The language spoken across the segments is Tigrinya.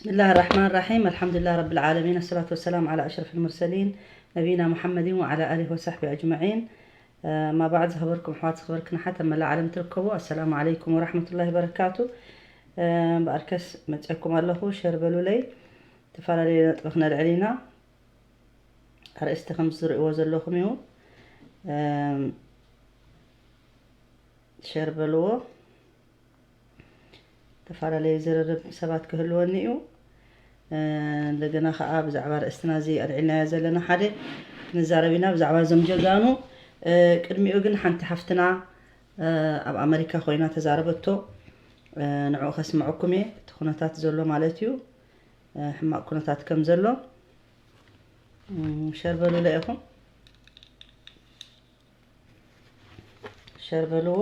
بسم الله الرحمن الرحيم. الحمد لله رب العالمين. الصلاة والسلام على أشرف المرسلين نبينا محمد وعلى آله وصحبه أجمعين. ما بعد، ዝኸበርኩም ኣሕዋት፣ ዝኸበርክን ኣሓት ኣብ መላእ ዓለም ትርከቡ፣ ኣሰላሙ ዓለይኩም ወራሕመቱላሂ ወበረካቱ። እምበኣርከስ መፅአኩም ኣለኹ፣ ሸር በሉለይ። ዝተፈላለዩ ነጥቢ ክነልዕል ኢና። ኣርእስቲ ከም ዝርእይዎ ዘለኹም እዩ። እም፣ ሸር በልዎ። ዝተፈላለዩ ዝርርብ ሰባት ክህልወኒ እዩ። እ፣ እንደገና ከዓ ብዛዕባ ርእስትና እዚ ኣልዒልናዮ ዘለና ሓደ ክንዛረብ ኢና፣ ብዛዕባ እዞም ጀጋኑ። እ፣ ቅድሚኡ ግን ሓንቲ ሓፍትና፣ እ፣ ኣብ ኣመሪካ ኮይና ተዛረበቶ፣ እ፣ ንዕኡ ከስምዐኩም እየ። እቲ ኩነታት ዘሎ ማለት እዩ፣ እ፣ ሕማቕ ኩነታት ከም ዘሎ። እ፣ ሸር በሉለ ኢኹም። ሸር በልዎ።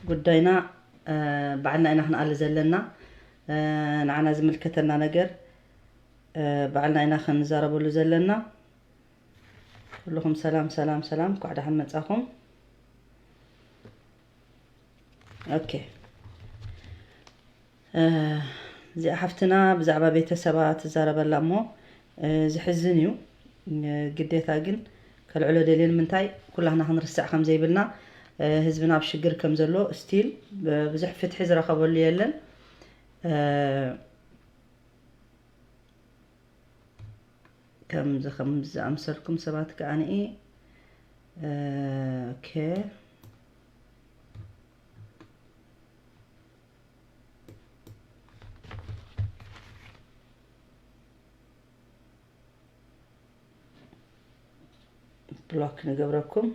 ጉዳይና፣ እ፣ ባዕልና ኢና ክንኣሊ ዘለና። እ፣ ንዓና ዝምልከተና ነገር፣ እ፣ ባዕልና ኢና ክንዛረበሉ ዘለና። ኩልኹም ሰላም፣ ሰላም፣ ሰላም፣ እንኳዕ ደሓን መጻኹም። ኦኬ። እ፣ እዚኣ ሓፍትና ብዛዕባ ቤተሰባ ትዛረበላ እሞ፣ እ፣ ዝሕዝን እዩ። እ፣ ግዴታ ግን ከልዕሎ ደልየ፣ ንምንታይ ኩላህና ክንርስዕ ከም ዘይብልና፣ እ፣ ህዝብና ኣብ ሽግር ከም ዘሎ፣ ስቲል ብዙሕ ፍትሒ ዝረኸበሉ የለን። እ፣ ከምዚ፣ ከምዚ ዝኣምሰልኩም ሰባት ከኣ ንኢ፣ እ፣ ኦኬ። ብሎክ ንገብረኩም።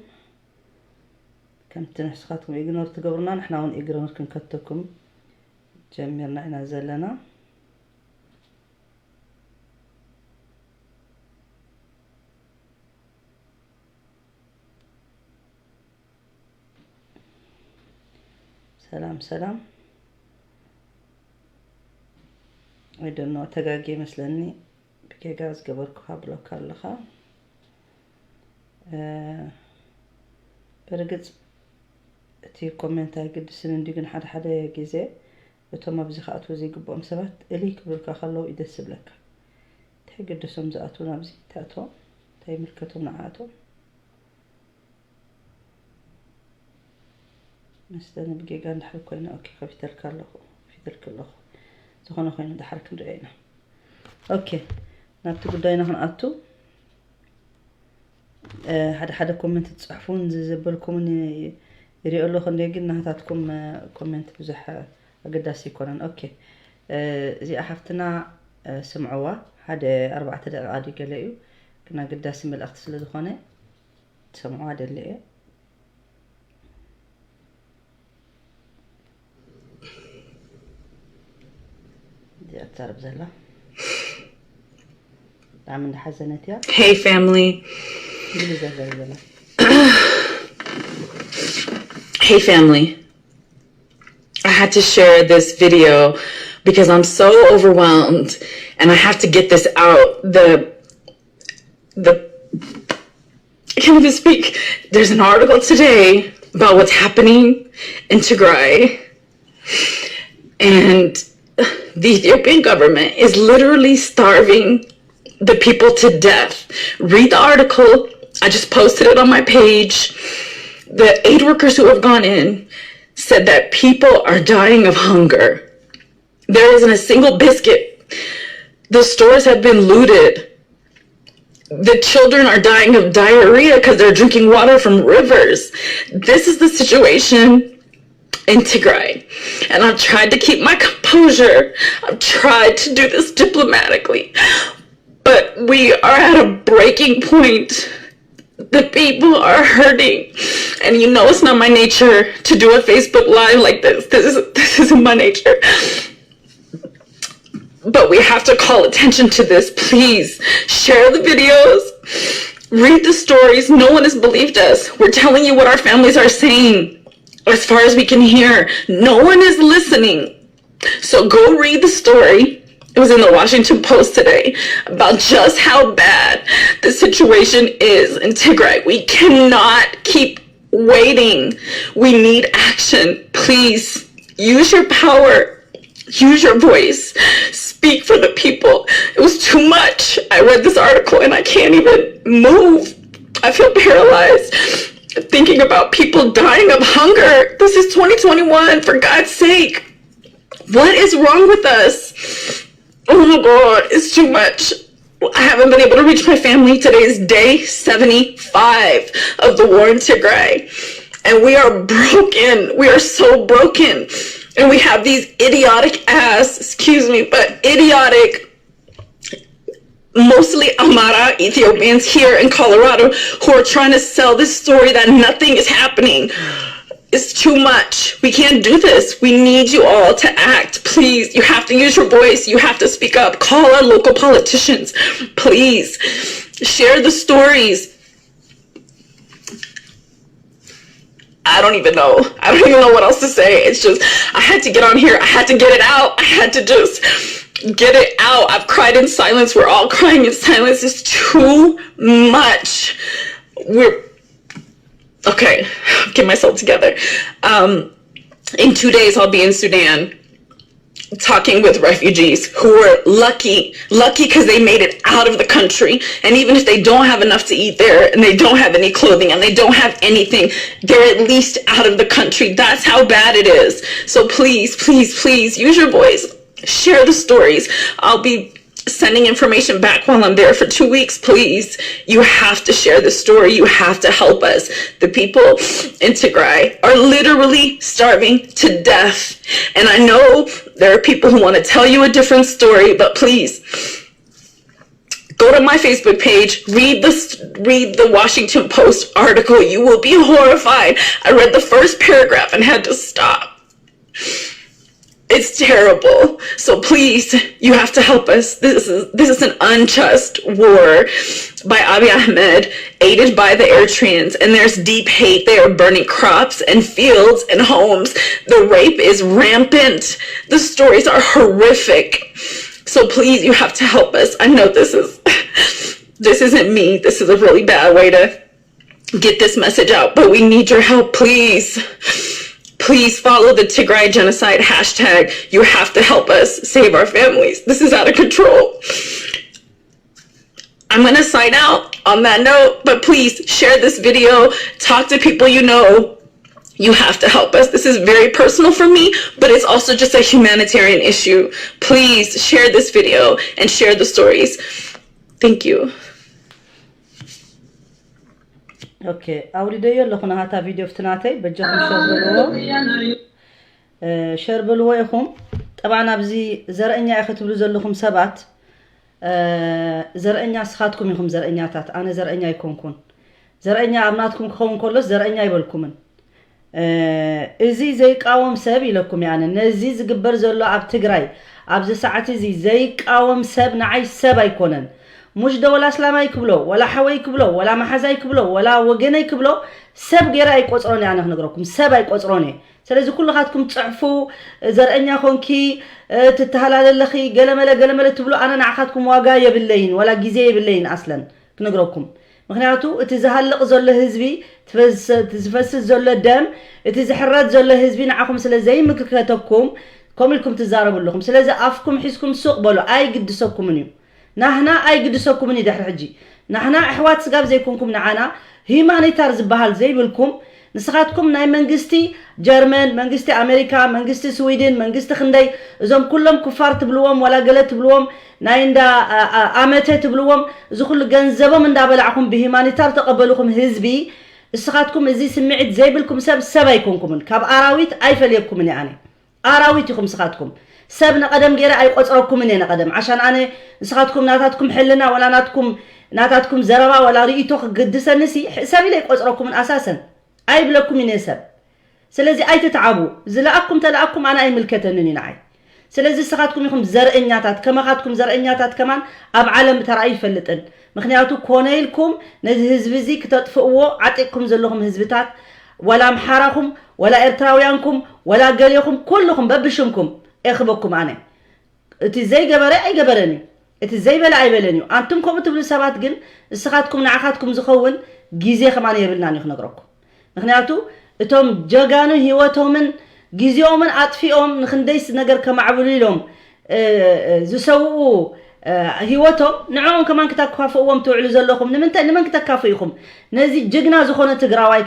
ከምቲ ንስኻትኩም ኢግኖር ትገብሩና፣ ንሕና እውን ኢግኖር ክንከተኩም ጀሚርና ኢና ዘለና። ሰላም፣ ሰላም። I don't know፣ ተጋግየ ይመስለኒ። ብጌጋ ዝገበርኩኻ ብሎክ ኣለኻ። እ፣ ብርግጽ እቲ ኮሜንት ኣይግድስን እንድዩ፣ ግን ሓደ ሓደ ግዜ እቶም ኣብዚ ክኣትዉ ዘይግብኦም ሰባት እልይ ክብሉልካ ከለዉ እዩ ደስ ዝብለካ። እንታይ ይገድሶም ዝኣትዉ ናብዚ? እንታይ ኣትዎም? እንታይ ይምልከቶም ንዓኣቶም? መስተኒ ብጌጋ እንድሕር ኮይነ፣ ኦኬ፣ ከፊተልካ ኣለኹ፣ ከፊተልኪ ኣለኹ። ዝኾነ ኮይኑ ድሓር ክንሪኦ ኢና። ኦኬ፣ ናብቲ ጉዳይና ክንኣቱ። እ፣ ሓደ ሓደ ኮመንት ትጽሕፉን ዝ-፣ ዘበልኩምን ይ-፣ ይሪኦ ኣለኹ፣ እንደ ግን ናታትኩም፣ እ፣ ኮመንት ብዙሕ፣ እ፣ ኣገዳሲ ኣይኮነን። ኦኬ፣ እ፣ እዚኣ ሓፍትና፣ እ፣ ስምዕዋ፣ ሓደ ኣርባዕተ ደቂቓ ድዩ ገለ እዩ፣ ግን ኣገዳሲ መልእኽቲ ስለ ዝኾነ ትሰምዕዋ ደሊ እየ። እዚኣ ትዛረብ ዘላ ብጣዕሚ እንዳሓዘነት እያ። Hey, family. እንግሊዝ ዘዛረብ ዘላ። Hey, family. I had to share this video because I'm so overwhelmed and I have to get this out. The, the, I can't even speak. There's an article today about what's happening in Tigray, and the Ethiopian government is literally starving the people to death. Read the article. I just posted it on my page. The aid workers who have gone in said that people are dying of hunger. There isn't a single biscuit. The stores have been looted. The children are dying of diarrhea because they're drinking water from rivers. This is the situation in Tigray. And I've tried to keep my composure. I've tried to do this diplomatically. But we are at a breaking point. The people are hurting. And you know it's not my nature to do a Facebook Live like this. This is, this isn't my nature. But we have to call attention to this. Please share the videos, read the stories. No one has believed us. We're telling you what our families are saying as far as we can hear. No one is listening. So go read the story. It was in the Washington Post today about just how bad the situation is in Tigray. We cannot keep waiting. We need action. Please use your power. Use your voice. Speak for the people. It was too much. I read this article and I can't even move. I feel paralyzed thinking about people dying of hunger. This is twenty twenty-one, for God's sake. What is wrong with us? Oh my God, it's too much. I haven't been able to reach my family. Today is day seventy-five of the war in Tigray. And we are broken. We are so broken. And we have these idiotic ass, excuse me, but idiotic, mostly Amara Ethiopians here in Colorado who are trying to sell this story that nothing is happening. It's too much. We can't do this. We need you all to act. Please, you have to use your voice. You have to speak up. Call our local politicians. Please share the stories. I don't even know. I don't even know what else to say. It's just, I had to get on here. I had to get it out. I had to just get it out. I've cried in silence. We're all crying in silence. It's too much. We're okay. Get myself together. Um, in two days, I'll be in Sudan talking with refugees who were lucky, lucky because they made it out of the country. And even if they don't have enough to eat there and they don't have any clothing and they don't have anything, they're at least out of the country. That's how bad it is. So please, please, please use your voice, share the stories. I'll be sending information back while I'm there for two weeks, please. You have to share the story. You have to help us. The people in Tigray are literally starving to death. And I know there are people who want to tell you a different story, but please go to my Facebook page, read the read the Washington Post article. You will be horrified. I read the first paragraph and had to stop. It's terrible. So please, you have to help us. This is this is an unjust war by Abiy Ahmed, aided by the Eritreans, and there's deep hate. They are burning crops and fields and homes. The rape is rampant. The stories are horrific. So please, you have to help us. I know this is this isn't me. This is a really bad way to get this message out, but we need your help, please. Please follow the Tigray genocide hashtag. You have to help us save our families. This is out of control. I'm going to sign out on that note, but please share this video, talk to people you know. You have to help us. This is very personal for me, but it's also just a humanitarian issue. Please share this video and share the stories. Thank you. ኦኬ፣ ኣውሪደዮ ኣለኹ ናሃታ ቪድዮ ፍትናተይ። በጃኹም ሸር በልዎ፣ ሸር በልዎ ኢኹም። ጠብዓን ኣብዚ ዘርእኛ ኢኹ ትብሉ ዘለኹም ሰባት፣ ዘርእኛ ስኻትኩም ኢኹም ዘርእኛታት። ኣነ ዘርእኛ ኣይኮንኩን። ዘርእኛ ኣብ ናትኩም ክኸውን ከሎስ ዘርእኛ ኣይበልኩምን። እዚ ዘይቃወም ሰብ ኢለኩም እየ ኣነ። ነዚ ዝግበር ዘሎ ኣብ ትግራይ ኣብዚ ሰዓት እዚ ዘይቃወም ሰብ ንዓይ ሰብ ኣይኮነን። ሙሽ ዶ ወላ ኣስላማይ ክብሎ፣ ወላ ሓወይ ክብሎ፣ ወላ መሓዛይ ክብሎ፣ ወላ ወገነይ ክብሎ፣ ሰብ ገይረ ኣይቆፅሮን እየ ኣነ ክነግረኩም። ሰብ ኣይቆፅሮን እየ። ስለዚ ኩልኻትኩም ፅሕፉ፣ ዘርእኛ ኮንኪ፣ ትተሃላለለኺ፣ ገለመለ ገለመለ ትብሉ፣ ኣነ ንዓኻትኩም ዋጋ የብለይን፣ ወላ ግዜ የብለይን ኣስለን ክነግረኩም። ምኽንያቱ እቲ ዝሃልቕ ዘሎ ህዝቢ፣ እቲ ዝፈስስ ዘሎ ደም፣ እቲ ዝሕረድ ዘሎ ህዝቢ ንዓኹም ስለ ዘይምልከተኩም ከምኡ ኢልኩም ትዛረቡ ኣለኹም። ስለዚ ኣፍኩም ሒዝኩም ሱቕ በሉ፣ ኣይግድሰኩምን እዩ። ናህና ኣይግድሰኩምን እዩ ድሕሪ ሕጂ። ናህና ኣሕዋት ስጋብ ዘይኮንኩም ንዓና ሂማኒታር ዝበሃል ዘይብልኩም ንስኻትኩም ናይ መንግስቲ ጀርመን፣ መንግስቲ ኣሜሪካ፣ መንግስቲ ስዊድን፣ መንግስቲ ክንደይ እዞም ኩሎም ኩፋር ትብልዎም ዋላ ገለ ትብልዎም ናይ እንዳ ኣመተ ትብልዎም እዚ ኩሉ ገንዘቦም እንዳበላዕኹም ብሂማኒታር ተቐበልኹም ህዝቢ እስኻትኩም እዚ ስምዒት ዘይብልኩም ሰብ ሰብ ኣይኮንኩምን። ካብ ኣራዊት ኣይፈልየኩምን እየ ኣነ። ኣራዊት ኢኹም ስኻትኩም። ሰብ ንቐደም ገይረ ኣይቆፅረኩምን እየ ንቐደም ዓሻን ኣነ ንስኻትኩም ናታትኩም ሕልና ወላ ናትኩም ናታትኩም ዘረባ ወላ ርእይቶ ክግድሰኒ ሲ ሰብ ኢለ ኣይቆፅረኩምን ኣሳሰን። ኣይብለኩም እየ ሰብ። ስለዚ ኣይትትዓቡ። ዝለኣኩም ተለኣኩም ኣነ ኣይምልከተንን እዩ ንዓይ። ስለዚ ንስኻትኩም ኢኹም ዘርእኛታት፣ ከማኻትኩም ዘርእኛታት ከማን ኣብ ዓለም ተራእዩ ይፈልጥን። ምኽንያቱ ኮነ ኢልኩም ነዚ ህዝቢ እዚ ክተጥፍእዎ ዓጢቕኩም ዘለኹም ህዝብታት ዋላ ኣምሓራኹም ዋላ ኤርትራውያንኩም ዋላ ገሌኹም ኩልኹም በብሽምኩም እኽበኩም ኣነ። እቲ ዘይገበረ ኣይገበረን እዩ። እቲ ዘይበለ ኣይበለን እዩ። ኣንቱም ከምኡ ትብሉ ሰባት ግን ንስኻትኩም ንዓኻትኩም ዝኸውን ግዜ ከማን የብልናን እዩ ክነግረኩም። ምኽንያቱ እቶም ጀጋኑ ህይወቶምን ግዜኦምን ኣጥፊኦም ንኽንደይስ ነገር ከማዕብሉ ኢሎም ዝሰውኡ ህይወቶም ንዕኦም ከማን ክተካፍእዎም ትውዕሉ ዘለኹም ንምንታይ? ንመን ክተካፍኡ ኢኹም? ነዚ ጅግና ዝኾነ ትግራዋይ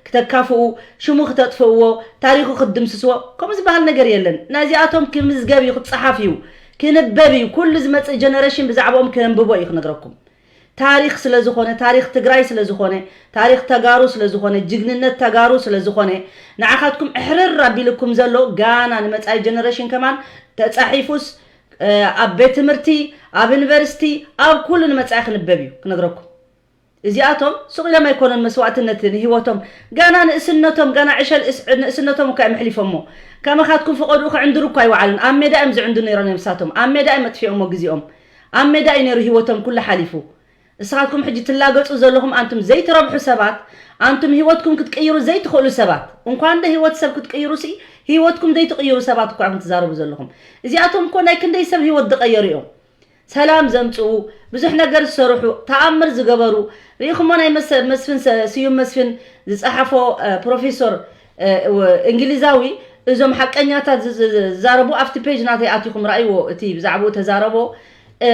ክተካፍኡ፣ ሽሙ ክተጥፍእዎ፣ ታሪኹ ክትድምስስዎ? ከምኡ ዝበሃል ነገር የለን። ናዚኣቶም ክምዝገብ እዩ፣ ክፀሓፍ እዩ፣ ክንበብ እዩ። ኩሉ ዝመፅእ ጀነሬሽን ብዛዕባኦም ከንብቦ እዩ ክነግረኩም። ታሪኽ ስለ ዝኾነ፣ ታሪኽ ትግራይ ስለ ዝኾነ፣ ታሪኽ ተጋሩ ስለ ዝኾነ፣ ጅግንነት ተጋሩ ስለ ዝኾነ፣ ንዓኻትኩም እሕርር ኣቢልኩም ዘሎ ጋና ንመጻኢ ጀነሬሽን ከማን ተጻሒፉስ ኣብ ቤት ትምህርቲ፣ ኣብ ዩኒቨርሲቲ፣ ኣብ ኩሉ ንመጻኢ ክንበብ እዩ ክነግረኩም። እዚኣቶም ሱቕ ኢሎም ኣይኮኑን መስዋእትነት ንህይወቶም፣ ጋና ንእስነቶም፣ ጋና ዕሸል ንእስነቶም እኳ እዮም ኣሕሊፎሞ። ከመኻትኩም ፈቐድኡ ክዕንድሩ እኳ ኣይወዓሉን። ኣብ ሜዳ እዮም ዝዕንዱ ነይሮም እዮም ንሳቶም። ኣብ ሜዳ እዮም ኣጥፊኦሞ ግዜኦም። ኣብ ሜዳ እዩ ነይሩ ህይወቶም ኩሉ ሓሊፉ። እስኻትኩም ሕጂ ትላገጹ ዘለኹም ኣንቱም ዘይትረብሑ ሰባት፣ ኣንቱም ህይወትኩም ክትቅይሩ ዘይትኽእሉ ሰባት፣ እንኳን ዶ ህይወት ሰብ ክትቅይሩ ሲ ህይወትኩም ዘይትቕይሩ ሰባት እኳ ኢኹም ትዛረቡ ዘለኹም። እዚኣቶም እኮ ናይ ክንደይ ሰብ ህይወት ዝቐየሩ እዮም። ሰላም ዘምጽኡ፣ ብዙሕ ነገር ዝሰርሑ፣ ተኣምር ዝገበሩ፣ ርኢኹሞ ናይ መስ- መስፍን ሰ- ስዩም መስፍን ዝጸሓፎ እ፣ ፕሮፌሶር እ፣ ው- እንግሊዛዊ እዞም ሓቀኛታት ዝ- ዝ- ዝዛረቡ ኣብቲ ፔጅ ናተይ ኣቲኹም ረኣይዎ፣ እቲ ብዛዕባኡ ተዛረቦ እ፣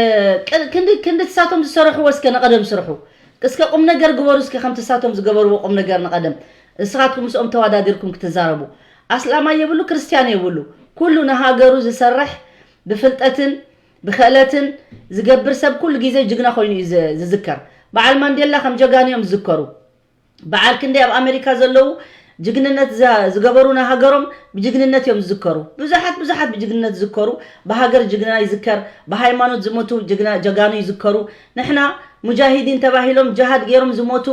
ቅ- ክንዲ ክንዲ ትሳቶም ዝሰርሕዎ እስከ ንቐደም ስርሑ። እስከ ቁም ነገር ግበሩ እስከ ከምቲ ሳቶም ዝገበርዎ ቁም ነገር ንቐደም እስኻትኩም ምስኦም ተወዳዲርኩም ክትዛረቡ። ኣስላማይ የብሉ ክርስትያን የብሉ፣ ኩሉ ንሃገሩ ዝሰርሕ ብፍልጠትን ብክእለትን ዝገብር ሰብ ኩሉ ግዜ ጅግና ኮይኑ እዩ ዝ- ዝዝከር። በዓል ማንዴላ ከም ጀጋኑ እዮም ዝዝከሩ። በዓል ክንደይ ኣብ ኣሜሪካ ዘለዉ ጅግንነት ዝገበሩ ንሃገሮም ብጅግንነት እዮም ዝዝከሩ። ብዙሓት ብዙሓት ብጅግንነት ዝዝከሩ፣ ብሃገር ጅግና ይዝከር፣ ብሃይማኖት ዝሞቱ ጅግና ጀጋኑ ይዝከሩ። ንሕና ሙጃሂዲን ተባሂሎም ጅሃድ ገይሮም ዝሞቱ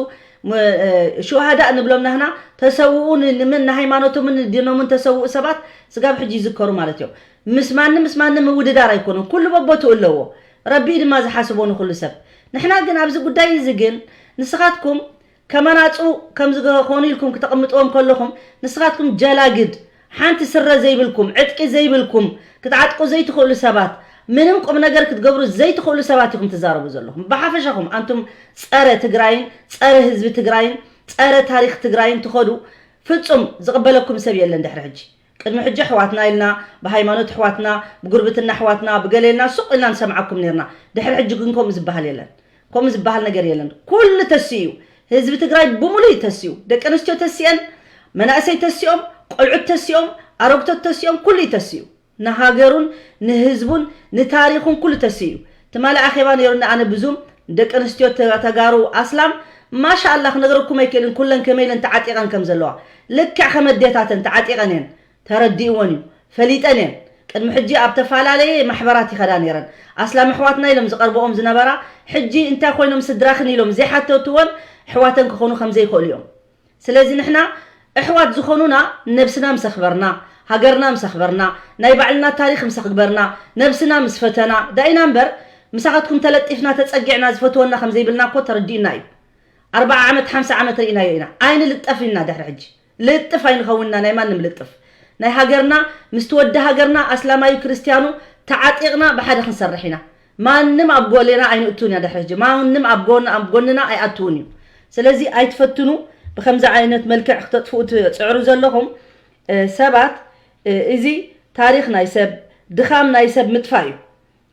ሹሃዳእ ንብሎም ናህና ተሰውኡ ንምን ንሃይማኖቶምን ንዲኖምን ተሰውኡ ሰባት ስጋብ ሕጂ ይዝከሩ ማለት እዮም። ምስ ማንም ምስ ማንም ምውድዳር ኣይኮኑን፣ ኩሉ በቦትኡ ኣለዎ። ረቢ ድማ ዝሓስቦ ንኹሉ ሰብ። ንሕና ግን ኣብዚ ጉዳይ እዚ ግን ንስኻትኩም ከመናጹ ከም ዝኾኑ ኢልኩም ክተቐምጥዎም ከለኹም ንስኻትኩም ጀላግድ ሓንቲ ስረ ዘይብልኩም ዕጥቂ ዘይብልኩም ክትዓጥቁ ዘይትኽእሉ ሰባት ምንም ቁም ነገር ክትገብሩ ዘይትኽእሉ ሰባት ኢኹም ትዛረቡ ዘለኹም። ብሓፈሻኹም ኣንቱም ጸረ ትግራይን ጸረ ህዝቢ ትግራይን ጸረ ታሪኽ ትግራይን ትኸዱ ፍጹም ዝቕበለኩም ሰብ የለን ድሕሪ ሕጂ። ቅድሚ ሕጂ ኣሕዋትና ኢልና ብሃይማኖት ኣሕዋትና ብጉርብትና ኣሕዋትና ብገለ ኢልና ሱቕ ኢልና ንሰምዓኩም ነርና። ድሕሪ ሕጂ ግን ከምኡ ዝበሃል የለን። ከምኡ ዝበሃል ነገር የለን። ኩሉ ተሲኡ እዩ። ህዝቢ ትግራይ ብምሉእ እዩ ተሲኡ። ደቂ ኣንስትዮ ተሲአን፣ መናእሰይ ተሲኦም፣ ቆልዑት ተሲኦም፣ ኣረግቶት ተሲኦም፣ ኩሉ እዩ ተሲኡ። ንሃገሩን ንህዝቡን ንታሪኹን ኩሉ ተሲኡ እዩ። ትማሊ ኣኼባ ነይሩና ኣነ ብዙም ደቂ ኣንስትዮ ተጋሩ ኣስላም ማሻኣላ ክነግረኩም ኣይክእልን ኩለን ከመይ ኢለን ተዓጢቐን ከም ዘለዋ ልክዕ ከም ኣዴታተን ተዓጢቐን እየን። ተረዲእወን እዩ ፈሊጠን እየን። ቅድሚ ሕጂ ኣብ ተፈላለየ ማሕበራት ይኸዳ ነይረን። ኣስላም ኣሕዋትና ኢሎም ዝቐርብኦም ዝነበራ ሕጂ እንታይ ኮይኖም ስድራኽን ኢሎም ዘይሓተትወን ኣሕዋተን ክኾኑ ከም ዘይክእሉ እዮም። ስለዚ ንሕና ኣሕዋት ዝኾኑና ነብስና ምስ ኣኽበርና፣ ሃገርና ምስ ኣኽበርና፣ ናይ ባዕልና ታሪኽ ምስ ኣኽበርና፣ ነብስና ምስ ፈተና ዳኢና እምበር ምሳኻትኩም ተለጢፍና ተጸጊዕና ዝፈትወና ከም ዘይብልና እኮ ተረዲእና እዩ። ኣርብዓ ዓመት ሓምሳ ዓመት ርኢናዮ ኢና። ኣይንልጠፍ ኢና ድሕሪ ሕጂ። ልጥፍ ኣይንኸውንና ናይ ማንም ልጥፍ ናይ ሃገርና ምስቲ ወዲ ሃገርና ኣስላማዩ ክርስትያኑ ተዓጢቕና ብሓደ ክንሰርሕ ኢና። ማንም ኣብ ጎሌና ኣይንእቱን ኢና ድሕሪ ሕጂ ማንም ኣብ ጎን ኣብ ጎንና ኣይኣትውን እዩ። ስለዚ ኣይትፈትኑ። ብከምዚ ዓይነት መልክዕ ክተጥፍኡ ትፅዕሩ ዘለኹም ሰባት እዚ ታሪኽ ናይ ሰብ ድኻም ናይ ሰብ ምጥፋእ እዩ።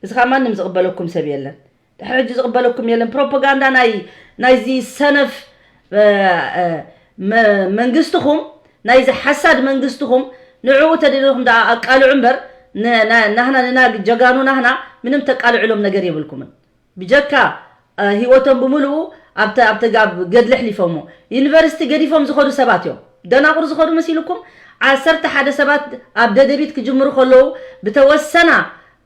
እዚ ከዓ ማንም ዝቕበለኩም ሰብ የለን። ድሕሪ ሕጂ ዝቕበለኩም የለን። ፕሮፓጋንዳ ናይ ናይዚ ሰነፍ መንግስትኹም ናይዚ ሓሳድ መንግስትኹም ንዕኡ ተደሊኹም ደኣ ኣቃልዑ እምበር ናህና ንና ጀጋኑ ናህና ምንም ተቃልዕሎም ነገር የብልኩምን። ብጀካ ህይወቶም ብምልኡ ኣብቲ ኣብቲ ጋብ ገድሊ ኣሕሊፎሞ ዩኒቨርሲቲ ገዲፎም ዝኸዱ ሰባት እዮም። ደናቑር ዝኸዱ መሲልኩም ዓሰርተ ሓደ ሰባት ኣብ ደደቢት ክጅምሩ ከለዉ ብተወሰና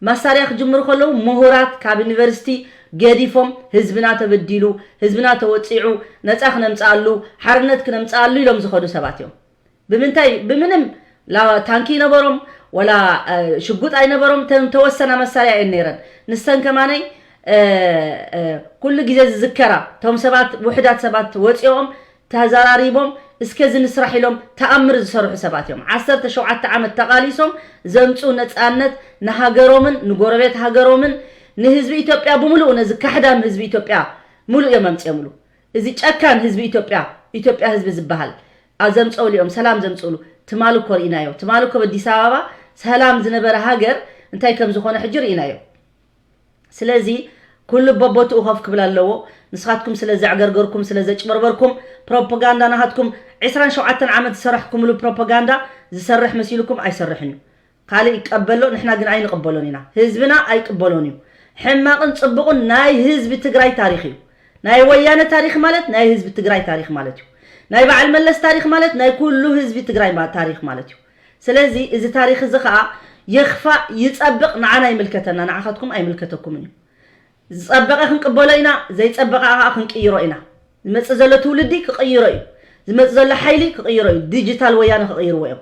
መሳርያ ክጅምሩ ከለዉ ምሁራት ካብ ዩኒቨርሲቲ ገዲፎም ህዝብና ተበዲሉ ህዝብና ተወፂዑ ነፃ ክነምፅኣሉ ሓርነት ክነምፅኣሉ ኢሎም ዝኸዱ ሰባት እዮም። ብምንታይ ብምንም ላ ታንኪ ይነበሮም ወላ ሽጉጥ ኣይነበሮም ተወሰና መሳርያ እየን ነይረን። ንሰን ከማነይ ኩሉ ግዜ ዝዝከራ እቶም ሰባት ውሕዳት ሰባት ወፂኦም ተዘራሪቦም እስከ እዚ ንስራሕ ኢሎም ተኣምር ዝሰርሑ ሰባት እዮም። ዓሰርተ ሸውዓተ ዓመት ተቓሊሶም ዘምፅኡ ነፃነት ንሃገሮምን ንጎረቤት ሃገሮምን ንህዝቢ ኢትዮጵያ ብምሉኡ ነዚ ካሕዳም ህዝቢ ኢትዮጵያ ሙሉእ እዮም ኣምፅኦምሉ። እዚ ጨካን ህዝቢ ኢትዮጵያ፣ ኢትዮጵያ ህዝቢ ዝበሃል፣ ኣ-፣ ዘምፀኡሉ እዮም ሰላም ዘምፅኡሉ። ትማሊ እኮ ርኢናዮ። ትማሊ እኮ ኣብ ኣዲስ ኣበባ ሰላም ዝነበረ ሃገር እንታይ ከም ዝኾነ ሕጂ ርኢናዮ። ስለዚ ኩሉ በቦትኡ ኮፍ ክብል ኣለዎ። ንስኻትኩም ስለ ዘዕገርገርኩም፣ ስለ ዘጭበርበርኩም፣ ፕሮፓጋንዳ ናኻትኩም ዕስራን ሸውዓተን ዓመት ዝሰራሕኩምሉ ፕሮፓጋንዳ ዝሰርሕ መሲልኩም ኣይሰርሕን እዩ። ካልእ ይቀበሎ፣ ንሕና ግን ኣይንቕበሎን ኢና። ህዝብና ኣይቅበሎን እዩ። ሕማቕን ጽቡቕን ናይ ህዝቢ ትግራይ ታሪኽ እዩ። ናይ ወያነ ታሪኽ ማለት ናይ ህዝቢ ትግራይ ታሪኽ ማለት እዩ። ናይ በዓል መለስ ታሪኽ ማለት ናይ ኩሉ ህዝቢ ትግራይ ማ-፣ ታሪኽ ማለት እዩ። ስለዚ እዚ ታሪኽ እዚ ኸኣ ይኽፋእ ይጸብቕ ንዓና ይምልከተና፣ ንዓኻትኩም ኣይምልከተኩምን እዩ። ዝጸበቐ ክንቅበሎ ኢና፣ ዘይጸበቐ ኸኣ ክንቅይሮ ኢና። ዝመጽእ ዘሎ ትውልዲ ክቕይሮ እዩ። ዝመጽእ ዘሎ ሓይሊ ክቕይሮ እዩ። ዲጂታል ወያነ ክቕይርዎ እዮም።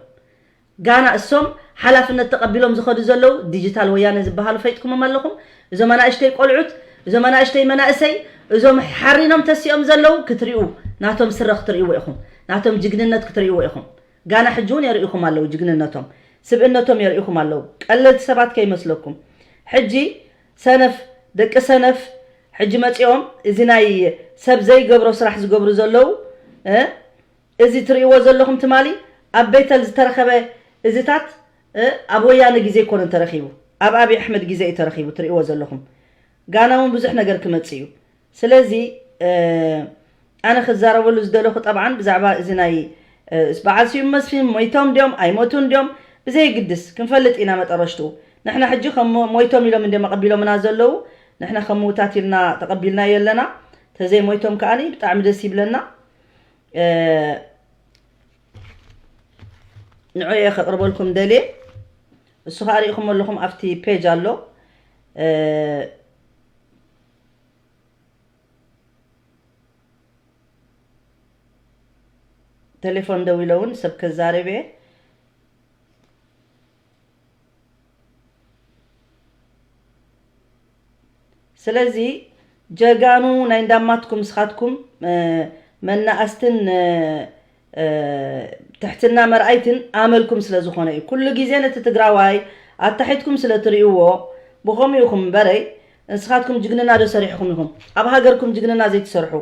ጋና እሶም ሓላፍነት ተቐቢሎም ዝኸዱ ዘለዉ ዲጂታል ወያነ ዝበሃሉ ፈይጥኩሞም ኣለኹም። እዞም ኣናእሽተይ ቆልዑት፣ እዞም ኣናእሽተይ መናእሰይ፣ እዞም ሓሪኖም ተሲኦም ዘለዉ ክትሪኡ፣ ናቶም ስረ ክትሪእዎ ኢኹም። ናቶም ጅግንነት ክትሪእዎ ኢኹም። ጋና ሕጂ እውን የርእኹም ኣለዉ ጅግንነቶም። ስብእነቶም የርእኹም ኣለዉ። ቀለልቲ ሰባት ከይመስለኩም። ሕጂ ሰነፍ፣ ደቂ ሰነፍ፣ ሕጂ መጺኦም እዚ ናይ ሰብ ዘይገብሮ ስራሕ ዝገብሩ ዘለዉ፣ እ፣ እዚ ትርእይዎ ዘለኹም ትማሊ ኣብ ቤተል ዝተረኸበ እዚታት፣ እ፣ ኣብ ወያነ ግዜ ኣይኮነን ተረኺቡ፣ ኣብ ኣብይ ኣሕመድ ግዜ እዩ ተረኺቡ። ትርእይዎ ዘለኹም ጋና እውን ብዙሕ ነገር ክመጽእ እዩ። ስለዚ፣ እ፣ ኣነ ክዛረበሉ ዝደለኹ ጠብዓን ብዛዕባ እዚ ናይ፣ እ፣ በዓል ስዩም መስፍን ሞይቶም ድዮም ኣይሞቱን ድዮም ብዘይግድስ ክንፈልጥ ኢና መጠረሽትኡ። ንሕና ሕጂ ከም ሞ-፣ ሞይቶም ኢሎም እንድዮም ኣቐቢሎምና ዘለዉ፣ ንሕና ከም ምውታት ኢልና ተቐቢልናዮ ኣለና። ተዘይሞይቶም ከኣኒ ብጣዕሚ ደስ ይብለና። እ፣ ንዑ እየ ከቕርበልኩም ደልየ። እሱ ኸኣ ርኢኹም ኣለኹም ኣብቲ ፔጅ ኣሎ። እ፣ ቴሌፎን ደዊለ እውን ሰብ ከዛርብ እየ። ስለዚ ጀጋኑ ናይ እንዳማትኩም ንስኻትኩም፣ እ፣ መናእስትን፣ እ፣ እ፣ ትሕትና መርኣይትን ኣመልኩም ስለ ዝኾነ እዩ። ኩሉ ግዜ ነቲ ትግራዋይ ኣታሒትኩም ስለ ትርእይዎ ብኸምኡ ኢኹም እምበረይ፣ ንስኻትኩም ጅግንና ዶ ሰሪሕኹም ኢኹም ኣብ ሃገርኩም ጅግንና ዘይትሰርሑ?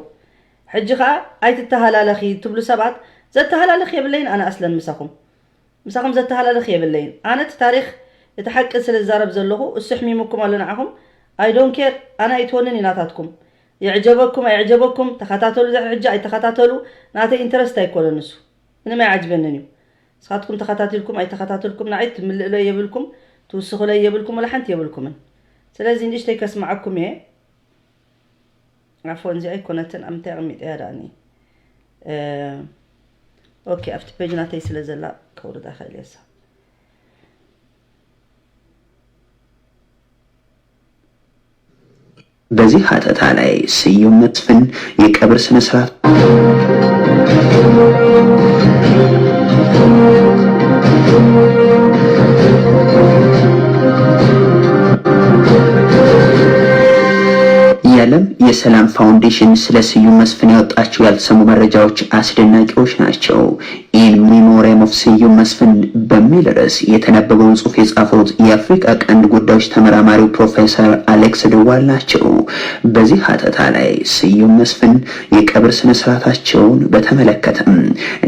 ሕጂ ኸኣ ኣይትተሃላለኺ ትብሉ ሰባት፣ ዘተሃላለኽ የብለይን ኣነ ኣስለን ምሳኹም። ምሳኹም ዘተሃላለኽ የብለይን። ኣነ እቲ ታሪኽ፣ እቲ ሓቂ ስለ ዝዛረብ ዘለኹ፣ እሱ ኣሕሚሙኩም ኣሎ ንዓኹም። I don't care፣ ኣነ ኣይትወንን እዩ ናታትኩም። ይዕጀበኩም ኣይዕጀበኩም፣ ተኸታተሉ፣ ድሕሪ ሕጂ ኣይተኸታተሉ፣ ናተይ ኢንተረስት ኣይኮነን እሱ። ምንም ኣይዓጅበንን እዩ። ንስኻትኩም ተኸታቲልኩም ኣይተኸታተልኩም፣ ንዓይ ትምልእሎ የብልኩም፣ ትውስኹለይ የብልኩም፣ ወላ ሓንቲ የብልኩምን። ስለዚ ንእሽተይ ከስምዓኩም እየ። ዓፎን እዚኣ ኣይኮነትን፣ ኣብ ምንታይ ኣቐሚጠያ ደኣኒ? እ፣ ኦኬ፣ ኣብቲ ፔጅ ናተይ ስለ ዘላ ከውርዳ ክእል እየ እሳ። በዚህ ሀተታ ላይ ስዩም መስፍን የቀብር ስነ ስርዓት የዓለም የሰላም ፋውንዴሽን ስለ ስዩም መስፍን ያወጣቸው ያልተሰሙ መረጃዎች አስደናቂዎች ናቸው። In Memoriam of ስዩም መስፍን በሚል ርዕስ የተነበበውን ጽሑፍ የጻፉት የአፍሪካ ቀንድ ጉዳዮች ተመራማሪው ፕሮፌሰር አሌክስ ድዋል ናቸው። በዚህ ሀተታ ላይ ስዩም መስፍን የቀብር ስነ ስርዓታቸውን በተመለከተም፣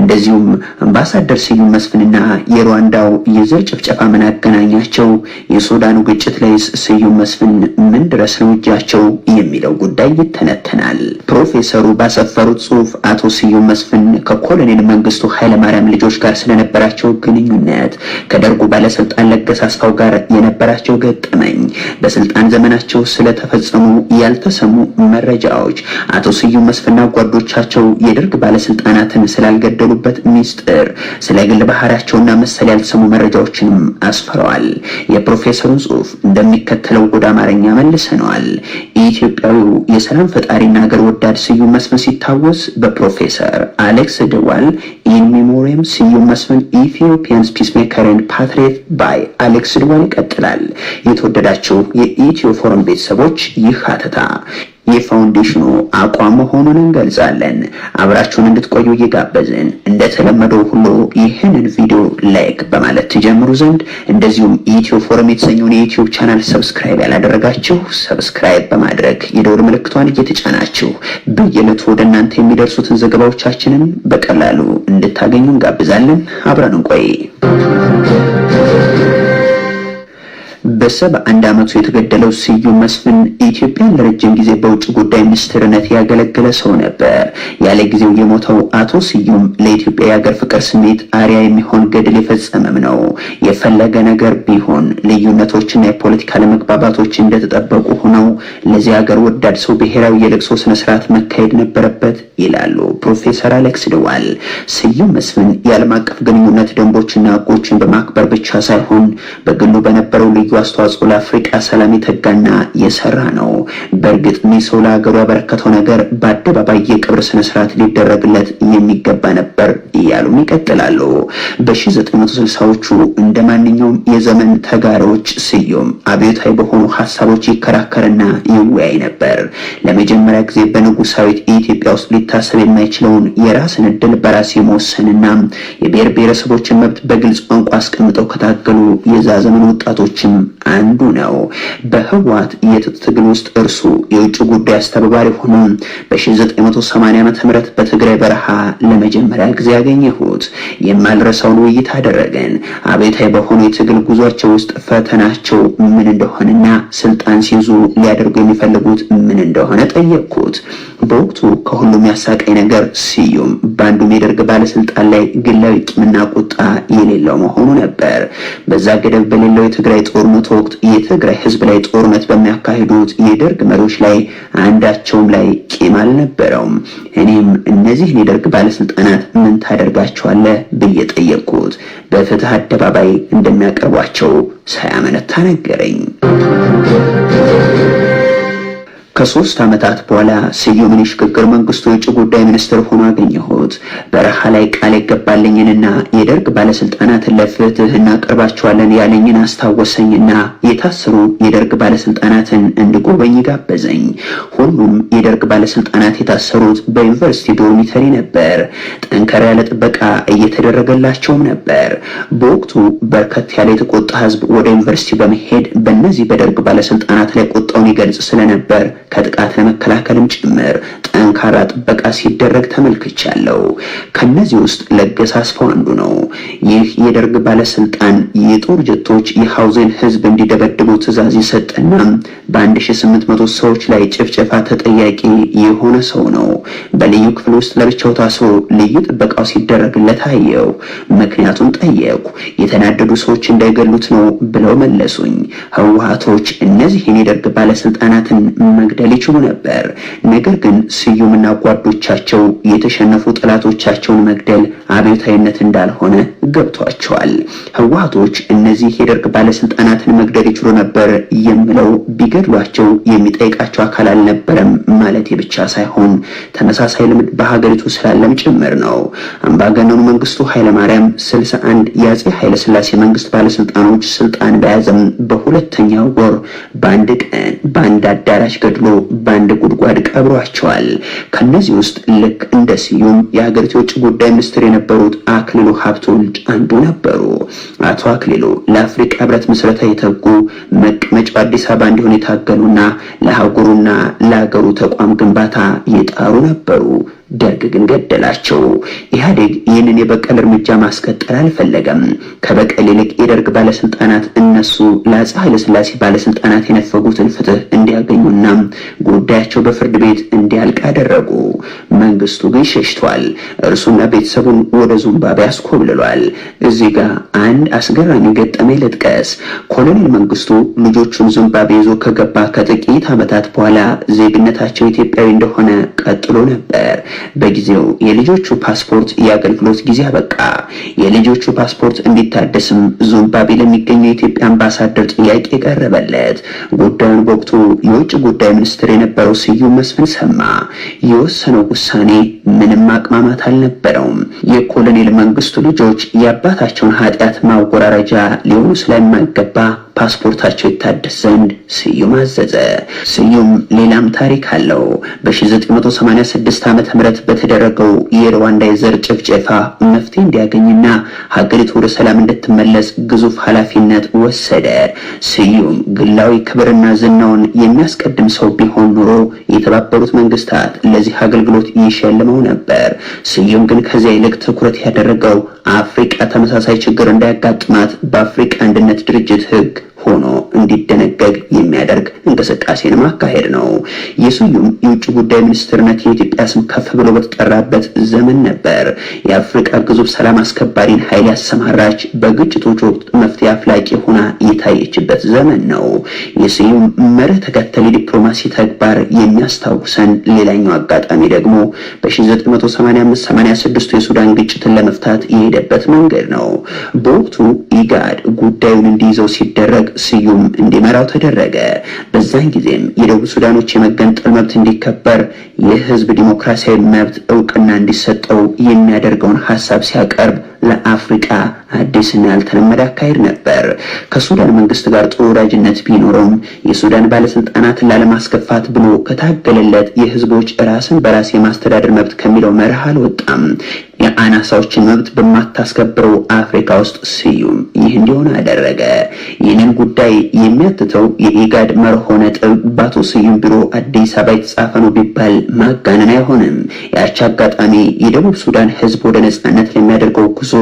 እንደዚሁም አምባሳደር ስዩም መስፍንና የሩዋንዳው የዘር ጭፍጨፋ ምን አገናኛቸው? የሱዳኑ ግጭት ላይስ ስዩም መስፍን ምን ድረስ ነው እጃቸው የሚለው ጉዳይ ይተነተናል። ፕሮፌሰሩ ባሰፈሩት ጽሑፍ አቶ ስዩም መስፍን ከኮሎኔል መንግስቱ ኃይለማርያም ልጆች ጋር ስለነበራቸው ግንኙነት፣ ከደርጉ ባለስልጣን ለገሰ አስፋው ጋር የነበራቸው ገጠመኝ፣ በስልጣን ዘመናቸው ስለተፈጸሙ ያልተሰሙ መረጃዎች፣ አቶ ስዩም መስፍንና ጓዶቻቸው የደርግ ባለስልጣናትን ስላልገደሉበት ሚስጥር፣ ስለ ግል ባህሪያቸውና መሰል ያልተሰሙ መረጃዎችንም አስፍረዋል። የፕሮፌሰሩን ጽሑፍ እንደሚከተለው ወደ አማርኛ መልሰነዋል። ኢትዮጵያዊው የሰላም ፈጣሪና ሀገር ወዳድ ስዩም መስፍን ሲታወስ በፕሮፌሰር አሌክስ ድዋል In Memoriam ስዩም መስፍን Ethiopian's Peacemaker and Patriot by አሌክስ ድዋል ይቀጥላል። የተወደዳችሁ የኢትዮ ፎረም ቤተሰቦች፣ ይህ ሀተታ የፋውንዴሽኑ አቋም መሆኑን እንገልጻለን። አብራችሁን እንድትቆዩ እየጋበዝን፣ እንደተለመደው ሁሉ ይህንን ቪዲዮ ላይክ በማለት ትጀምሩ ዘንድ፣ እንደዚሁም ኢትዮ ፎረም የተሰኘውን የዩቲዩብ ቻናል ሰብስክራይብ ያላደረጋችሁ ሰብስክራይብ በማድረግ የደውል ምልክቷን እየተጫናችሁ በየዕለቱ ወደ እናንተ የሚደርሱትን ዘገባዎቻችንን በቀላሉ እንድታገኙ እንጋብዛለን። አብረን እንቆይ። በሰባ አንድ ዓመቱ የተገደለው ስዩም መስፍን ኢትዮጵያን ለረጅም ጊዜ በውጭ ጉዳይ ሚኒስትርነት ያገለገለ ሰው ነበር። ያለ ጊዜው የሞተው አቶ ስዩም ለኢትዮጵያ የሀገር ፍቅር ስሜት አርያ የሚሆን ገድል የፈጸመም ነው። የፈለገ ነገር ቢሆን፣ ልዩነቶችና የፖለቲካ አለመግባባቶች እንደተጠበቁ ሆነው፣ ለዚህ ሀገር ወዳድ ሰው ብሔራዊ የለቅሶ ስነስርዓት መካሄድ ነበረበት ይላሉ ፕሮፌሰር አሌክስ ድዋል። ስዩም መስፍን የዓለም አቀፍ ግንኙነት ደንቦችና ሕጎችን በማክበር ብቻ ሳይሆን፣ በግሉ በነበረው ልዩ አስተዋጽኦ ለአፍሪቃ ሰላም የተጋና የሰራ ነው። በእርግጥ ይህ ሰው ለሀገሩ ያበረከተው ነገር በአደባባይ የቀብር ስነስርዓት ሊደረግለት የሚገባ ነበር እያሉም ይቀጥላሉ። በ1960ዎቹ እንደ ማንኛውም የዘመን ተጋሪዎች ስዩም አብዮታዊ በሆኑ ሀሳቦች ይከራከርና ይወያይ ነበር። ለመጀመሪያ ጊዜ በንጉሳዊት ኢትዮጵያ ውስጥ ሊታሰብ የማይችለውን የራስን እድል በራስ የመወሰንና የብሔር ብሔረሰቦችን መብት በግልጽ ቋንቋ አስቀምጠው ከታገሉ የዛ ዘመን ወጣቶችም አንዱ ነው። በህወሓት የትጥቅ ትግል ውስጥ እርሱ የውጭ ጉዳይ አስተባባሪ ሆኖ በ1980 ዓ.ም በትግራይ በረሃ ለመጀመሪያ ጊዜ ያገኘሁት። የማልረሳውን ውይይት አደረግን። አብዮታዊ በሆኑ የትግል ጉዟቸው ውስጥ ፈተናቸው ምን እንደሆነና ስልጣን ሲይዙ ሊያደርጉ የሚፈልጉት ምን እንደሆነ ጠየቅኩት። በወቅቱ ከሁሉም ያሳቀኝ ነገር ስዩም በአንዱም የደርግ ባለስልጣን ላይ ግላዊ ቂምና ቁጣ የሌለው መሆኑ ነበር። በዛ ገደብ በሌለው የትግራይ ጦርነት ወቅት የትግራይ ህዝብ ላይ ጦርነት በሚያካሂዱት የደርግ መሪዎች ላይ አንዳቸውም ላይ ቂም አልነበረውም። እኔም «እነዚህን የደርግ ባለስልጣናት ምን ታደርጋቸዋለህ?» ብዬ ጠየቅኩት። «በፍትህ አደባባይ እንደሚያቀርቧቸው ሳያመነታ ነገረኝ።» ከሶስት ዓመታት በኋላ ስዩምን የሽግግር መንግስቱ የውጭ ጉዳይ ሚኒስትር ሆኖ አገኘሁት። በረሃ ላይ ቃል የገባልኝንና የደርግ ባለስልጣናትን ለፍትህ እናቀርባቸዋለን ያለኝን አስታወሰኝና የታሰሩ የደርግ ባለስልጣናትን እንድጎበኝ ጋበዘኝ። ሁሉም የደርግ ባለስልጣናት የታሰሩት በዩኒቨርሲቲ ዶርሚተሪ ነበር። ጠንከር ያለ ጥበቃ እየተደረገላቸውም ነበር። በወቅቱ በርከት ያለ የተቆጣ ህዝብ ወደ ዩኒቨርሲቲ በመሄድ በእነዚህ በደርግ ባለስልጣናት ላይ ቁጣውን ይገልጽ ስለነበር ከጥቃት ለመከላከልም ጭምር ጠንካራ ጥበቃ ሲደረግ ተመልክቻለሁ። ከነዚህ ውስጥ ለገሰ አስፋው አንዱ ነው። ይህ የደርግ ባለስልጣን የጦር ጀቶች የሐውዜን ህዝብ እንዲደበድቡ ትዕዛዝ የሰጠና በ1800 ሰዎች ላይ ጭፍጨፋ ተጠያቂ የሆነ ሰው ነው። በልዩ ክፍል ውስጥ ለብቻው ታስሮ ልዩ ጥበቃው ሲደረግለት አየው። ምክንያቱን ጠየቁ። «የተናደዱ ሰዎች እንዳይገሉት ነው» ብለው መለሱኝ። ህወሓቶች እነዚህን የደርግ ባለስልጣናትን መግደል ይችሉ ነበር። ነገር ግን ስዩምና ጓዶቻቸው የተሸነፉ ጠላቶቻቸውን መግደል አብዮታዊነት እንዳልሆነ ገብቷቸዋል። ህወሓቶች እነዚህ የደርግ ባለስልጣናትን መግደል ይችሉ ነበር የምለው ቢገድሏቸው የሚጠይቃቸው አካል አልነበረም ማለቴ ብቻ ሳይሆን፣ ተመሳሳይ ልምድ በሀገሪቱ ስላለም ጭምር ነው። አምባገነኑ መንግስቱ ኃይለማርያም 61 የአጼ ኃይለሥላሴ መንግስት ባለስልጣኖች ስልጣን በያዘም በሁለተኛው ወር በአንድ ቀን በአንድ አዳራሽ ገድሎ በአንድ ጉድጓድ ቀብሯቸዋል። ከነዚህ ውስጥ ልክ እንደ ስዩም የሀገሪቱ የውጭ ጉዳይ ሚኒስትር የነበሩት አክሊሉ ሀብተወልድ አንዱ ነበሩ። አቶ አክሊሉ ለአፍሪካ ህብረት ምስረታ የተጉ፣ መቀመጫው አዲስ አበባ እንዲሆን የታገሉና ለአህጉሩና ለሀገሩ ተቋም ግንባታ የጣሩ ነበሩ። ደርግ ግን ገደላቸው። ኢህአዴግ ይህንን የበቀል እርምጃ ማስቀጠል አልፈለገም። ከበቀል ይልቅ የደርግ ባለስልጣናት እነሱ ለአጼ ኃይለሥላሴ ባለስልጣናት የነፈጉትን ፍትህ እንዲያገኙና ጉዳያቸው በፍርድ ቤት እንዲያልቅ አደረጉ። መንግስቱ ግን ሸሽቷል። እርሱና ቤተሰቡን ወደ ዙምባቤ አስኮብልሏል። እዚህ ጋር አንድ አስገራሚ ገጠመኝ ልጥቀስ። ኮሎኔል መንግስቱ ልጆቹን ዙምባቤ ይዞ ከገባ ከጥቂት ዓመታት በኋላ ዜግነታቸው ኢትዮጵያዊ እንደሆነ ቀጥሎ ነበር። በጊዜው የልጆቹ ፓስፖርት የአገልግሎት ጊዜ አበቃ። የልጆቹ ፓስፖርት እንዲታደስም ዙምባቤ ለሚገኘው የኢትዮጵያ አምባሳደር ጥያቄ ቀረበለት። ጉዳዩን በወቅቱ የውጭ ጉዳይ ሚኒስትር የነበረው ስዩም መስፍን ሰማ። የወሰነው ውሳኔ ምንም ማቅማማት አልነበረውም። የኮሎኔል መንግስቱ ልጆች የአባታቸውን ኃጢአት ማወራረጃ ሊሆኑ ስለማይገባ ፓስፖርታቸው ይታደስ ዘንድ ስዩም አዘዘ። ስዩም ሌላም ታሪክ አለው። በ1986 ዓመተ ምህረት በተደረገው የሩዋንዳ የዘር ጭፍጨፋ መፍትሄ እንዲያገኝና ሀገሪቱ ወደ ሰላም እንድትመለስ ግዙፍ ኃላፊነት ወሰደ። ስዩም ግላዊ ክብርና ዝናውን የሚያስቀድም ሰው ቢሆን ኑሮ የተባበሩት መንግስታት ለዚህ አገልግሎት ይሸልመው ነበር። ስዩም ግን ከዚያ ይልቅ ትኩረት ያደረገው አፍሪቃ ተመሳሳይ ችግር እንዳያጋጥማት በአፍሪቃ አንድነት ድርጅት ህግ ሆኖ እንዲደነገግ የሚያደርግ እንቅስቃሴን ማካሄድ ነው። የስዩም የውጭ ጉዳይ ሚኒስትርነት የኢትዮጵያ ስም ከፍ ብሎ በተጠራበት ዘመን ነበር። የአፍሪቃ ግዙፍ ሰላም አስከባሪን ኃይል ያሰማራች፣ በግጭቶች ወቅት መፍትሄ አፍላቂ ሆና የታየችበት ዘመን ነው። የስዩም መርህ ተከተል የዲፕሎማሲ ተግባር የሚያስታውሰን ሌላኛው አጋጣሚ ደግሞ በ1985-86 የሱዳን ግጭትን ለመፍታት የሄደበት መንገድ ነው። በወቅቱ ኢጋድ ጉዳዩን እንዲይዘው ሲደረግ ስዩም እንዲመራው ተደረገ። በዛን ጊዜም የደቡብ ሱዳኖች የመገንጠል መብት እንዲከበር፣ የህዝብ ዲሞክራሲያዊ መብት እውቅና እንዲሰጠው የሚያደርገውን ሐሳብ ሲያቀርብ ለአፍሪቃ አዲስና ያልተለመደ አካሄድ ነበር። ከሱዳን መንግስት ጋር ጥሩ ወዳጅነት ቢኖረውም የሱዳን ባለስልጣናትን ላለማስከፋት ብሎ ከታገለለት የህዝቦች ራስን በራስ የማስተዳደር መብት ከሚለው መርህ አልወጣም። የአናሳዎችን መብት በማታስከብረው አፍሪካ ውስጥ ስዩም ይህ እንዲሆን አደረገ። ይህንን ጉዳይ የሚያትተው የኢጋድ መርሆ ነጥብ በአቶ ስዩም ቢሮ አዲስ አበባ የተጻፈ ነው ቢባል ማጋነን አይሆንም። ያቺ አጋጣሚ የደቡብ ሱዳን ህዝብ ወደ ነጻነት ለሚያደርገው ጉዞ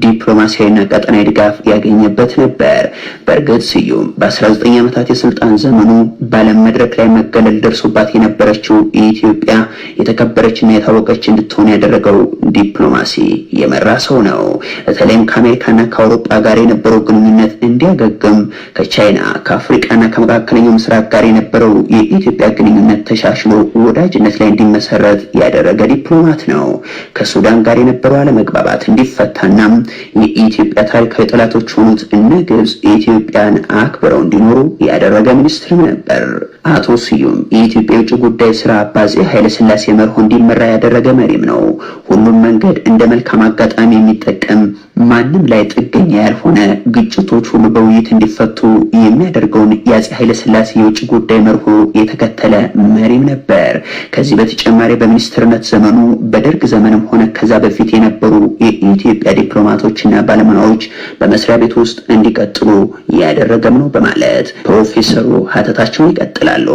ዲፕሎማሲያዊና ቀጠናዊ ድጋፍ ያገኘበት ነበር። በእርግጥ ስዩም በ19 ዓመታት የስልጣን ዘመኑ በዓለም መድረክ ላይ መገለል ደርሶባት የነበረችው ኢትዮጵያ የተከበረችና የታወቀች እንድትሆን ያደረገው ዲፕሎማሲ የመራ ሰው ነው። በተለይም ከአሜሪካና ከአውሮፓ ጋር የነበረው ግንኙነት እንዲያገግም፣ ከቻይና ከአፍሪቃና ከመካከለኛው ምስራቅ ጋር የነበረው የኢትዮጵያ ግንኙነት ተሻሽሎ ወዳጅነት ላይ እንዲመሰረት ያደረገ ዲፕሎማት ነው። ከሱዳን ጋር የነበረው አለመግባባት እንዲፈታና የኢትዮጵያ ታሪካዊ ጠላቶች የሆኑት እነ ግብጽ ኢትዮጵያን አክብረው እንዲኖሩ ያደረገ ሚኒስትርም ነበር። አቶ ስዩም የኢትዮጵያ የውጭ ጉዳይ ስራ በአጼ ኃይለ ሥላሴ መርሆ እንዲመራ ያደረገ መሪም ነው። ሁሉም መንገድ እንደ መልካም አጋጣሚ የሚጠቀም፣ ማንም ላይ ጥገኛ ያልሆነ፣ ግጭቶች ሁሉ በውይይት እንዲፈቱ የሚያደርገውን የአጼ ኃይለ ሥላሴ የውጭ ጉዳይ መርሆ የተከተለ መሪም ነበር። ከዚህ በተጨማሪ በሚኒስትርነት ዘመኑ በደርግ ዘመንም ሆነ ከዛ በፊት የነበሩ የኢትዮጵያ ዲፕሎማቶችና ባለሙያዎች በመስሪያ ቤት ውስጥ እንዲቀጥሉ ያደረገም ነው በማለት ፕሮፌሰሩ ሀተታቸውን ይቀጥላሉ።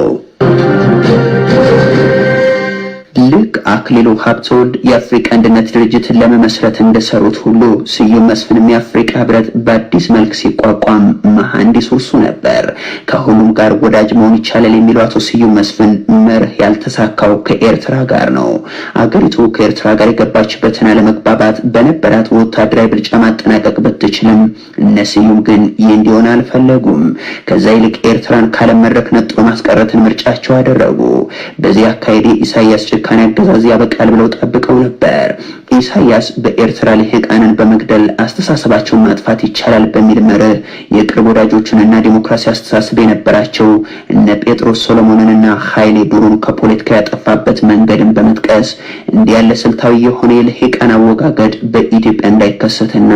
ልክ አክሊሉ ሀብተወልድ የአፍሪካ አንድነት ድርጅትን ለመመስረት እንደሰሩት ሁሉ ስዩም መስፍንም የአፍሪካ ህብረት በአዲስ መልክ ሲቋቋም መሐንዲሱ እርሱ ነበር። ከሁሉም ጋር ወዳጅ መሆን ይቻላል የሚለው አቶ ስዩም መስፍን መርህ ያልተሳካው ከኤርትራ ጋር ነው። አገሪቱ ከኤርትራ ጋር የገባችበትን አለመግባባት በነበራት ወታደራዊ ብልጫ ማጠናቀቅ ብትችልም እነ ስዩም ግን ይህ እንዲሆን አልፈለጉም። ከዛ ይልቅ ኤርትራን ካለም መድረክ ነጥሎ ማስቀረትን ምርጫቸው አደረጉ። በዚህ አካሄድ የኢሳያስ ጭካኔ አገዛዝ ያበቃል ብለው ጠብቀው ነበር። ኢሳያስ በኤርትራ ልሂቃንን በመግደል አስተሳሰባቸውን ማጥፋት ይቻላል በሚል መርህ የቅርብ ወዳጆቹንና ዲሞክራሲ አስተሳሰብ የነበራቸው እነ ጴጥሮስ ሶሎሞንንና ኃይሌ ዱሩን ከፖለቲካ ያጠፋበት መንገድን በመጥቀስ እንዲህ ያለ ስልታዊ የሆነ የልሂቃን አወጋገድ በኢትዮጵያ እንዳይከሰትና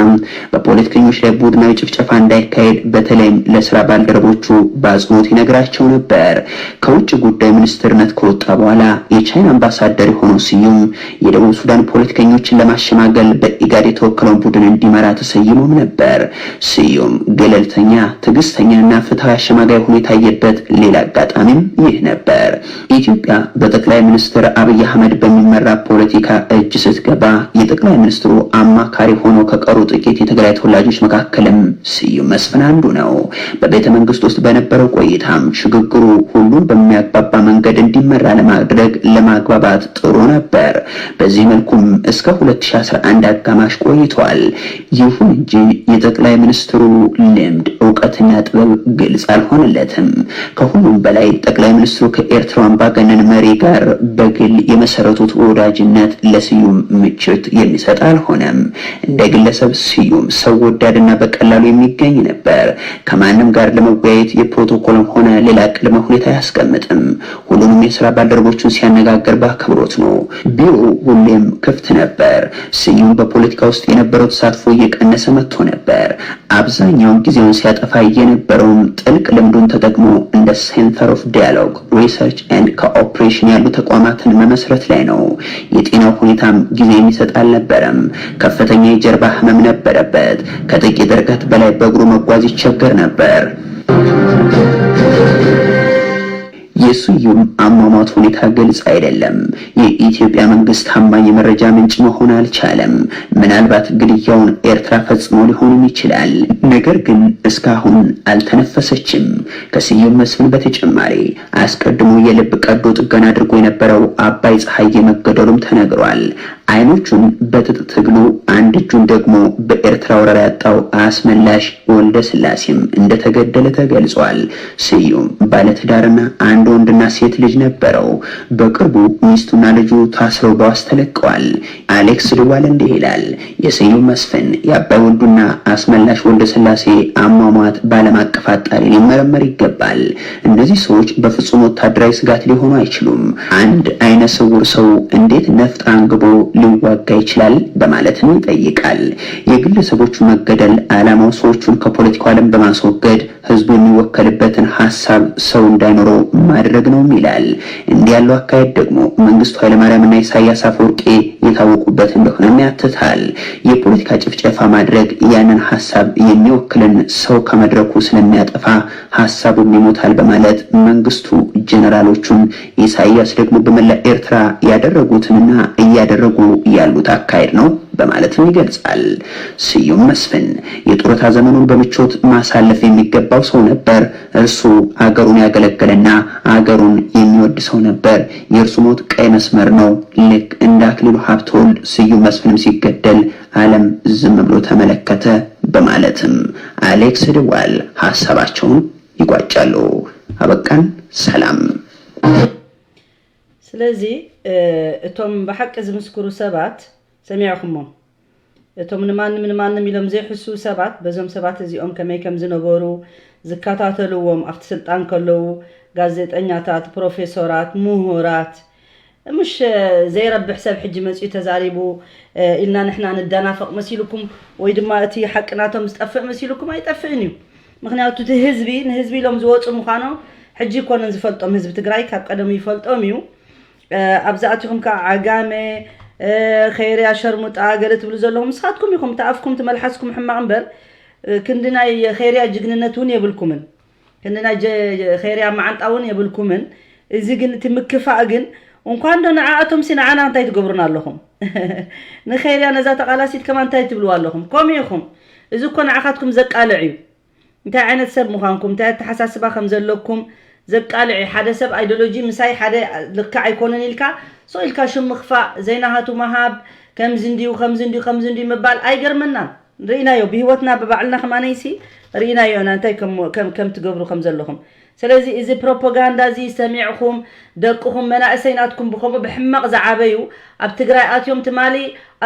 በፖለቲከኞች ላይ ቡድናዊ ጭፍጨፋ እንዳይካሄድ በተለይም ለስራ ባልደረቦቹ በአጽንኦት ይነግራቸው ነበር። ከውጭ ጉዳይ ሚኒስትርነት ከወጣ በኋላ የቻይና አምባሳደር የሆነው ስዩም የደቡብ ሱዳን ፖለቲከኞችን ለማሸማገል በኢጋድ የተወከለውን ቡድን እንዲመራ ተሰይሞም ነበር። ስዩም ገለልተኛ፣ ትዕግስተኛና ፍትሐዊ አሸማጋይ ሆኖ የታየበት ሌላ አጋጣሚም ይህ ነበር። ኢትዮጵያ በጠቅላይ ሚኒስትር አብይ አህመድ በሚመራ ፖለቲካ እጅ ስትገባ የጠቅላይ ሚኒስትሩ አማካሪ ሆነው ከቀሩ ጥቂት የትግራይ ተወላጆች መካከልም ስዩም መስፍን አንዱ ነው። በቤተ መንግስት ውስጥ በነበረው ቆይታም ሽግግሩ ሁሉን በሚያግባባ መንገድ እንዲመራ ለማድረግ ለማግባባት ጥሩ ነበር። በዚህ መልኩም እስከ 2011 አጋማሽ ቆይቷል። ይሁን እንጂ የጠቅላይ ሚኒስትሩ ልምድ፣ እውቀትና ጥበብ ግልጽ አልሆነለትም። ከሁሉም በላይ ጠቅላይ ሚኒስትሩ ከኤርትራው አምባገነን መሪ ጋር በግል የመሰረቱት ወዳጅ ነት ለስዩም ምቾት የሚሰጥ አልሆነም። እንደ ግለሰብ ስዩም ሰው ወዳድና በቀላሉ የሚገኝ ነበር። ከማንም ጋር ለመወያየት የፕሮቶኮልም ሆነ ሌላ ቅድመ ሁኔታ አያስቀምጥም። ሁሉንም የስራ ባልደረቦቹን ሲያነጋግር በአክብሮት ነው። ቢሮው ሁሌም ክፍት ነበር። ስዩም በፖለቲካ ውስጥ የነበረው ተሳትፎ እየቀነሰ መጥቶ ነበር። አብዛኛውን ጊዜውን ሲያጠፋ የነበረውም ጥልቅ ልምዱን ተጠቅሞ እንደ Center of Dialogue፣ Research and Cooperation ያሉ ተቋማትን መመስረት ላይ ነው። የጤናው ሁኔታም ጊዜ የሚሰጥ አልነበረም። ከፍተኛ የጀርባ ህመም ነበረበት። ከጥቂት ርቀት በላይ በእግሩ መጓዝ ይቸገር ነበር። የስዩም አሟሟት ሁኔታ ግልጽ አይደለም። የኢትዮጵያ መንግስት ታማኝ የመረጃ ምንጭ መሆን አልቻለም። ምናልባት ግድያውን ኤርትራ ፈጽሞ ሊሆንም ይችላል። ነገር ግን እስካሁን አልተነፈሰችም። ከስዩም መስፍን በተጨማሪ አስቀድሞ የልብ ቀዶ ጥገና አድርጎ የነበረው አባይ ፀሐዬ መገደሉም ተነግሯል። አይኖቹን በትጥቅ ትግሉ፣ አንድ እጁን ደግሞ በኤርትራ ወረራ ያጣው አስመላሽ ወልደ ስላሴም እንደተገደለ ተገልጿል። ስዩም ባለትዳርና አንድ ወንድና ሴት ልጅ ነበረው። በቅርቡ ሚስቱና ልጁ ታስረው በዋስ ተለቀዋል። አሌክስ ድዋል እንዲህ ይላል፣ የስዩም መስፍን፣ የአባይ ወልዱና አስመላሽ ወልደ ስላሴ አሟሟት በዓለም አቀፍ አጣሪ ሊመረመር ይገባል። እነዚህ ሰዎች በፍጹም ወታደራዊ ስጋት ሊሆኑ አይችሉም። አንድ አይነ ስውር ሰው እንዴት ነፍጥ አንግቦ ሊዋጋ ይችላል? በማለትም ይጠይቃል። የግለሰቦቹ መገደል ዓላማው ሰዎቹን ከፖለቲካው ዓለም በማስወገድ ህዝቡ የሚወከልበትን ሀሳብ ሰው እንዳይኖረው ማድረግ ነውም ይላል። እንዲህ ያለው አካሄድ ደግሞ መንግስቱ ኃይለማርያምና ኢሳያስ አፈወርቂ የታወቁበት እንደሆነም ያትታል። የፖለቲካ ጭፍጨፋ ማድረግ ያንን ሀሳብ የሚወክልን ሰው ከመድረኩ ስለሚያጠፋ ሀሳቡም ይሞታል በማለት መንግስቱ ጀነራሎቹን፣ ኢሳያስ ደግሞ በመላ ኤርትራ ያደረጉትንና እያደረጉ ያሉት አካሄድ ነው በማለትም ይገልጻል። ስዩም መስፍን የጡረታ ዘመኑን በምቾት ማሳለፍ የሚገባው ሰው ነበር። እርሱ አገሩን ያገለገለና አገሩን የሚወድ ሰው ነበር። የእርሱ ሞት ቀይ መስመር ነው። ልክ እንደ አክሊሉ ሀብተወልድ ስዩም መስፍንም ሲገደል ዓለም ዝም ብሎ ተመለከተ በማለትም አሌክስ ድዋል ሀሳባቸውን ይቋጫሉ። አበቃን። ሰላም። ስለዚ እቶም ብሓቂ ዝምስክሩ ሰባት ሰሚዕኹሞም። እቶም ንማንም ንማንም ኢሎም ዘይሕስዉ ሰባት በዞም ሰባት እዚኦም ከመይ ከም ዝነበሩ ዝከታተልዎም፣ ኣብቲ ስልጣን ከለዉ ጋዜጠኛታት፣ ፕሮፌሶራት፣ ምሁራት፣ ምሽ ዘይረብሕ ሰብ ሕጂ መፂኡ ተዛሪቡ ኢልና ንሕና ንደናፈቕ መሲልኩም ወይ ድማ እቲ ሓቂ ናቶም ዝጠፍእ መሲልኩም ኣይጠፍእን እዩ። ምክንያቱ እቲ ህዝቢ ንህዝቢ ኢሎም ዝወፁ ምዃኖም ሕጂ ይኮነን ዝፈልጦም፣ ህዝቢ ትግራይ ካብ ቀደሙ ይፈልጦም እዩ። ኣብዚ ኣቲኹም ከዓ ዓጋመ፣ ኸይርያ፣ ሸርሙጣ ገለ ትብሉ ዘለኹም ንስኻትኩም ኢኹም። እቲ ኣፍኩም እቲ መልሓስኩም ሕማቕ እምበር ክንዲ ናይ ኸይርያ ጅግንነት እውን የብልኩምን። ክንዲ ናይ ኸይርያ መዓንጣ እውን የብልኩምን። እዚ ግን እቲ ምክፋእ ግን እንኳን ዶ ንዓኣቶም ሲ ንዓና እንታይ ትገብሩና ኣለኹም? ንኸይርያ ነዛ ተቓላሲት ከማን እንታይ ትብልዋ ኣለኹም? ከምኡ ኢኹም። እዚ እኮ ንዓኻትኩም ዘቃልዕ እዩ። እንታይ ዓይነት ሰብ ምዃንኩም፣ እንታይ ኣተሓሳስባ ከም ዘለኩም ዘቃልዕ እዩ። ሓደ ሰብ ኣይዲዮሎጂ ምሳይ ሓደ ልክዕ ኣይኮነን ኢልካ ሶ ኢልካ ሽም ምኽፋእ፣ ዘይናሃቱ ምሃብ፣ ከምዚ እንድዩ ከምዚ እንድዩ ከምዚ እንድዩ ምባል ኣይገርመናን። ርኢናዮ ብህይወትና ብባዕልና ከማነይሲ ርኢናዮ ኢና እንታይ ከም ከም ከም ትገብሩ ከም ዘለኹም። ስለዚ እዚ ፕሮፓጋንዳ እዚ ሰሚዕኹም ደቅኹም መናእሰይ ናትኩም ብኸምኡ ብሕማቕ ዝዓበዩ ኣብ ትግራይ ኣትዮም ትማሊ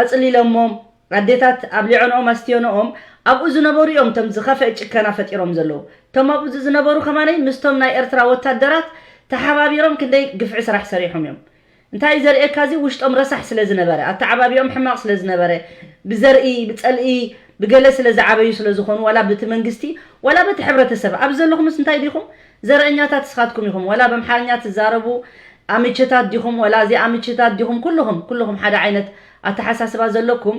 ኣጽሊለሞም ኣዴታት ኣብሊዖንኦም ኣስትዮንኦም ኣብኡ ዝነበሩ እዮም እቶም ዝኸፍአ ጭከና ፈጢሮም ዘለዉ። እቶም ኣብኡ ዝነበሩ ከማነይ ምስቶም ናይ ኤርትራ ወታደራት ተሓባቢሮም ክንደይ ግፍዒ ስራሕ ሰሪሖም እዮም። እንታይ እዩ ዘርእየካ እዚ ውሽጦም ረሳሕ ስለ ዝነበረ ኣተዓባቢኦም ሕማቕ ስለ ዝነበረ ብዘርኢ ብጸልኢ ብገለ ስለ ዝዓበዩ ስለ ዝኾኑ ዋላ በቲ መንግስቲ ዋላ በቲ ሕብረተሰብ ኣብዚ ዘለኹምስ እንታይ ዲኹም ዘርእኛታት እስኻትኩም ኢኹም ዋላ በምሓርኛ ትዛረቡ ኣምችታት ዲኹም ዋላ እዚ ኣምችታት ዲኹም ኩልኹም ኩልኹም ሓደ ዓይነት ኣተሓሳስባ ዘለኩም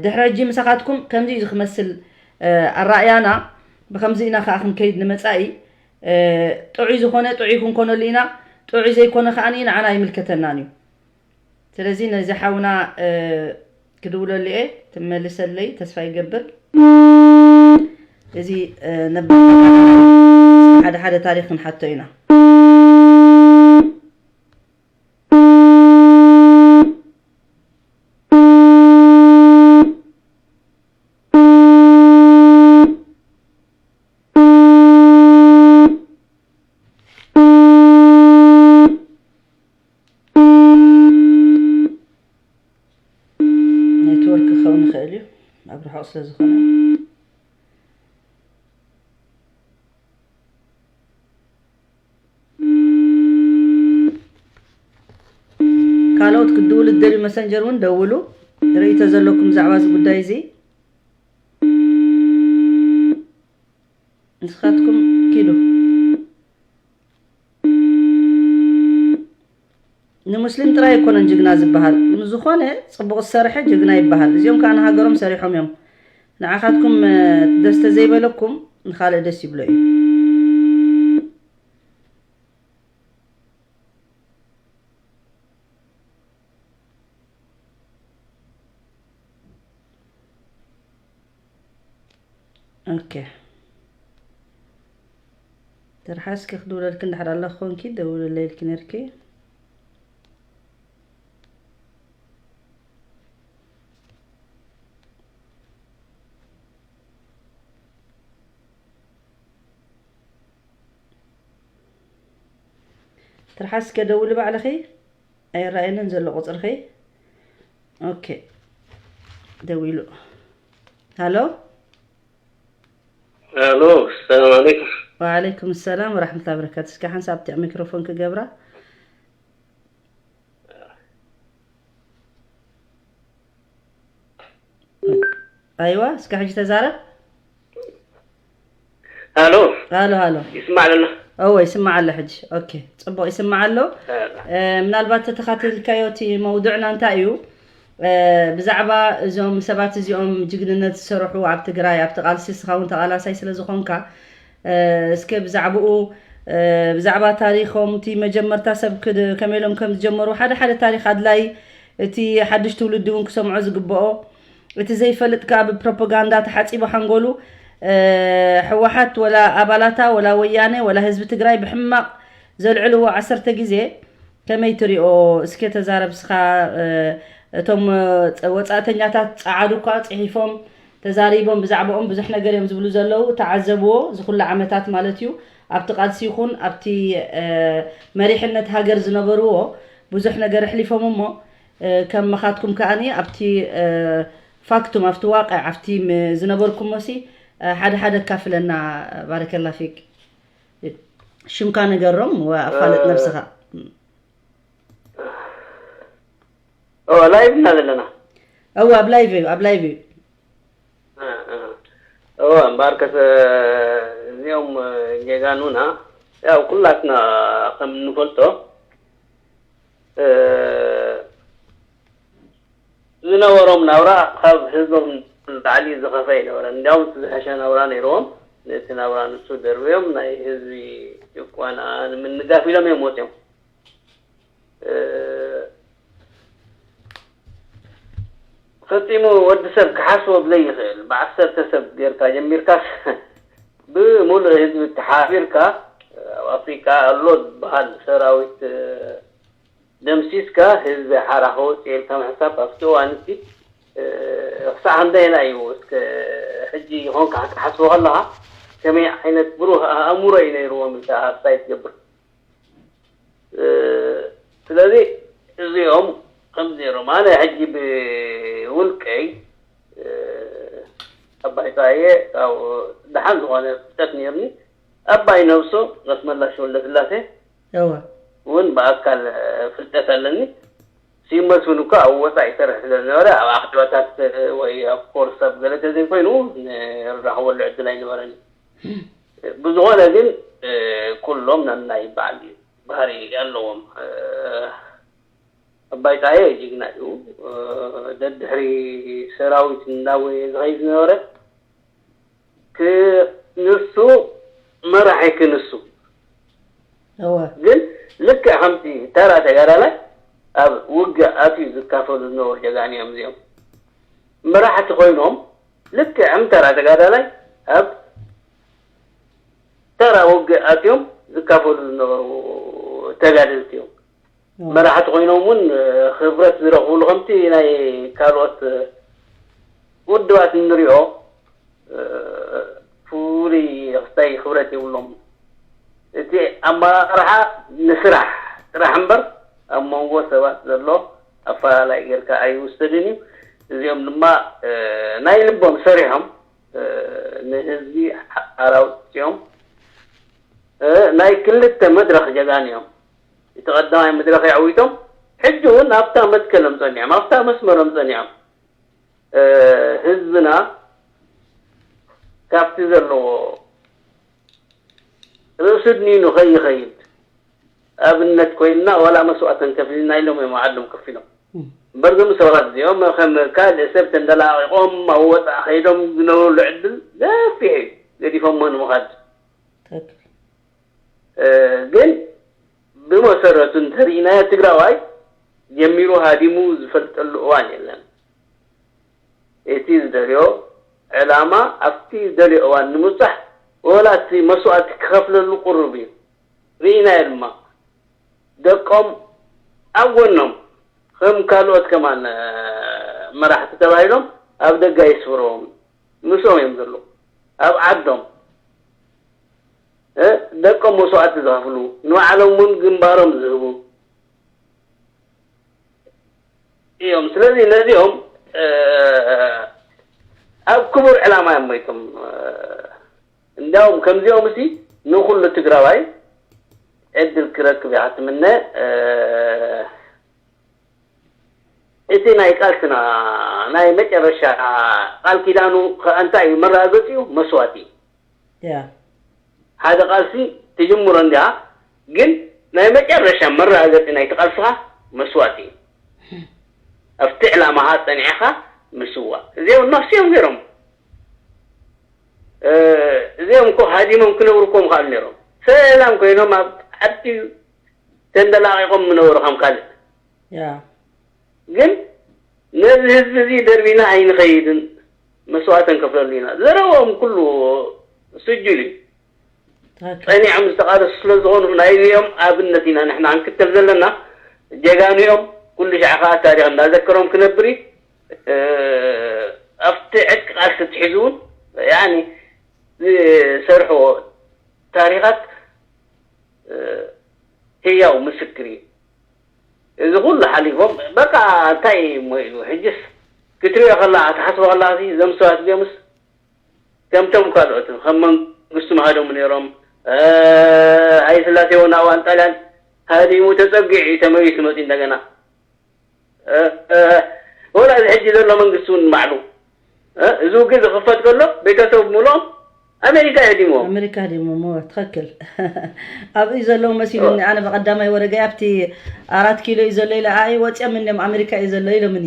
ድሕሪ ሕጂ ምሳኻትኩም ከምዚ እዩ ዝክመስል ኣራእያና ብከምዚ ኢና ከዓ ክንከይድ ንመፃኢ ጥዑይ ዝኾነ ጥዑይ ክንኮነሉ ኢና ጥዑይ ዘይኮነ ከዓ ንዓና ኣይምልከተናን እዩ ስለዚ ነዚ ሓውና ክድውለሉ እየ ትመልሰለይ ተስፋ ይገብር እዚ ነባ ሓደ ሓደ ታሪክ ክንሓቶ ኢና ስለ ዝኾነ፣ ካልኦት ክትድውሉ ትደልዩ መሰንጀር እውን ደውሉ። ርእይቶ ዘለኩም ብዛዕባ እዚ ጉዳይ እዚ ንስኻትኩም ኪዱ። ንሙስሊም ጥራይ ኣይኮነን ጅግና ዝበሃል። ንዝኾነ ጽቡቕ ዝሰርሐ ጅግና ይበሃል። እዚኦም ከኣ ንሃገሮም ሰሪሖም እዮም። ንዓኻትኩም፣ እ፣ ደስ ተዘይበለኩም ንኻልእ ደስ ይብሎ እዩ። ኦኬ። ትርሓስኪ ክድውለልኪ እንድሕር ኣለኹ ኮንኪ ደውለለይ ኢልኪ ነርኪ። ትርሓስኪ ደውሊ ባዕልኺ። ኣይረኣየንን ዘሎ ቁጽርኺ። ኦኬ። ደዊሉ። ሃሎ? ኣሎ፣ ሰላም ዓለይኩም። ወዓለይኩም ሰላም ወራሕመቱላሂ ወበረካቱ። እስኪ ሓንሳብ ትዕ ሚክሮፎን ክገብራ። ኣይዋ፣ እስኪ ሕጂ ተዛረብ። ኣሎ፣ ኣሎ፣ ኣሎ። ይስማዕ ኣሎ? እወ፣ ይስማዕ ኣሎ ሕጂ። ኦኬ፣ ጽቡቕ ይስማዕ ኣሎ። እ፣ ምናልባት ተተኻቲልካዮ እቲ መውዱዕና እንታይ እዩ? እ፣ ብዛዕባ እዞም ሰባት እዚኦም ጅግንነት ዝሰርሑ ኣብ ትግራይ፣ ኣብቲ ቃልሲ እስኻ እውን ተቓላሳይ ስለ ዝኾንካ፣ እ፣ እስከ ብዛዕባኡ፣ እ፣ ብዛዕባ ታሪኾም፣ እቲ መጀመርታ ሰብ ክድ-፣ ከመይ ኢሎም ከም ዝጀመሩ፣ ሓደ ሓደ ታሪኽ ኣድላይ፣ እቲ ሓድሽ ትውልዲ እውን ክሰምዖ ዝግብኦ፣ እቲ ዘይፈልጥ ከኣ ብፕሮፓጋንዳ ተሓጺቡ ሓንጎሉ፣ እ፣ ህወሓት ወላ ኣባላታ ወላ ወያነ ወላ ህዝቢ ትግራይ ብሕማቕ ዘልዕልዎ ዓሰርተ ግዜ ከመይ ትሪኦ? እስከ ተዛረብ እስኻ። እ፣ እቶም፣ እ፣ ወጻእተኛታት ጸዓዱ እኳ ጽሒፎም ተዛሪቦም ብዛዕባኦም ብዙሕ ነገር እዮም ዝብሉ ዘለዉ። ተዓዘብዎ፣ እዚ ኩሉ ዓመታት ማለት እዩ። ኣብቲ ቃልሲ ይኹን ኣብቲ፣ እ፣ መሪሕነት ሃገር ዝነበርዎ ብዙሕ ነገር ኣሕሊፎም እሞ፣ እ፣ ከም መኻትኩም ከኣኒ ኣብቲ፣ እ፣ ፋክቱም፣ ኣብቲ ዋቅዕ፣ ኣብቲ ም-፣ ዝነበርኩሞሲ፣ እ፣ ሓደ ሓደ ኣካፍለና። ባረከላ ፊክ። ሽምካ ንገሮም ወኣፋልጥ ነብስኻ። ኦ፣ ላይቭ እና ዘለና። እወ፣ ኣብ ላይቭ እዩ፣ ኣብ ላይቭ እዩ። እ፣ እ። እወ፣ እምበኣርከስ እዚኦም ጀጋኑና ያው ኩላትና ከም እንፈልጦ፣ እ፣ ዝነበሮም ናብራ ካብ ህዝቦም ንላዕሊ ዝኸፈ ኣይነበረን። እንዲያውም እቲ ዝሐሸ ናብራ ነይርዎም። ነቲ ናብራ ንሱ ደርብዮም ናይ ህዝቢ ጭቆና ንምንጋፍ ኢሎም እዮም ወፂኦም። እ፣ ፈጺሙ ወዲ ሰብ ክሓስቦ ብዘይኽእል ብዓሰርተ ሰብ ጌርካ ጀሚርካስ ብምሉእ ህዝቢ ተሓቢርካ ኣብ ኣፍሪቃ ኣሎ ዝበሃል ሰራዊት፣ እ፣ ደምሲስካ ህዝቢ ሓራ ከወፅእ ኢልካ ምሕሳብ ኣብቲ እዋን እቲ፣ እ፣ ክሳዕ ክንደየና እዩ እስከ ሕጂ ይኾንካ ክትሓስቦ ከለኻ ከመይ ዓይነት ብሩህ ኣእምሮ እዩ ነይርዎም ኢልካ ኣፕታይ ትገብር። እ፣ ስለዚ እዚኦም ከምዚ ነይሮም። ኣነ ሕጂ ብውልቀይ፣ እ፣ ኣባይ ጣየ ካብኡ ደሓን ዝኾነ ፍልጠት ነይርኒ። ኣባይ ነብሶ ኣስመላሽ ወልደስላሴ እወ። እውን ብኣካል ፍልጠት ኣለኒ። ሲመስ እውን እኳ ኣብ ወፃእ ይሰርሕ ስለ ዝነበረ ኣብ ኣኼባታት ወይ ኣብ ኮርስ ኣብ ገለ ተዘይኮይኑ ንራኸበሉ ዕድል ኣይነበረን። ብዝኾነ ግን፣ እ፣ ኩሎም ነናይ በዓል ባህሪ ኣለዎም። እ፣ ኣባይ ጣየ ጅግና እዩ። እ፣ ደድሕሪ ሰራዊት እናጎየ ዝኸይድ ዝነበረ ክ-፣ ንሱ መራሒ ክንሱ እወ። ግን ልክዕ ከምቲ ተራ ተጋዳላይ ኣብ ውግእ ኣትዩ ዝካፈሉ ዝነበሩ ጀጋኑ እዮም እዚኦም። መራሕቲ ኮይኖም ልክዕ ከም ተራ ተጋዳላይ ኣብ ተራ ውግእ ኣትዮም ዝካፈሉ ዝነበሩ ተጋደልቲ እዮም። እወ። መራሕቲ ኮይኖም እውን፣ እ፣ ክብረት ዝረኽብሉ ከምቲ ናይ ካልኦት፣ እ፣ ውድባት እንሪኦ፣ እ፣ ፍሉይ ክስታይ ክብረት የብሎም። እቲ ኣመራርሓ ንስራሕ ጥራሕ እምበር ኣብ መንጎ ሰባት ዘሎ ኣፈላላይ ጌርካ ኣይውሰድን እዩ። እዚኦም ድማ ናይ ልቦም ሰሪሖም ንህዝቢ ሓራውፂኦም ናይ ክልተ መድረኽ ጀጋኑ እዮም። እቲ ቀዳማይ መድረኽ የዕዊቶም፣ ሕጂ እውን ኣብታ መትከሎም ፀኒዖም፣ ኣብታ መስመሮም ፀኒዖም። ህዝብና ካብቲ ዘለዎ ርእሱ ድኒኑ ከይኸይድ ኣብነት ኮይንና ዋላ መስዋእተን ከፊልና ኢሎም እዮም ዓዶም ከፊሎም። እምበር እዞም ሰባት እዚኦም ከም ካልእ ሰብ ተንደላቂቆም ኣብ ወፃእ ከይዶም ዝነብሩሉ ዕድል ገፊሕ እዩ፣ ገዲፎሞ ንምኻድ። ግን ብመሰረቱ እንተሪኢናዮ ትግራዋይ ጀሚሩ ሃዲሙ ዝፈልጠሉ እዋን የለን። እቲ ዝደልዮ ዕላማ ኣብቲ ዝደልዮ እዋን ንምብፃሕ ወላ እቲ መስዋእቲ ክኸፍለሉ ቅሩብ እዩ። ርኢናዮ ድማ ደቆም ኣብ ጎኖም ከም ካልኦት ከማን መራሕቲ ተባሂሎም ኣብ ደገ ኣይስፍርዎም፣ ምስኦም እዮም ዘለዉ። ኣብ ዓዶም ደቆም መስዋእቲ ዝኸፍሉ፣ ንባዕሎም እውን ግንባሮም ዝህቡ እዮም። ስለዚ ነዚኦም ኣብ ክቡር ዕላማ እዮም ሞይቶም። እንዲያውም ከምዚኦም እሲ ንኩሉ ትግራዋይ ዕድል ክረክብ እያ ትምነ። እቲ ናይ ቃልስና ናይ መጨረሻ ቃል ኪዳኑ ከ እንታይ እዩ መረጋገፂኡ? መስዋእቲ እዩ። ሓደ ቃልሲ ትጅምሮ እንዲያ፣ ግን ናይ መጨረሻ መረጋገፂ ናይቲ ቃልስኻ መስዋእቲ እዩ። ኣብቲ ዕላማኻ ፀኒዕኻ ምስዋእ። እዚኦም ነፍሲ እዮም ገይሮም። እዚኦም እኮ ሃዲሞም ክነብሩ እኮ ምኽኣሉ ነይሮም። ሰላም ኮይኖም ኣብ ዓዲ ተንደላቂቆም ምነበሩ ከም ካልእ። ግን ነዚ ህዝቢ እዚ ደርቢና ኣይንኸይድን፣ መስዋእቲ ንከፍለሉ ኢና። ዘረብኦም ኩሉ ስጁል እዩ። ጸኒዖም ዝተቓለሱ ስለ ዝኾኑ ናይዚኦም ኣብነት ኢና ንሕና ክንክተል ዘለና። ጀጋኑ እዮም። ኩሉ ሻዕ ከዓ ታሪኽ እንዳዘከሮም ክነብር እዩ። ኣብቲ ዕጥቂ ቃልሲ ትሒዙ እውን ያኒ ዝሰርሕዎ ታሪኻት ህያው ምስክር እዩ። እዚ ኩሉ ሓሊፎም በቃ እንታይ እሞ ኢሉ ሕጅስ ክትሪኦ ከላ ትሓስቦ ከላ እዞም ሰባት እዚኦምስ ከምቶም ካልኦት ከም መንግስቱ ማሃደሙ ነይሮም። ሃይለ ስላሴ እውን ኣብ እዋን ጣልያን ሃዲሙ ተፀጊዑ እዩ ተመሊሱ መፂኡ እንደገና። ወላ እዚ ሕጂ ዘሎ መንግስቲ እውን ባዕሉ እዚ ውግእ ዝኽፈት ከሎ ቤተሰብ ምሉኦም ኣሜሪካ የዲምዎም። ኣሜሪካ የዲምዎም። ትኽክል። ኣብኡ ዘለዉ መሲሉኒ ኣነ ብቐዳማይ ወረገይ ኣብቲ ኣራት ኪሎ እዩ ዘሎ ኢለ ኣይ ወፂኦም እንዲም ኣሜሪካ እዩ ዘሎ ኢሎምኒ።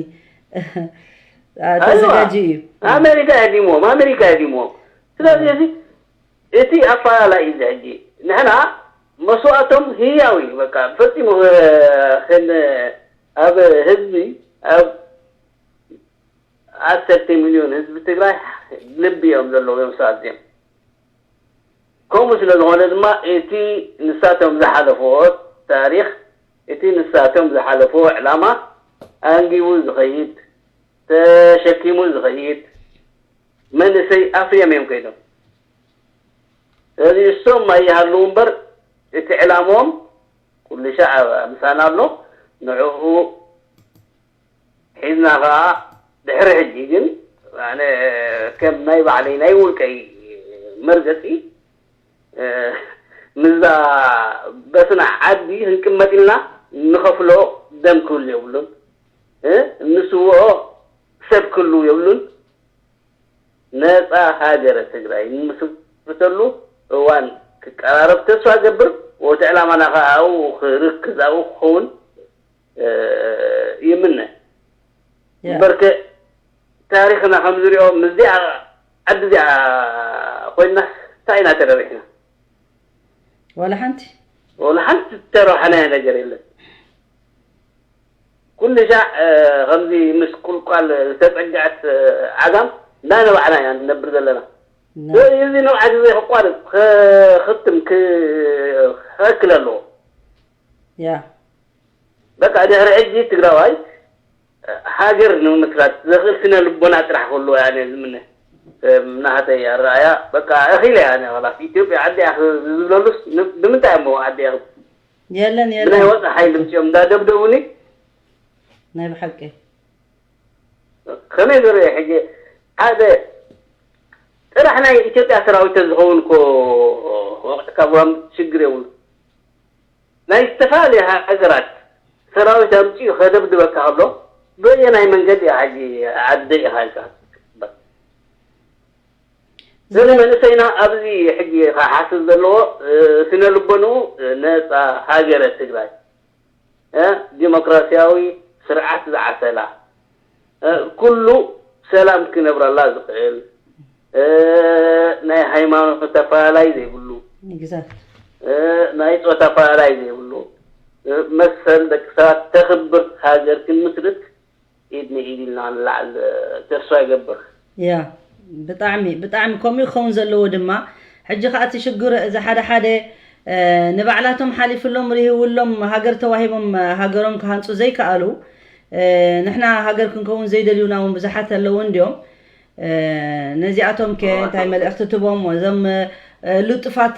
ተዘጋጅ እዩ። ኣሜሪካ የዲምዎም ኣሜሪካ የዲምዎም። ስለዚ እዚ እቲ ኣፈላላይ እዚ ሕጂ ንሕና መስዋእቶም ህያው እዩ። በቃ ፈፂሙ ኣብ ህዝቢ ኣብ ዓሰርተ ሚልዮን ህዝቢ ትግራይ ልቢ እዮም ዘለዎም እዮም ሰባት እዚኦም። ከምኡ ስለ ዝኾነ ድማ እቲ ንሳቶም ዝሓለፍዎ ታሪኽ እቲ ንሳቶም ዝሓለፍዎ ዕላማ ኣንጊቡ ዝኸይድ ተሸኪሙ ዝኸይድ መንእሰይ ኣፍርዮም እዮም ከይዶም። ስለዚ እሶም ኣይሃልዉ እምበር እቲ ዕላምኦም ኩሉ ሻዕ ምሳና ኣሎ። ንዕኡ ሒዝና ከዓ ድሕሪ ሕጂ ግን ኣነ ከም ናይ ባዕለይ ናይ ውልቀይ መርገፂ ምስዛ በስና ዓዲ ክንቅመጥ ኢልና ንኸፍሎ ደም ክህሉ የብሉን። እንስውኦ ሰብ ክህሉ የብሉን። ነፃ ሃገረ ትግራይ ንምስርተሉ እዋን ክቀራረብ ተስፋ ገብር። ወቲ ዕላማና ከዓ ኣብኡ ክርክዝ ኣብኡ ክኸውን ይምነ። እምበርከ ታሪኽና ከም ዝሪኦ ምስዚኣ ዓዲ እዚኣ ኮይና እንታይ ኢና ተረቢሕና? ዋላ ሓንቲ ዋላ ሓንቲ ዝተረብሐናዮ ነገር የለን። ኩሉ ሻዕ ከምዚ ምስ ቁልቋል ዝተፀግዐት ዓጋም እንዳነባዕና ኢና ንነብር ዘለና። ስለዚ እዚ ንብዓት እዚ ከቋርፅ ክኽትም ክኸክል ኣለዎ። ያ በቃ ድሕሪ ሕጂ ትግራዋይ ሃገር ንምምስራት ዘኽእል ስነ ልቦና ጥራሕ ክህልዎ እያ ዝምነ። ናህተይ ኣረኣያ በቃ እኺለ እያ ኸላስ ኢትዮጵያ ዓዲ እያ ዝብለሉስ ንምንታይ እሞ ዓዲ እያ የለን ብናይ የለን ወፃእ ሓይሊ ምፅኦም እንዳደብደቡኒ ናይ ብሓቂ ከመይ ገይሩ እዩ ሕጂ ሓደ ጥራሕ ናይ ኢትዮጵያ ሰራዊት ተዝኸውን እኮ ወቕዕካ ብዋም ሽግር የብሉ። ናይ ዝተፈላለዩ ሃገራት ሰራዊት ኣምፅኡ ከደብድበካ ከሎ በየናይ መንገዲ እዩ ሕጂ ዓደይ ኢኻ ኢልካ ትቅበል? ስለዚ መንእሰይና ኣብዚ ሕጂ ክሓስብ ዘለዎ ስነ ልቦንኡ ነፃ ሃገረ ትግራይ ዲሞክራሲያዊ ስርዓት ዝዓሰላ ኩሉ ሰላም ክነብረላ ዝኽእል ናይ ሃይማኖት ኣፈላላይ ዘይብሉ ናይ ፆታ ኣፈላላይ ዘይብሉ መሰል ደቂ ሰባት ተኽብር ሃገር ክንምስርት ኢድ ንኢድ ኢልና ንላዕል ተስፋ ይገብር። ያ ብጣዕሚ ብጣዕሚ ከምኡ ክኸውን ዘለዎ ድማ ሕጂ ከዓ እቲ ሽግር እዚ ሓደ ሓደ ንባዕላቶም ሓሊፍሎም ርሂውሎም ሃገር ተዋሂቦም ሃገሮም ክሃንፁ ዘይከኣሉ ንሕና ሃገር ክንከውን ዘይደልዩና እውን ብዙሓት ኣለዉ እንዲዮም ነዚኣቶም ከ እንታይ መልእኽቲ ትቦም እዞም ልጡፋት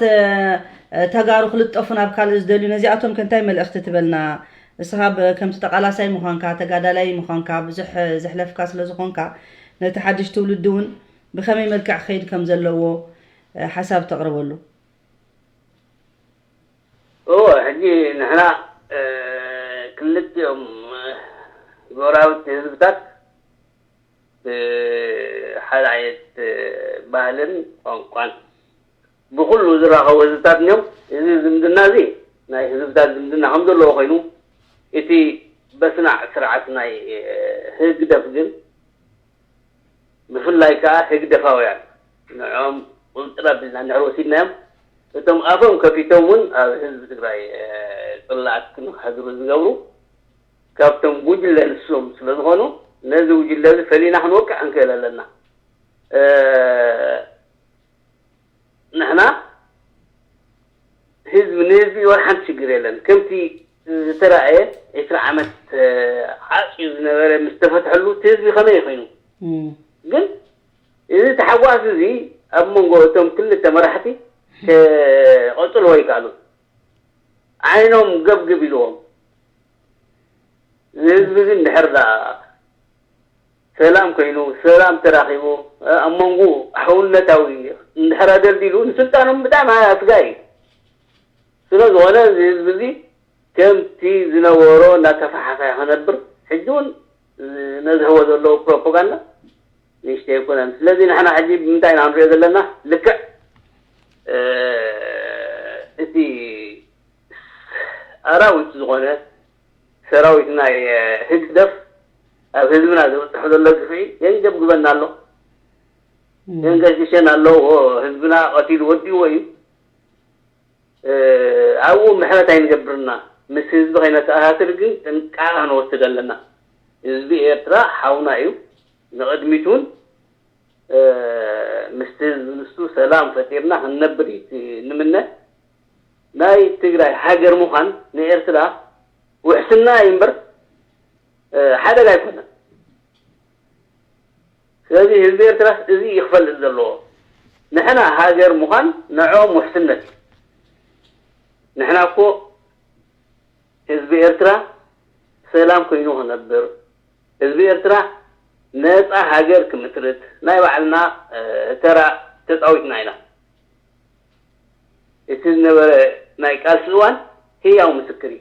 ተጋሩ ክልጠፉ ናብ ካልእ ዝደልዩ ነዚኣቶም ከ እንታይ መልእኽቲ ትበልና እስኻ ከምቲ ተቓላሳይ ምዃንካ ተጋዳላይ ምዃንካ ብዙሕ ዘሕለፍካ ስለ ዝኾንካ ነቲ ሓድሽ ትውልዲ እውን ብኸመይ መልክዕ ክኸይድ ከም ዘለዎ ሓሳብ ተቕርበሉ እወ ሕጂ ንሕና ክልቲኦም ጎራብቲ ህዝብታት ብሓደ ዓይነት ባህልን ቋንቋን ብኩሉ ዝራኸቡ ህዝብታት እዮም። እዚ ዝምድና እዚ ናይ ህዝብታት ዝምድና ከም ዘለዎ ኮይኑ እቲ በስናዕ ስርዓት ናይ ህግደፍ ግን ብፍላይ ከዓ ህግደፋውያን ንዕኦም ቁንጥረብ ኢልና እንድሕር ወሲድናዮም እቶም ኣፎም ከፊቶም እውን ኣብ ህዝቢ ትግራይ ፅላኣት ንክሕድሩ ዝገብሩ ካብቶም ጉጅለ ንሶም ስለዝኾኑ ነዚ ጉጅለ እዚ ፈሊና ክንወቅዕ ክንክእል ኣለና። ንሕና ህዝቢ ንህዝቢ ወላ ሓንቲ ሽግር የለን። ከምቲ ዝተራእየ ዕስራ ዓመት ዓፅዩ ዝነበረ ምስ ተፈትሐሉ እቲ ህዝቢ ከመይ ኮይኑ ግን እዚ ተሓጓስ እዚ ኣብ መንጎ እቶም ክልተ መራሕቲ ከቐፅልዎ ይከኣሉ። ዓይኖም ገብግብ ኢልዎም ንህዝቢ ግን ድሕር ዳ ሰላም ኮይኑ ሰላም ተራኺቡ ኣብ መንጉ ሕውነታዊ እንድሕር ኣደልዲሉ ንስልጣኖም ብጣዕሚ ኣስጋ እዩ። ስለ ዝኾነ እዚ ህዝቢ እዚ ከምቲ ዝነበሮ እናተፈሓፈ ክነብር ሕጂ እውን ነዝህቦ ዘለዉ ፕሮፓጋንዳ ንእሽተይ ኣይኮነን። ስለዚ ንሕና ሕጂ ብምንታይ ኢና ንሪኦ ዘለና ልክዕ እቲ ኣራዊት ዝኾነ ሰራዊት ናይ ህግደፍ ኣብ ህዝብና ዘብፅሑ ዘሎ ግፍዒ የንገብግበና ኣሎ፣ የንገሽግሸና ኣሎ። ህዝብና ቀቲሉ ወዲእዎ እዩ። ኣብኡ ምሕረት ኣይንገብርና። ምስ ህዝቢ ከይነተኣሳስር ግን ጥንቃቐ ክንወስድ ኣለና። ህዝቢ ኤርትራ ሓውና እዩ። ንቕድሚት እውን ምስቲ ህዝቢ ንሱ ሰላም ፈጢርና ክንነብር እዩ እቲ ንምነ። ናይ ትግራይ ሃገር ምዃን ንኤርትራ ውሕስና እዩ እምበር ሓደጋ ኣይኮነን። ስለዚ ህዝቢ ኤርትራስ እዚ እዩ ክፈልጥ ዘለዎ። ንሕና ሃገር ምዃን ንዕኦም ውሕስነት እዩ። ንሕና እኮ ህዝቢ ኤርትራ ሰላም ኮይኑ ክነብር፣ ህዝቢ ኤርትራ ነፃ ሃገር ክምስርት ናይ ባዕልና ተራ ተፃዊትና ኢና። እቲ ዝነበረ ናይ ቃልሲ እዋን ህያው ምስክር እዩ።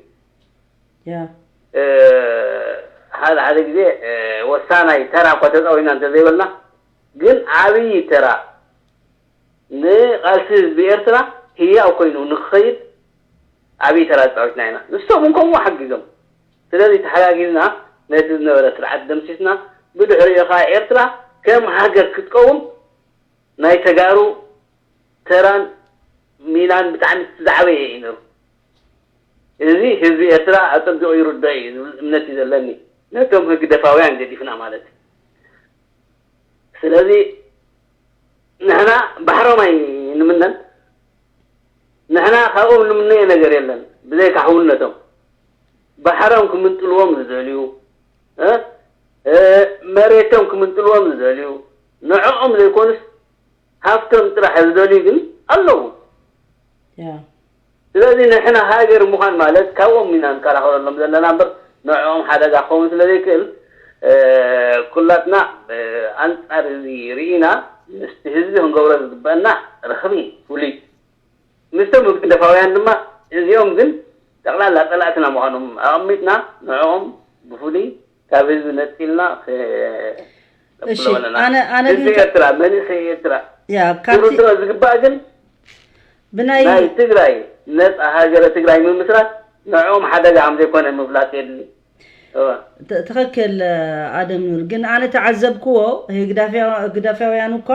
ሓደ ሓደ ግዜ ወሳናይ ተራ እኳ ተፃዊና እንተዘይበልና ግን ዓብዪ ተራ ንቃልሲ ህዝቢ ኤርትራ ህያው ኮይኑ ንክኸይድ ዓብዪ ተራ ተፃዊትና ኢና። ንሶም እውን ከምኡ ሓጊዞም። ስለዚ ተሓጋጊዝና ነቲ ዝነበረ ስርዓት ደምሲስና ብድሕሪኡ ከዓ ኤርትራ ከም ሃገር ክትቀውም ናይ ተጋሩ ተራን ሚናን ብጣዕሚ ዝዓበየ እዩ ነሩ። እዚ ህዝቢ ኤርትራ ኣፀቢቑ ይርዶ እዩ ዝብል እምነት እዩ ዘለኒ። ነቶም ህግደፋውያን ገዲፍና ማለት እዩ። ስለዚ ንሕና ባሕሮም ኣይንምነን። ንሕና ካብኦም ንምነዮ ነገር የለን ብዘይካ ሕውነቶም። ባሕሮም ክምንጥልዎም ዝደልዩ፣ መሬቶም ክምንጥልዎም ዝደልዩ፣ ንዕኦም ዘይኮኑስ ሃፍቶም ጥራሕ ዝደልዩ ግን ኣለዉ። ስለዚ ንሕና ሃገር ምዃን ማለት ካብኦም ኢና ንከላኸለሎም ዘለና እምበር ንዕኦም ሓደጋ ክኸውን ስለ ዘይክእል ኩላትና ኣንፃር እዚ ርኢና ምስቲ ህዝቢ ክንገብሮ ዝግበአና ርኽቢ ፍሉይ ምስቶም ህግደፋውያን ድማ እዚኦም ግን ጠቕላላ ፀላእትና ምዃኖም ኣቐሚጥና ንዕኦም ብፍሉይ ካብ ህዝቢ ነፂልና እሺ ኣነ ኣነ ግን ኤርትራ መንእሰይ ኤርትራ ያ ካብቲ ዝግባእ ግን ብናይ ናይ ትግራይ ነፃ ሃገረ ትግራይ ምምስራት ንዕኦም ሓደጋ ከም ዘይኮነ ምፍላጥ የድሊ። ትኽክል ኣደም ኑር፣ ግን ኣነ ተዓዘብክዎ ህግዳፍያውያን እኳ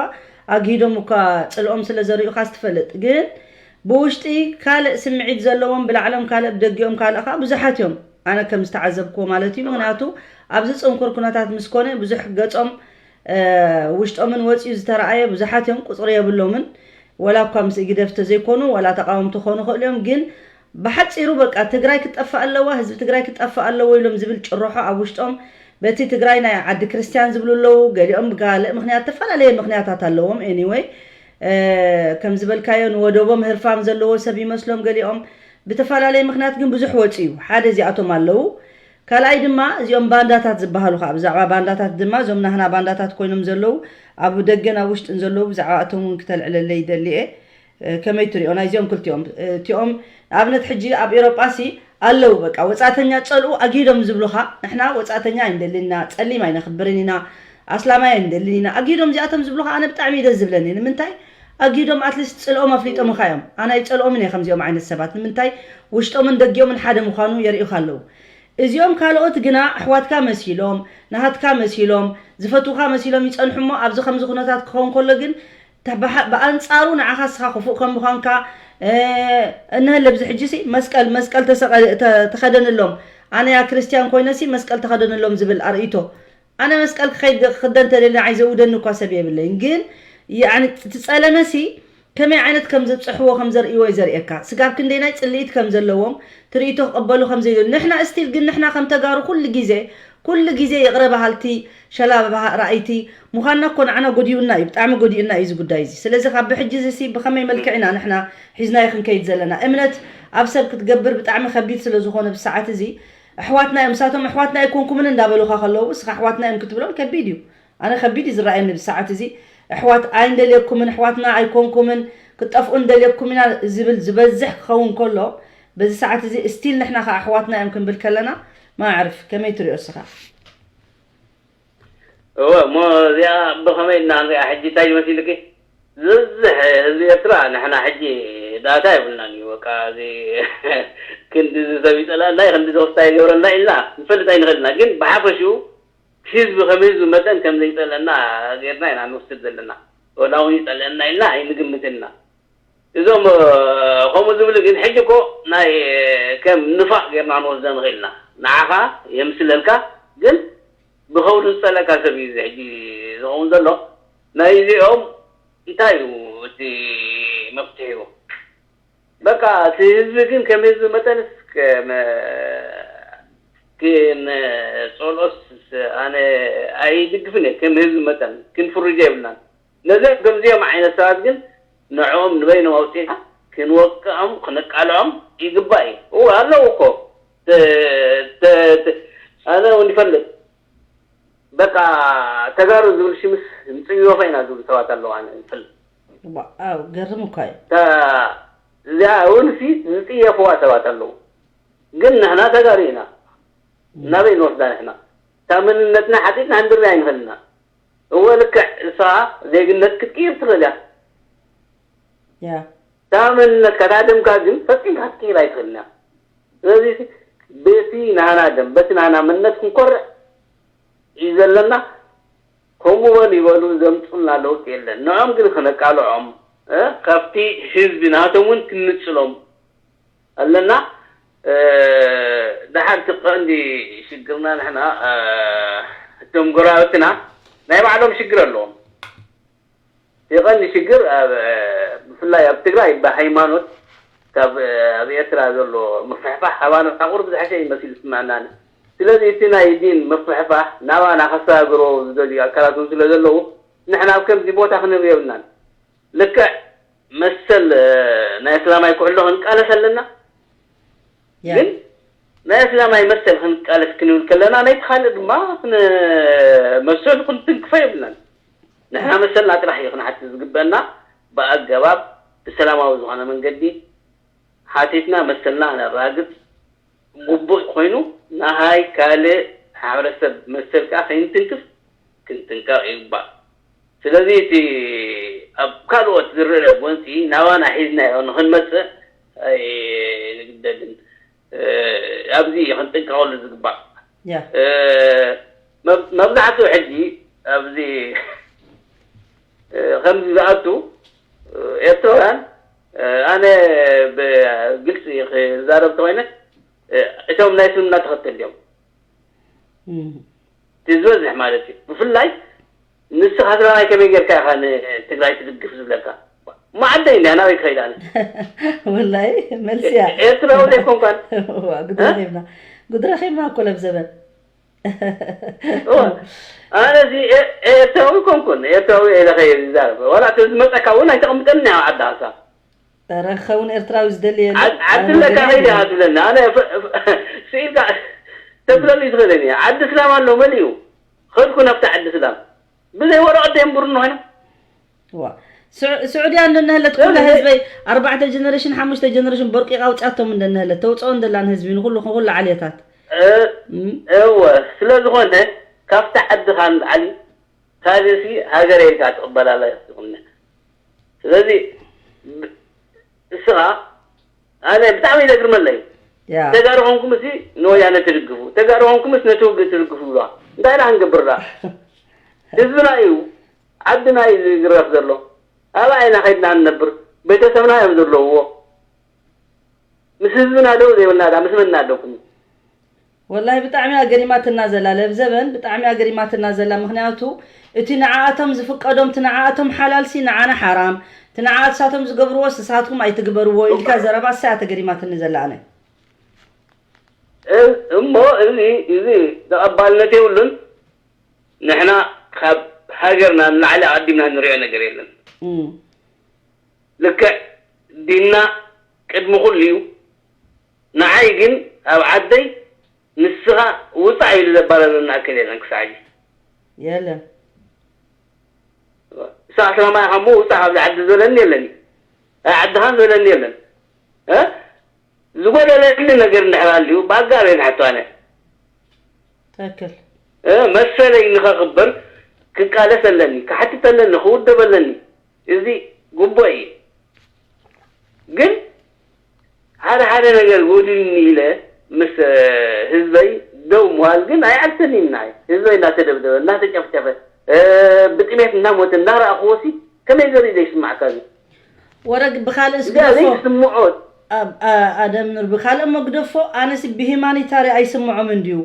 ኣግሂዶም እኳ ፅልኦም ስለ ዘርእዩኻስ ትፈልጥ፣ ግን ብውሽጢ ካልእ ስምዒት ዘለዎም ብላዕሎም ካልእ ብደጊኦም ካልእ ከዓ ብዙሓት እዮም፣ ኣነ ከም ዝተዓዘብክዎ ማለት እዩ። ምክንያቱ ኣብዚ ፅንኩር ኩነታት ምስ ኮነ ብዙሕ ገፆም ውሽጦምን ወፂኡ ዝተረኣየ ብዙሓት እዮም፣ ቁፅሪ የብሎምን። ወላ እኳ ምስ ህግደፍ ተዘይኮኑ ዋላ ተቃወምቲ ክኾኑ ይኽእሉ እዮም፣ ግን ብሓፂሩ በቃ ትግራይ ክትጠፍእ ኣለዋ፣ ህዝቢ ትግራይ ክጠፍእ ኣለዎ ኢሎም ዝብል ጭርሖ ኣብ ውሽጦም በቲ ትግራይ ናይ ዓዲ ክርስትያን ዝብሉ ኣለዉ፣ ገሊኦም ብካልእ ምኽንያት ዝተፈላለየ ምኽንያታት ኣለዎም። Anyway ከም ዝበልካዮ ንወደቦም ህርፋን ዘለዎ ሰብ ይመስሎም ገሊኦም ብተፈላለየ ምኽንያት ግን ብዙሕ ወፂ እዩ። ሓደ እዚኣቶም ኣለዉ። ካልኣይ ድማ እዚኦም ባንዳታት ዝበሃሉ ከዓ ብዛዕባ ባንዳታት ድማ እዞም ናህና ባንዳታት ኮይኖም ዘለዉ ኣብ ደገን ኣብ ውሽጥን ዘለዉ ብዛዕባ እቶም እውን ክተልዕለለይ ይደሊ እየ። ከመይ ትሪኦ ናይዚኦም ክልቲኦም እቲኦም ንኣብነት ሕጂ ኣብ ኤሮጳ ሲ ኣለዉ በቃ ወፃተኛ ፀልኡ ኣጊዶም ዝብሉኻ ንሕና ወፃተኛ ኣይንደልን ኢና ፀሊም ኣይነኽብርን ኢና ኣስላማይ ኣይንደልን ኢና ኣጊዶም እዚኣቶም ዝብሉኻ ኣነ ብጣዕሚ እዩ ደስ ዝብለኒ ንምንታይ ኣጊዶም ኣትሊስት ፅልኦም ኣፍሊጦምኻ እዮም ኣነ ኣይፀልኦምን እየ ከምዚኦም ዓይነት ሰባት ንምንታይ ውሽጦምን ደጊኦምን ሓደ ምዃኑ የርእዩኻ ኣለዉ እዚኦም ካልኦት ግና ኣሕዋትካ መሲሎም ናሃትካ መሲሎም ዝፈትዉኻ መሲሎም ይፀንሑ እሞ ኣብዚ ከምዚ ኩነታት ክኸውን ከሎ ግን ብኣንፃሩ ንዓኻ እስኻ ክፉእ ከም ምዃንካ እነሀለ ብዚ ሕጂ ሲ መስቀል መስቀል ተኸደንሎም ኣነ ያ ክርስትያን ኮይነ ሲ መስቀል ተኸደንሎም ዝብል ኣርእቶ ኣነ መስቀል ክኸይድ ክኽደን ተደሊ ንዓይ ዘውደኒ እኳ ሰብ የብለይን ግን ትፀለመ ሲ ከመይ ዓይነት ከም ዘብፅሕዎ ከም ዘርእይዎ እዩ ዘርእየካ ስጋብ ክንደይናይ ፅልኢት ከም ዘለዎም ትርኢቶ ክቕበሉ ከም ዘይደሉ ንሕና እስቲል ግን ንሕና ከም ተጋሩ ኩሉ ግዜ ኩሉ ግዜ ይቕረ በሃልቲ ሸላ ራእይቲ ምዃንና እኮ ንዓና ጎዲኡና እዩ ብጣዕሚ ጎዲኡና እዩ እዚ ጉዳይ እዚ ስለዚ ካብ ብሕጂ እዚ ብኸመይ መልክዕ ኢና ንሕና ሒዝናዮ ክንከይድ ዘለና እምነት ኣብ ሰብ ክትገብር ብጣዕሚ ከቢድ ስለ ዝኾነ ብሰዓት እዚ ኣሕዋትና እዮም ንሳቶም ኣሕዋትና ኣይኮንኩምን እንዳበሉኻ ከለዉ እስኻ ኣሕዋትና እዮም ክትብሎም ከቢድ እዩ ኣነ ከቢድ እዩ ዝረኣየኒ ብሰዓት እዚ ኣሕዋት ኣይንደልየኩምን ኣሕዋትና ኣይኮንኩምን ክጠፍኡ ንደልየኩም ኢና ዝብል ዝበዝሕ ክኸውን ከሎ በዚ ሰዓት እዚ እስቲል ንሕና ከዓ ኣሕዋትና እዮም ክንብል ከለና ማዕርፍ ከመይ ትሪኦ እስኻ እወ እሞ እዚኣ ብኸመይ እና ንሪኣ ሕጂ እንታይ ይመሲልኪ ዝበዝሕ ህዝቢ ኤርትራ ንሕና ሕጂ ዳታ የብልናን እዩ በቃ እዚ ክንዲ እዚ ሰብ ይፀላእና እዩ ክንዲ እዚ ክስታይ ይገብረና ኢልና ንፈልጥ ኣይንኽእልና ግን ብሓፈሽኡ ህዝቢ ከም ህዝቢ መጠን ከም ዘይፀልአና ጌርና ኢና ንወስድ ዘለና። ወላ እውን ይፀልአና ኢልና ኣይንግምትን ኢና። እዞም ከምኡ ዝብሉ ግን ሕጂ እኮ ናይ ከም ንፋቕ ጌርና ንወስዶ ንኽእል ኢና። ንዓኻ የምስለልካ ግን ብኸብዱ ዝፀልአካ ሰብ እዩ እዚ ሕጂ ዝኸውን ዘሎ። ናይ እዚኦም እንታይ እዩ እቲ መፍትሒኡ? በቃ እቲ ህዝቢ ግን ከም ህዝቢ መጠንስ ከም ክንፀልኦስ ኣነ ኣይድግፍን እየ ከም ህዝቢ መጠን ክንፍርጆ የብልናን ነዚኦም ከምዚኦም ዓይነት ሰባት ግን ንዕኦም ንበይኖም ኣውፂና ክንወቅዖም ክነቃልዖም ይግባእ እዩ እወ ኣለዉ እኮ ኣነ እውን ይፈልጥ በቃ ተጋሩ ዝብል ሽምስ ንፅየፎ ኢና ዝብሉ ሰባት ኣለዉ ኣነ ዝፈልጥ ዋው ገርም እኳ እዩ እዚኣ እውን ሲ ዝፅየፍዋ ሰባት ኣለዉ ግን ንሕና ተጋሩ ኢና ናበይ ንወስዳ ንሕና እታ መንነትና ሓፂድና ክንድርብያ ኣይንኽእል ኢና እወ ልክዕ እሳ ዜግነት ክትቅይር ትኽእል እያ ያ እታ መንነትካ እታ ደምካ ግን ፈፂምካ ክትቅይር ኣይትኽእልን እያ ስለዚ በቲ ናህና ደም በቲ ናህና መንነት ክንኮርዕ እዩ ዘለና ከምኡ በሉ ይበሉ ዘምፁልና ለውጢ የለን ንዖም ግን ክነቃልዖም ካብቲ ህዝቢ ናቶም እውን ክንንፅሎም ኣለና ደሓር እቲ ቀንዲ ሽግርና ንሕና እቶም ጎረባብትና ናይ ባዕሎም ሽግር ኣለዎም እቲ ቀንዲ ሽግር ብፍላይ ኣብ ትግራይ ብሃይማኖት ካብ ኣብ ኤርትራ ዘሎ ምፍሕፋሕ ኣባና ቁሩብ ዝሐሸ ይመስል ዝስምዐናኒ ስለዚ እቲ ናይ ዲን ምፍሕፋሕ ናባና ከሰጋግሮ ዝደልዩ ኣካላት እውን ስለ ዘለዉ ንሕና ኣብ ከምዚ ቦታ ክንህብ የብልናን ልክዕ መሰል ናይ እስላማይ ኩዕሎ ክንቃለስ ኣለና ግን ናይ ኣስላማይ መሰል ክንቃለስ ክንብል ከለና፣ ናይቲ ካልእ ድማ ክን-፣ መሰሉ ክንትንክፎ የብልናን። ንሕና መሰልና ጥራሕ እዩ ክንሓትት ዝግበአና። ብኣገባብ፣ ብሰላማዊ ዝኾነ መንገዲ ሓቲትና መሰልና ክነረጋግጽ ግቡእ ኮይኑ፣ ናይ ካልእ ማሕበረሰብ መሰል ከኣ ከይንትንክፍ ክንጥንቀቕ ይግባእ። ስለዚ እቲ ኣብ ካልኦት ዝረአ ጎንጺ ናባና ሒዝናዮ ንኽንመጽእ ኣይንግደድን። እ፣ ኣብዚ እዩ ክንጥንቀቐሉ ዝግባእ። ያ። እ፣ መብ-፣ መብዛሕትኡ ሕጂ ኣብዚ፣ እ፣ ከምዚ ዝኣቱ፣ እ፣ ኤርትራውያን፣ እ፣ ኣነ ብግልጺ ክዛረብ እንተኾይነ፣ እ፣ እቶም ናይ እስልምና ተኸተልቲ እዮም። እም። እቲ ዝበዝሕ ማለት እዩ። ብፍላይ ንስኻ ስለ ናይ ከመይ ጌርካ ኢኻ ንትግራይ ትድግፍ ዝብለካ? እሞ ዓደይ እንድያ፣ ናበይ ክኸይድ ኣነ? ወላሂ መልሲ እያ። ኤርትራዊ ዘይኮንኳን? እዋ፣ ጉድ ረኺብና። ጉድ ረኺብና እኮ ለብዘበን። እዋ፣ ኣነ እዚ ኤ-፣ ኤርትራዊ ኮንኩን፣ ኤርትራዊ ኢለ ከየ ዝዛረብ። ዋላ እቲ ዝመጸካ እውን ኣይተቐምጠኒ ኣብ ዓዲ ሓንሳብ። ኧረ ክኸውን ኤርትራዊ ዝደሊ የለ። ዓድ-፣ ዓዲ ኣለካ ከይዲ ኢኻ ትብለኒ። ኣነ ፍ-፣ ፍ-፣ ስኢልካ ተብለኒ ትኽእለኒ። ዓዲ እስላም ኣሎ መሊኡ። ኸድኩ ናብቲ ዓዲ እስላም። ብዘይ ወረቐት ደየንብሩኒ ኮይኖም። ዋ። ስዑ-፣ ስዑድያ እንደነህለት ኩላ ህዝበይ ኣርባዕተ ጀነሬሽን፣ ሓሙሽተ ጀነሬሽን ቦርቂቓ ኣውፅኣቶም እንደነህለት ተውፅኦ እንደላን ህዝቢ ንኹሉ፣ ንኹሉ ዓሌታት። እ-፣ እም። እወ፣ ስለ ዝኾነ ካብቲ ዓድኻ ንላዕሊ ካልእሲ ሃገር ኢልካ ትቕበላላ ይኹን። ስለዚ ብ-፣ እስኻ፣ ኣነ ብጣዕሚ ዘግርመለይ። ያ። ተጋሩ ኾንኩም እሲ ንወያነ ትድግፉ፣ ተጋሩ ኾንኩም እሲ ነቲ ውግእ ትድግፉ ይብሉኻ። እንታይ ደኣ ክንገብር ደኣ? ህዝብና እዩ፣ ዓድና እዩ ዝግረፍ ዘሎ። ኣበይ ኢና ኸይድና ንነብር? ቤተሰብና እዮም ዘለውዎ። ምስ ህዝብና ደው ዘይብልና ደኣ ምስ መን ኣለኩም? ወላሂ ብጣዕሚ ኣገሪማትና ዘላ ለብዘበን፣ ብጣዕሚ ኣገሪማትና ዘላ። ምኽንያቱ እቲ ንዓኣቶም ዝፍቀዶም፣ እቲ ንዓኣቶም ሓላልሲ ንዓና ሓራም፣ እቲ ንዓኣቶም ዝገብርዎ ንስኻትኩም ኣይትግበርዎ ኢልካ ዘረባ እሳ እያ ተገሪማትኒ ዘላ ኣነ። እ-፣ እሞ እዚ፣ እዚ ተቐባልነት የብሉን። ንሕና ካብ ሃገርና ንላዕሊ ኣቐዲምና ንሪኦ ነገር የለን። እም። ልክዕ ዲንና ቅድሚ ኩሉ እዩ። ንዓይ ግን ኣብ ዓደይ ንስኻ ውፃእ ኢሉ ዘባረረኒ ኣካል የለን ክሳዕ ሕጂ። የለን። ንስኻ ኣስላማይ ኢኻ እሞ ውፃእ ካብዚ ዓዲ ዝበለኒ የለን እዩ። ኣይ ዓድኻን ዝበለኒ የለን። እ? ዝጎደለኒ ነገር እንድሕር ኣልዩ ብኣጋር እየ ዝሓቶ ኣነ። ትክክል። እ፣ መሰለይ ንኸኽብር ክቃለስ ኣለኒ፣ ክሓትት ኣለኒ፣ ክውደብ ኣለኒ። እዚ ግቡእ እዩ። ግን ሓደ ሓደ ነገር ጎዲልኒ ኢለ ምስ፣ እ፣ ህዝበይ ደው ምባል ግን ኣይዓግሰኒን። ንዓይ ህዝበይ እናተደብደበ፣ እናተጨፍጨፈ፣ እ፣ ብጥሜት እናሞተ እናረኣኽዎ ሲ ከመይ ገይሩ እዩ ዘይስማዓካ እዚ? ወረ ግ-፣ ብኻልእስ እዚኣ ግደፎ። ዘይስምዖ ኣብ-፣ ኣ-፣ ኣደም ኑር፣ ብኻልእ እሞ ግደፎ፣ ኣነስ ብሂማኒታሪ ኣይስምዖምን ድዩ?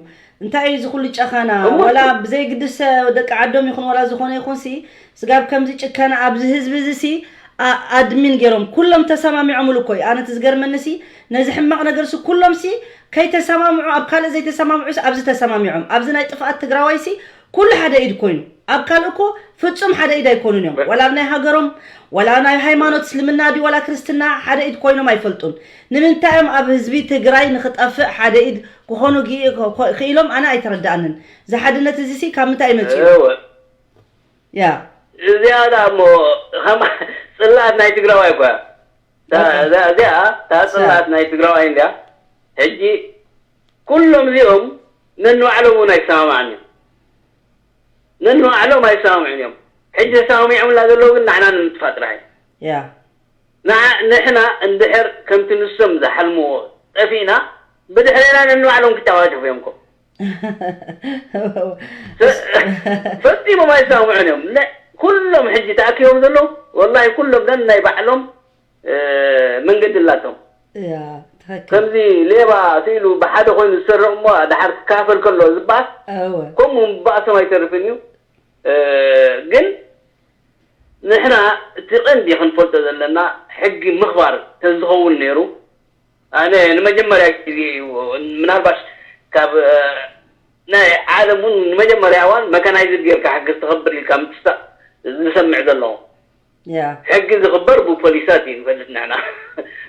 እንታይ እዩ እዚ ኩሉ ጨኸና? እሞ ወላ እሱ ብዘይ ግድስ ደቂ ዓዶም ይኹን ወላ ዝኾነ ይኹን ሲ፣ ስጋብ ከምዚ ጭከና ኣብዚ ህዝቢ እዚ ሲ፣ ኣ-፣ ኣድሚን ገይሮም ኩሎም ተሰማሚዖምሉ እኮ እዩ። ኣነ እቲ ዝገርመኒ ሲ፣ ነዚ ሕማቕ ነገር ሲ ኩሎም ሲ ከይተሰማምዑ፣ ኣብ ካልእ ዘይተሰማምዑ ሲ ኣብዚ ተሰማሚዖም። ኣብዚ ናይ ጥፍኣት ትግራዋይ ሲ ኩሉ ሓደ ኢድ ኮይኑ። ኣብ ካልእ እኮ ፍጹም ሓደ ኢድ ኣይኮኑን እዮም። ወላ ኣብ ናይ ሃገሮም፣ ወላ ናይ ሃይማኖት እስልምና ድዩ ወላ ክርስትና ሓደ ኢድ ኮይኖም ኣይፈልጡን። ንምንታይ እዮም ኣብ ህዝቢ ትግራይ ንኽጠፍእ ሓደ ኢድ ክኾኑ ጊ-፣ ኮ-፣ ክኢሎም ኣነ ኣይተረድኣንን። እዚ ሓድነት እዚ ሲ ካብ ምንታይ መጺኡ? እወ። ያ። እዚኣ ደኣ እሞ ኸማ ጽላት ናይ ትግራዋይ እኮ እያ። እታ፣ ኦኬ። እዛ፣ እዚኣ እታ ጽላት ናይ ትግራዋይ እንድያ። ሕጂ ኩሎም እዚኦም ነንባዕሎም እውን ኣይሰማማዕን እዮም። ነንባዕሎም ኣይሰማምዑን እዮም። ሕጂ ተሰማሚዖምላ ዘለዉ ግን ንሕና ንምጥፋእ ጥራሕ እዩ። ያ። ንዓ-፣ ንሕና እንድሕር ከምቲ ንሶም ዝሓልምዎ ጠፊእና፣ ብድሕሬና ነንባዕሎም ክጨፋጨፉ እዮም እኮ። ፈ-፣ ፈጺሞም ኣይሰማምዑን እዮም። ነ-፣ ኩሎም ሕጂ ተኣኪቦም ዘለዉ፣ ወላሂ ኩሎም ነናይ ባዕሎም፣ እ፣ መንገዲ ኣላቶም። ያ፣ ትኽክል። ከምዚ ሌባ ስኢሉ ብሓደ ኮይኑ ዝሰርቕ እሞ ደሓር ክካፈል ከሎ ዝበኣስ፣ እወ። ከምኡ ምባእሶም ኣይተርፍን እዩ። እ፣ ግን ንሕና እቲ ቀንዲ ክንፈልጦ ዘለና ሕጊ ምኽባር ተዝኸውን ነይሩ፣ ኣነ ንመጀመርያ ግዜ እዩ፣ ምናልባሽ ካብ፣ እ፣ ናይ ዓለም እውን ንመጀመርያ እዋን መካናይዝድ ጌርካ ሕጊ ክተኽብር ኢልካ ምትሳእ ዝሰምዕ ዘለኹ። ያ። ሕጊ ዝኽበር ብፖሊሳት እዩ ንፈልጥ ንሕና።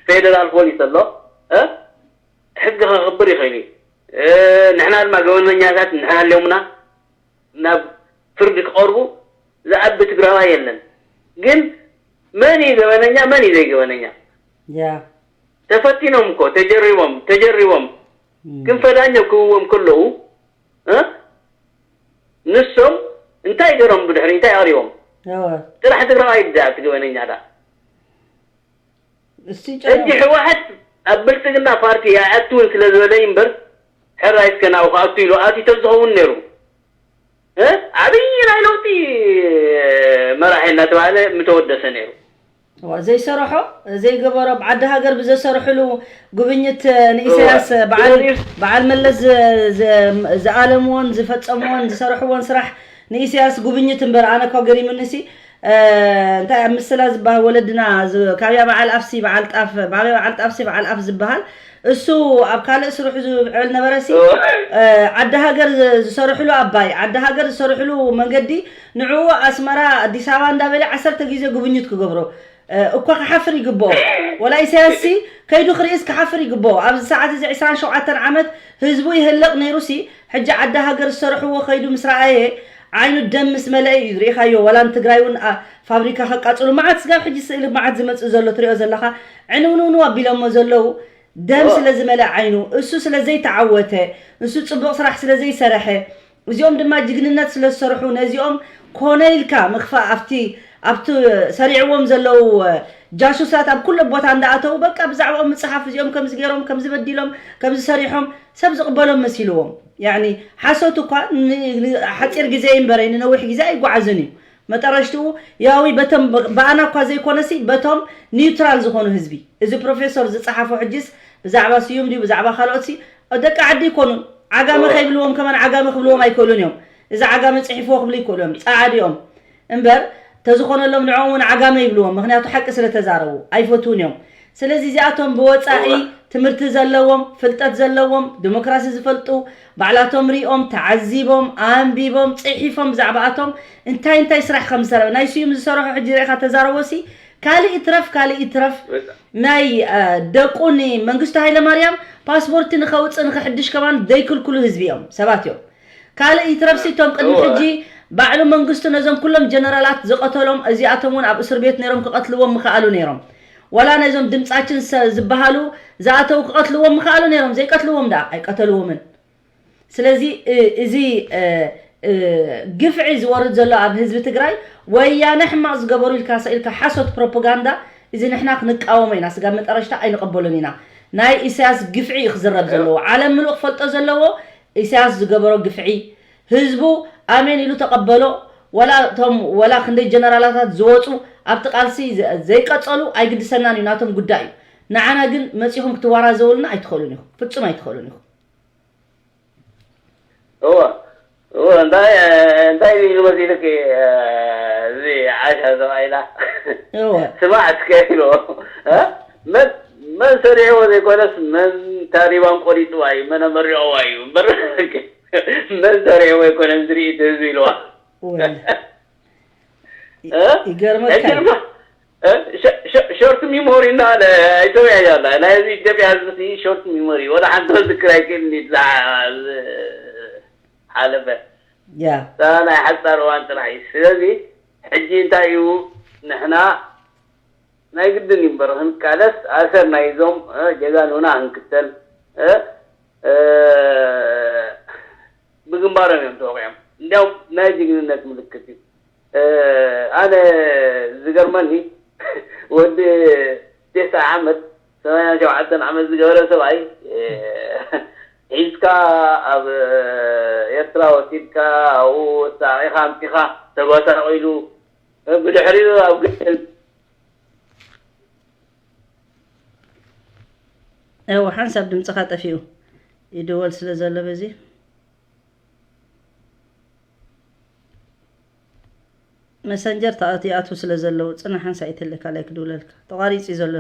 ፌደራል ፖሊስ ኣሎ፣ እ? ሕጊ ከኽብር ይኽእል እዩ። እ፣ ንሕና ድማ ገበነኛታት ንሕና ኣለውና ናብ ፍርዲ ክቐርቡ ዝኣቢ ትግራዋይ የለን። ግን መን እዩ ገበነኛ፣ መን እዩ ዘይገበነኛ? ያ ተፈቲኖም እኮ፣ ተጀሪቦም፣ ተጀሪቦም እም። ክንፈዳኞ ክህዎም ከለዉ፣ እ? ንሶም እንታይ ገሮም፣ ብድሕሪ እንታይ ኣቕሪቦም? እወ። ጥራሕ ትግራዋይ ድኣ እቲ ገበነኛ ዳ። እስቲ ጨረው። ሕጂ ህወሓት ኣብ ብልጽግና ፓርቲ ኣይኣትውን ስለ ዝበለ እምበር፣ ሕራይ እስከ ናብኡ ክኣቱ ኢሉ ኣትዩ ተዝኸውን ነይሩ፣ እ? ዓብዪ ናይ ለውጢ መራሒ እናተባህለ ምተወደሰ ነይሩ። እዋ፣ ዘይሰረሖ፣ ዘይገበሮ፣ ኣብ ዓዲ ሃገር ብዘሰርሕሉ ጉብኝት፣ እ፣ ንኢሳያስ፣ እዋ። በዓል፣ ስለዚህ በዓል መለስ ዝ-፣ ዝ-፣ ዝኣለምዎን ዝፈጸምዎን ዝሰርሕዎን ስራሕ ንኢሳያስ ጉብኝት እምበር፣ ኣነ እኳ ገሪሙኒሲ፣ እ፣ እንታይ ኣብ ምስላ ዝበሃል ወለድና ዝ-፣ ካብያ በዓል ኣፍሲ በዓል ጣፍ፣ ባብያ በዓል ጣፍሲ በዓል ኣፍ ዝበሃል፣ እሱ ኣብ ካልእ ስርሑ ዝብዕል ነበረሲ፣ እዋ። እ፣ ዓዲ ሃገር ዝ-፣ ዝሰርሕሉ ኣባይ፣ ዓዲ ሃገር ዝሰርሕሉ መንገዲ፣ ንዕኡ ኣስመራ፣ ኣዲስ ኣበባ እንዳበለ ዓሰርተ ግዜ ጉብኝት ክገብሮ፣ እ፣ እኳ ክሓፍር ይግብኦ። ወላ ኢሳያስሲ ከይዱ ክርእስ ክሓፍር ይግብኦ። ኣብዚ ሰዓት እዚ ዕስራን ሸውዓተን ዓመት ህዝቡ ይህለቕ ነይሩሲ፣ ሕጂ ዓዲ ሃገር ዝሰርሕዎ ከይዱ ምስ ረኣየ፣ ዓይኑ ደም ምስ መለአ እዩ። ሪኢኻዮ፣ ወላ ንትግራይ እውን፣ ኣ፣ ፋብሪካ ከቃጽሉ፣ መዓት ስጋብ ሕጂ ስእሊ መዓት ዝመጽእ ዘሎ ትሪኦ ዘለኻ፣ ዕንውንውንው ኣቢሎሞ ዘለዉ፣ ደም እወ። ስለ ዝመልአ ዓይኑ፣ እሱ ስለ ዘይተዓወተ፣ እሱ ጽቡቕ ስራሕ ስለ ዘይሰረሐ፣ እዚኦም ድማ ጅግንነት ስለ ዝሰርሑ፣ ነዚኦም ኮነ ኢልካ ምኽፋእ፣ ኣብቲ፣ ኣብቲ ሰሪዕዎም ዘለዉ ጃሱሳት ኣብ ኩሉ ቦታ እንዳኣተዉ፣ በቃ ብዛዕባኦም ምጽሓፍ፣ እዚኦም ከምዚ ገይሮም፣ ከምዚ በዲሎም፣ ከምዚ ሰሪሖም፣ ሰብ ዝቕበሎም መሲልዎም። ያዕኒ፣ ሓሶት እኳ ን-፣ ን-፣ ሓጺር ግዜ እዩ እምበረይ፣ ንነዊሕ ግዜ ኣይጓዓዝን እዩ። መጠረሽትኡ፣ ያዊ በቶም፣ ብኣና እኳ ዘይኮነሲ፣ በቶም ኒውትራል ዝኾኑ ህዝቢ። እዚ ፕሮፌሰር ዝጸሓፎ ሕጂስ፣ ብዛዕባ ስዩም ድዩ፣ ብዛዕባ ካልኦትሲ፣ ደቂ ዓዲ ይኮኑን። ዓጋመ እወ። ከይብልዎም ከማን ዓጋመ ክብልዎም ኣይክእሉን እዮም። እዚ ዓጋመ ጽሒፍዎ ክብሉ ይክእሉ እዮም። ጸዓዱ እዮም። እምበር፣ ተዝኾነሎም ንዕኦም እውን ዓጋመ ይብልዎም። ምኽንያቱ ሓቂ ስለ ተዛረቡ። ኣይፈትዉን እዮም። ስለዚ እዚኣቶም ብወጻኢ እወ። ትምህርቲ ዘለዎም፣ ፍልጠት ዘለዎም፣ ዲሞክራሲ ዝፈልጡ፣ ባዕላቶም ሪኦም፣ ተዓዚቦም፣ ኣንቢቦም፣ ጽሒፎም ብዛዕባኣቶም እንታይ እንታይ ስራሕ ከም ዝሰረ-፣ ናይ ስዩም ዝሰርሖ ሕጂ ርኢኻ ተዛረቦሲ፣ ካልእ ይትረፍ፣ ካልእ ይትረፍ፣ በጣም። ናይ፣ እ፣ ደቁ ንመንግስቱ ሃይለማርያም ፓስፖርቲ ንኸውጽእ ንኸሕድሽ ከማን ዘይክልክሉ ህዝቢ እዮም፣ ሰባት እዮም። ካልእ ይትረፍሲ፣ እቶም ቅድሚ እወ። ሕጂ ባዕሉ መንግስቱ ነዞም ኩሎም ጀነራላት ዝቐተሎም፣ እዚኣቶም እውን ኣብ እስር ቤት ነይሮም፣ ክቐትልዎም ምኸኣሉ ነይሮም። ዋላ ነዞም ድምጻችን ሰ-፣ ዝበሃሉ ዝኣተው ክቐትልዎም ምኸኣሉ ነይሮም፣ ዘይቀትልዎም ደኣ ኣይቀተልዎምን። ስለዚ፣ እ-፣ እዚ፣ እ-፣ እ-፣ ግፍዒ ዝወርድ ዘሎ ኣብ ህዝቢ ትግራይ፣ ወያነ ሕማቕ ዝገበሩ ኢልካ ሰ-፣ ኢልካ ሓሶት ፕሮፓጋንዳ፣ እዚ ንሕና ክንቃወሞ ኢና። ስጋብ መጠረሽታ ኣይንቐበሎን ኢና። ናይ ኢሳያስ ግፍዒ እዩ ክዝረብ እዮ። ዘለዎ። ዓለም ምሉእ ክፈልጦ ዘለዎ ኢሳያስ ዝገበሮ ግፍዒ። ህዝቡ ኣሜን ኢሉ ተቐበሎ። ወላ እቶም፣ ወላ ክንደይ ጀነራላታት ዝወፁ ኣብቲ ቃልሲ ዘ-፣ ዘይቀጸሉ ኣይግድሰናን እዩ፣ ናቶም ጉዳይ እዩ። ንዓና ግን መጺኹም ክትወራዘውልና ኣይትኽእሉን ኢኹም። ፍጹም ኣይትኽእሉን ኢኹም። እወ፣ እወ፣ እንታይ፣ እንታይ ኢሉ መሲልኪ፣ እ፣ እዚ ዓሻ ሰብኣይና? እወ። ስማዕ እስከ ኢልዎ፣ እ? መን፣ መን ሰሪዕዎ ዘይኮነስ፣ መን ታሪባን ቆሪጽዋ እዩ፣ መን ኣመሪዕዋ እዩ እምበር፣ መን ሰሪዕዎ ኣይኮነን ዝርኢ እቲ ህዝቢ ኢልዋ። እወ። እ? ይገርመካ ሕጂ እዩ። ድማ፣ እ? ሸ-፣ ሸ-፣ ሾርት ሚሞሪ እናበለ ኣይሰምዐ እያ ኣላ። ናይ ህዝቢ ኢትዮጵያ ህዝቢ ሲ ሾርት ሚሞሪ፣ ወላ ሓንቲ ክዝክር ኣይክእልን እዩ፣ ዝሓ-፣ ዝሓለፈ። ያ። እታ ናይ ሓጻር እዋን ጥራሕ እዩ። ስለዚ፣ ሕጂ እንታይ እዩ፣ ንሕና ናይ ግድን እዩ እምበር፣ ክንቃለስ፣ ኣሰር ናይዞም፣ እ፣ ጀጋኑና ክንክተል፣ እ፣ እ፣ ብግንባሮም እዮም ተወቒዖም። እንዲያውም ናይ ጅግንነት ምልክት እዩ። እ፣ ኣነ ዝገርመኒ፣ ወዲ ተስዓ ዓመት፣ ሰማንያን ሸውዓተን ዓመት ዝገበረ ሰብኣይ፣ እ፣ ሒዝካ ኣብ ኤርትራ ወሲድካ፣ ኣብኡ ወሳቒኻ ኣምጺኻ፣ ተጓሳቒሉ፣ እ፣ ብድሕሪኡ ኣብ ገደል እወ፣ ሓንሳብ ድምጽኻ ጠፊኡ ይድወል ስለ ዘሎ በዚ መሰንጀር ተኣት-፣ ይኣትዉ ስለ ዘለዉ ጽናሕ ሓንሳእ ይተለካ ላይክ ድውለልካ። ተቋሪጹ እዩ ዘሎ።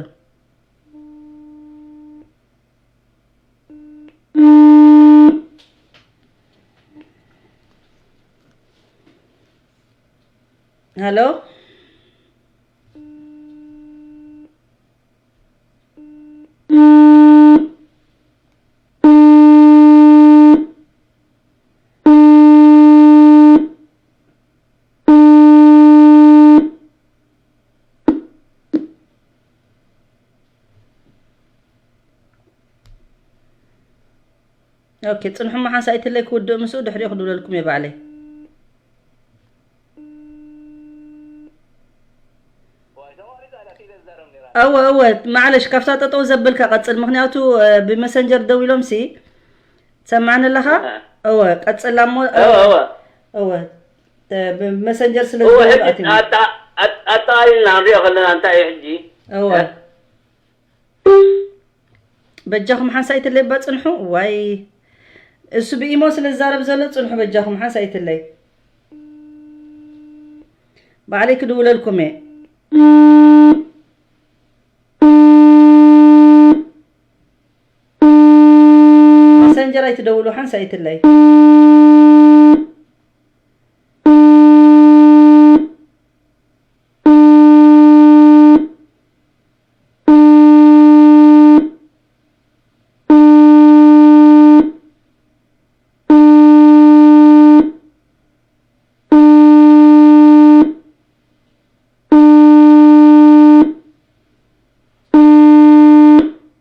ሃሎ? ኦኬ፣ ጽንሑ፣ ሓንሳእ ኣይትለይ ክውድእ ምስኡ ድሕሪኡ ክድውለልኩም እየ ባዕለይ። እወ፣ እወ፣ ማዕለሽ፣ ካብታ ጠጠው ዘብልካ ቀጽል፣ ምኽንያቱ፣ እ፣ ብመሰንጀር ደው ኢሎም ሲ ትሰምዓኒ ኣለኻ? እወ፣ ቀጽላ እሞ፣ እወ፣ እወ። እወ፣ እ፣ ብመሰንጀር ስለ እወ፣ ዝደውሉ ሕጂ ኣትዩ። ኣጣ-፣ ኣጣ-፣ ኣጠቓሊልና ንሪኦ ከለና እንታይ እዩ ሕጂ? እወ። እ? በጃኹም ሓንሳእ ኣይትለይ እባ ጽንሑ። ዋይ፣ እሱ ብኢሞ ስለ ዝዛረብ ዘሎ ጽንሑ በጃኹም ሓንሳእ ኣይትለይ። ባዕለይ ክድውለልኩም እየ። መሰንጀር ኣይትደውሉ ሓንሳእ ኣይትለይ።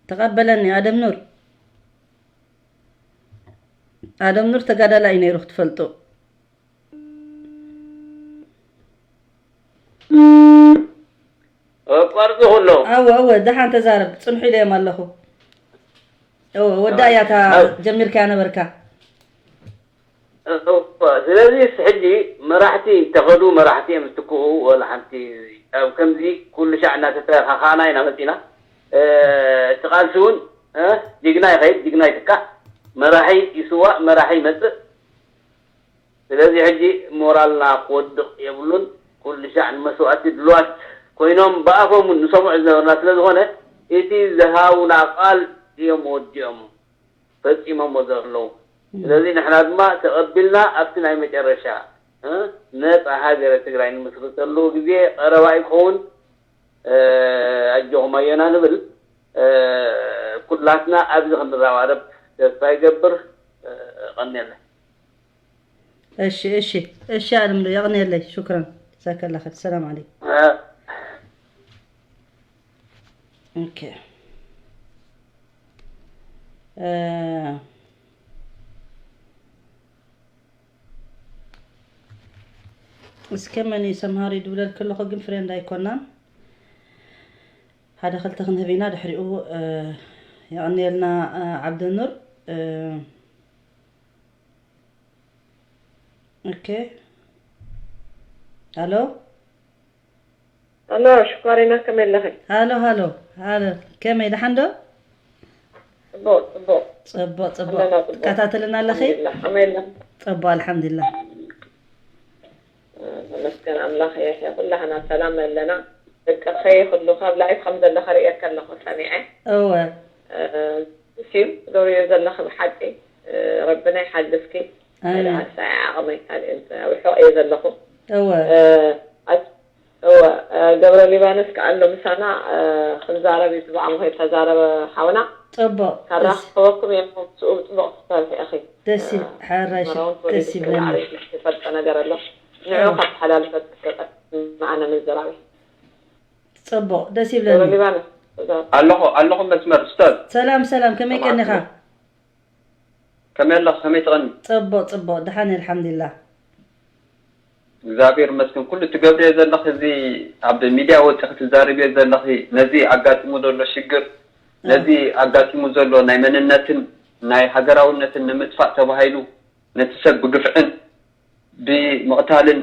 ተቐበለኒ ኣደም ኑር። ኣደም ኑር ተጋዳላይ እዩ ነይሩ ክትፈልጡ። ኣቋርጽኹ ኣሎ። እወ፣ እወ፣ ደሓን ተዛረብ፣ ጽንሑ ኢለዮም ኣለኹ። እወ፣ ወዳ እያ እታ ኣው። ጀሚርካያ ነበርካ። እወ፣ ስለዚ ሕጂ መራሕቲ እንተኸዱ መራሕቲ እዮም ዝትክኡ፣ ወላ ሓንቲ ኣብ ከምዚ ኩሉ ሻዕ እናተተኻኻእና ኢና መጺና። እ፣ እቲ ቃልሲ እውን፣ እ፣ ጅግና ይኸይድ፣ ጅግና ይትካእ፣ መራሒ ይስዋእ፣ መራሒ ይመጽእ። ስለዚ ሕጂ ሞራልና ክወድቕ የብሉን። ኩሉ ሻዕ ንመስዋእቲ ድሉዋት ኮይኖም ብኣፎም እውን ንሰምዖ ዝነበርና ስለ ዝኾነ፣ እቲ ዝሃቡና ቃል እዮም ወዲኦም ፈጺሞሞ ዘለዉ። እም። ስለዚ ንሕና ድማ ተቐቢልና ኣብቲ ናይ መጨረሻ፣ እ፣ ነጻ ሃገረ ትግራይ ንምስርተሉ ግዜ ቀረባ እዩ ክኸውን። እ፣ ኣጆኹም ኣዮና ንብል። እ፣ ኩላትና ኣብዚ ክንረባረብ ተስፋ ይገብር። እ፣ ቀንየለይ። እሺ፣ እሺ፣ እሺ፣ ኣለም ዶ የቕንየለይ። ሹክራን። ጀዛከላ ኸይር። ሰላም ዓለይኩም። እ። ኦኬ። እ፣ እስከ መን እዩ ሰምሃር ይድውለልክ ኣለኹ፣ ግን ፍሬንድ ኣይኮናን። ሓደ ክልተ ክንህብ ኢና፣ ድሕሪኡ፣ እ፣ የቐንየልና፣ እ፣ ዓብደኑር። እ፣ ኦኬ። ሃሎ? ሃሎ፣ ሽኮሪና፣ ከመይ ኣለኺ? ሃሎ፣ ሃሎ፣ ሃሎ። ከመይ፣ ደሓን ዶ? ጽቡቕ፣ ጽቡቕ። ጽቡቕ፣ ጽቡቕ። ኣለና፣ ጽቡቕ። ትከታተልና ኣለኺ? ኣልሓምዱሊላህ። ከመይ ኣለኺ? ጽቡቕ፣ ኣልሓምዱሊላህ። እ፣ ተመስገን ኣምላኽ፣ የሕያ ኩላህና ሰላም ኣለና። ደቀኸይ ኩሉ ካብ ላይፍ ከም ዘለኻ ርእየካ ኣለኹ፣ ሰሚዐ። እወ። እ፣ እሺ፣ ገብርዮ ዘለኺ ብሓቂ፣ እ፣ ረብና ይሓግዝኪ። ኣሜን። ኣይ፣ ደኣ፣ ሰዓይ ዓቕመይ ካልእ እንተ ኣብ ርሑቕ እየ ዘለኹ። እወ። እ፣ ኣት-፣ እወ፣ እ፣ ገብረ ሊባኖስ ከኣ ኣሎ ምሳና፣ እ፣ ክንዛረብ እዩ፣ ብዛዕባ ከይተዛረበ ሓውና። ጽቡቕ። ካራኽበኩም እየ፣ ምስኡ ብጽቡቕ ክትሰርሒ ኢኺ። ደስ ይብ-፣ እ፣ ሓራሽ፣ መራውን ደስ ወሊድ ይብለኒ። ክላዕሪ ዝፈልጦ ነገር ኣሎ። ንዕኡ እወ። ካብ ተሓላልፈ ትሰጠ፣ ንዓና ምዝራብ እዩ። ጽቡቕ፣ ደስ ገብረ ይብለኒ። ሊባኖስ፣ ተዛረብ። ኣለኹ፣ ኣለኹ መስመር፣ ኡስታዝ። ሰላም፣ ሰላም፣ ከመይ ሰማዕኩ። ቀኒኻ? ከመይ ኣለኺ? ከመይ ትቐኒ? ጽቡቕ፣ ጽቡቕ፣ ደሓን እየ፣ ኣልሓምዱሊላህ። እግዚኣብሔር ይመስገን። ኩሉ ትገብርዮ ዘለኺ፣ እዚ ኣብ ሚድያ ወፂኺ ትዛረብዮ ዘለኺ፣ ነዚ ኣጋጢሙ ዘሎ ሽግር፣ ኣዎ። ነዚ ኣጋጢሙ ዘሎ ናይ መንነትን ናይ ሃገራውነትን ንምጥፋእ ተባሂሉ ነቲ ሰብ ብግፍዕን ብምቕታልን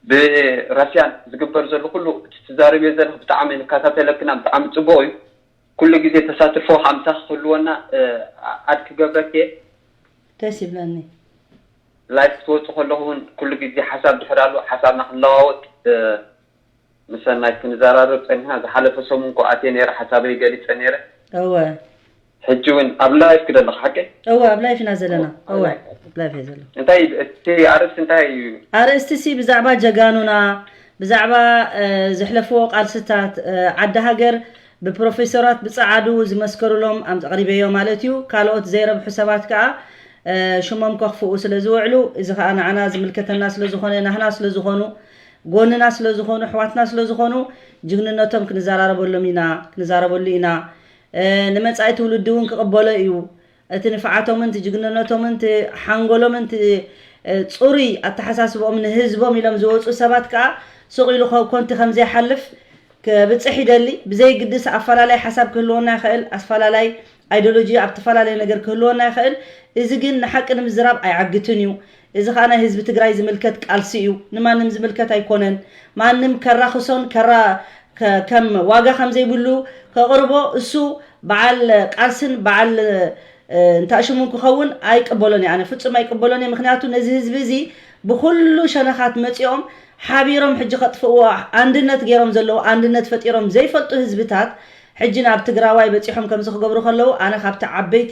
ብረስያን ዝግበር ዘሎ ኩሉ፣ እቲ ትዛረብዮ ዘለኺ ብጣዕሚ ንከታተለክና፣ ብጣዕሚ ጽቡቕ እዩ። ኩሉ ግዜ ተሳትፎ ሓምሳ ክህልወና፣ እ፣ ኣድ ክገብረኪ እየ። ደስ ይብለኒ። ላይፍ ክትወጹ ከለኹ እውን ኩሉ ግዜ ሓሳብ ድሕር ኣሎ፣ ሓሳብና ክንለዋወጥ፣ እ፣ ምስ ሰናይት ክንዘራረብ ጸኒሕና። ዝሓለፈ ሰሙን እኮ ኣትየ ነይረ፣ ሓሳበይ ገሊጸ ነይረ። እወ። ሕጂ እውን ኣብ ላይፍ ክደለኹ ሓቂ? እወ፣ ኣብ ላይፍ ኢና ዘለና። እወ፣ እወ፣ ኣብ ላይፍ። ኣብ ላይፍ እየ ዘለኹ። እንታይ እቲ ኣርእስቲ እንታይ እዩ? ኣርእስቲ ሲ ብዛዕባ ጀጋኑና፣ ብዛዕባ፣ እ፣ ዘሕለፍዎ ቃልስታት፣ እ፣ ዓዲ ሃገር ብፕሮፌሰራት ብጸዓዱ ዝመስከሩሎም ኣም-፣ ኣቕሪበዮ ማለት እዩ። ካልኦት ዘይረብሑ ሰባት ከኣ፣ እ፣ ሽሞም ከኽፍኡ ስለ ዝውዕሉ፣ እዚ ከኣ ንዓና ዝምልከተና ስለ ዝኾነ፣ ናህና ስለ ዝኾኑ፣ ጎንና ስለ ዝኾኑ፣ ኣሕዋትና ስለ ዝኾኑ፣ ጅግንነቶም ክንዘራረበሎም ኢና፣ ክንዛረበሉ ኢና። እ፣ ንመጻኢ ትውልዲ እውን ክቕበሎ እዩ። እቲ ንፍዓቶምን እቲ ጅግንነቶምን እቲ ሓንጎሎምን እቲ ጽሩይ ኣተሓሳስቦም ንህዝቦም ኢሎም ዝወፁ ሰባት ከዓ ስቕ ኢሉ ኮንቲ ከም ዘይሓልፍ ክብፅሕ ይደሊ። ብዘይግድስ ኣፈላላይ ሓሳብ ክህልወና ይኽእል፣ ኣፈላላይ ኣይዲዮሎጂ ኣብ ተፈላለየ ነገር ክህልወና ይኽእል። እዚ ግን ንሓቂ ንምዝራብ ኣይዓግትን እዩ። እዚ ከዓ ናይ ህዝቢ ትግራይ ዝምልከት ቃልሲ እዩ፣ ንማንም ዝምልከት ኣይኮነን። ማንም ከራኽሶን ከራ ከም ዋጋ ከም ዘይብሉ ከቕርቦ እሱ በዓል ቃልስን በዓል እንታይ ሽሙን ክኸውን ኣይቅበሎን እየ። ኣነ ፍጹም ኣይቅበሎን እየ። ምክንያቱ ነዚ ህዝቢ እዚ ብኩሉ ሸነኻት መጺኦም ሓቢሮም ሕጂ ከጥፍእዎ፣ ኣንድነት ገይሮም ዘለዉ፣ ኣንድነት ፈጢሮም ዘይፈልጡ ህዝብታት ሕጂ ናብ ትግራዋይ በጺሖም ከምዚ ክገብሩ ከለዉ ኣነ ካብቲ ዓበይቲ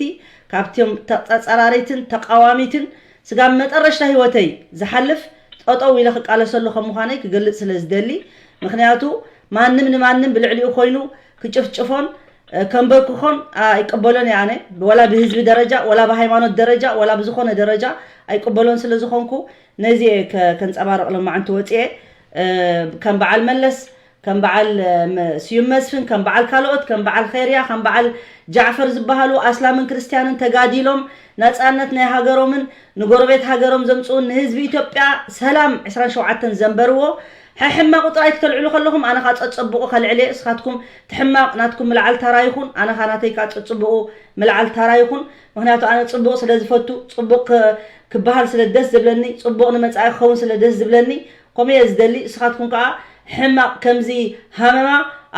ካብቲም ተጸራሪትን ተቃዋሚትን ስጋብ መጠረሽታ ህይወተይ ዝሓልፍ ጠጠው ኢለ ክቃለሰሉ ከም ምዃነይ ክገልጽ ስለ ዝደሊ። ምክንያቱ ማንም ንማንም ብልዕሊኡ ኮይኑ ክጭፍጭፎን ከንበርክኾን ኣይቅበሎን እየ። ኣነ ወላ ብህዝቢ ደረጃ ወላ ብሃይማኖት ደረጃ ወላ ብዝኾነ ደረጃ ኣይቅበሎን ስለ ዝኾንኩ ነዚ እየ ከንፀባርቕ ሎማዓንቲ ወፅኤ። ከም በዓል መለስ ከም በዓል ስዩም መስፍን ከም በዓል ካልኦት ከም በዓል ኸይርያ ከም በዓል ጃዕፈር ዝበሃሉ ኣስላምን ክርስትያንን ተጋዲሎም ናፃነት ናይ ሃገሮምን ንጎረቤት ሃገሮም ዘምፅኡን ንህዝቢ ኢትዮጵያ ሰላም ዕስራን ሸውዓተን ዘንበርዎ ሕሕማቕ ጥራይ ክተልዕሉ ከለኹም ኣነ ካ ፀፀብቑ ከልዕል እየ። እስኻትኩም ትሕማቕ ናትኩም ምልዓል ታራ ይኹን ኣነ ካ ናተይ ካ ፀፅብቑ ምልዓል ታራ ይኹን። ምክንያቱ ኣነ ፅቡቕ ስለ ዝፈቱ ፅቡቕ ክበሃል ስለ ደስ ዝብለኒ ፅቡቕ ንመፃኢ ክኸውን ስለ ደስ ዝብለኒ ከምኡ እየ ዝደሊ። እስኻትኩም ከዓ ሕማቕ ከምዚ ሃመማ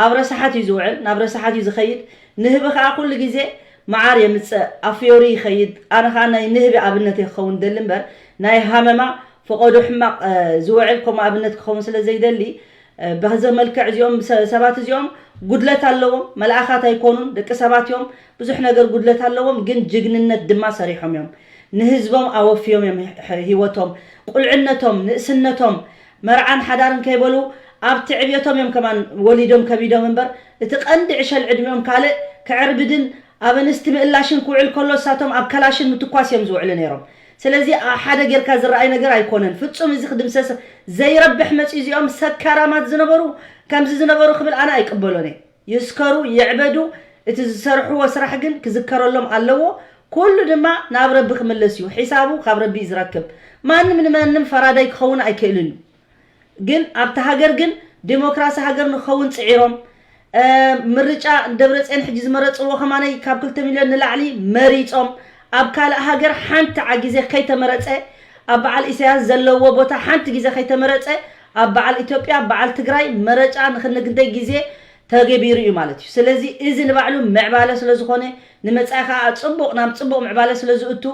ኣብ ረሳሓት እዩ ዝውዕል፣ ናብ ረሳሓት እዩ ዝኸይድ። ንህቢ ከዓ ኩሉ ግዜ መዓር የምፅእ፣ ኣፍዮሪ ይኸይድ። ኣነ ከዓ ናይ ንህቢ ኣብነት እየ ክኸውን ደሊ እምበር ናይ ሃመማ ፈቐዶ ሕማቕ ዝውዕል ከምኡ ኣብነት ክኸውን ስለ ዘይደሊ በዚ መልክዕ እዚኦም ሰባት እዚኦም ጉድለት ኣለዎም። መልኣኻት ኣይኮኑን፣ ደቂ ሰባት እዮም። ብዙሕ ነገር ጉድለት ኣለዎም፣ ግን ጅግንነት ድማ ሰሪሖም እዮም። ንህዝቦም ኣወፍዮም እዮም ህይወቶም፣ ቁልዕነቶም፣ ንእስነቶም፣ መርዓን ሓዳርን ከይበሉ ኣብቲ ዕብየቶም እዮም ከማን ወሊዶም ከቢዶም እምበር እቲ ቀንዲ ዕሸል ዕድሚኦም ካልእ ክዕርብድን ኣብ ኣንስቲ ምእላሽን ክውዕል ከሎ እሳቶም ኣብ ከላሽን ምትኳስ እዮም ዝውዕሉ ነይሮም። ስለዚ ሓደ ጌርካ ዝረኣይ ነገር ኣይኮነን። ፍጹም እዚ ክድምሰስ ዘይረብሕ መጽዩ እዚኦም ሰካራማት ዝነበሩ ከምዚ ዝነበሩ ክብል ኣነ ኣይቅበሎን እየ። ይስከሩ ይዕበዱ፣ እቲ ዝሰርሕዎ ስራሕ ግን ክዝከረሎም ኣለዎ። ኩሉ ድማ ናብ ረቢ ክምለስ እዩ። ሒሳቡ ካብ ረቢ እዩ ዝረክብ። ማንም ንማንም ፈራዳይ ክኸውን ኣይክእልን እዩ። ግን ኣብቲ ሃገር ግን ዲሞክራሲ ሃገር ንክኸውን ፅዒሮም ምርጫ ደብረፅዮን ሕጂ ዝመረፅዎ ከማነይ ካብ ክልተ ሚልዮን ንላዕሊ መሪፆም ኣብ ካልእ ሃገር ሓንቲ ዓ ግዜ ከይተመረፀ ኣብ በዓል ኢሳያስ ዘለዎ ቦታ ሓንቲ ግዜ ከይተመረፀ ኣብ በዓል ኢትዮጵያ በዓል ትግራይ መረጫ ንክንግደይ ግዜ ተገቢሩ እዩ ማለት እዩ። ስለዚ እዚ ንባዕሉ ምዕባለ ስለዝኾነ ንመፃኢ ከዓ ፅቡቕ ናብ ፅቡቕ ምዕባለ ስለዝእቱ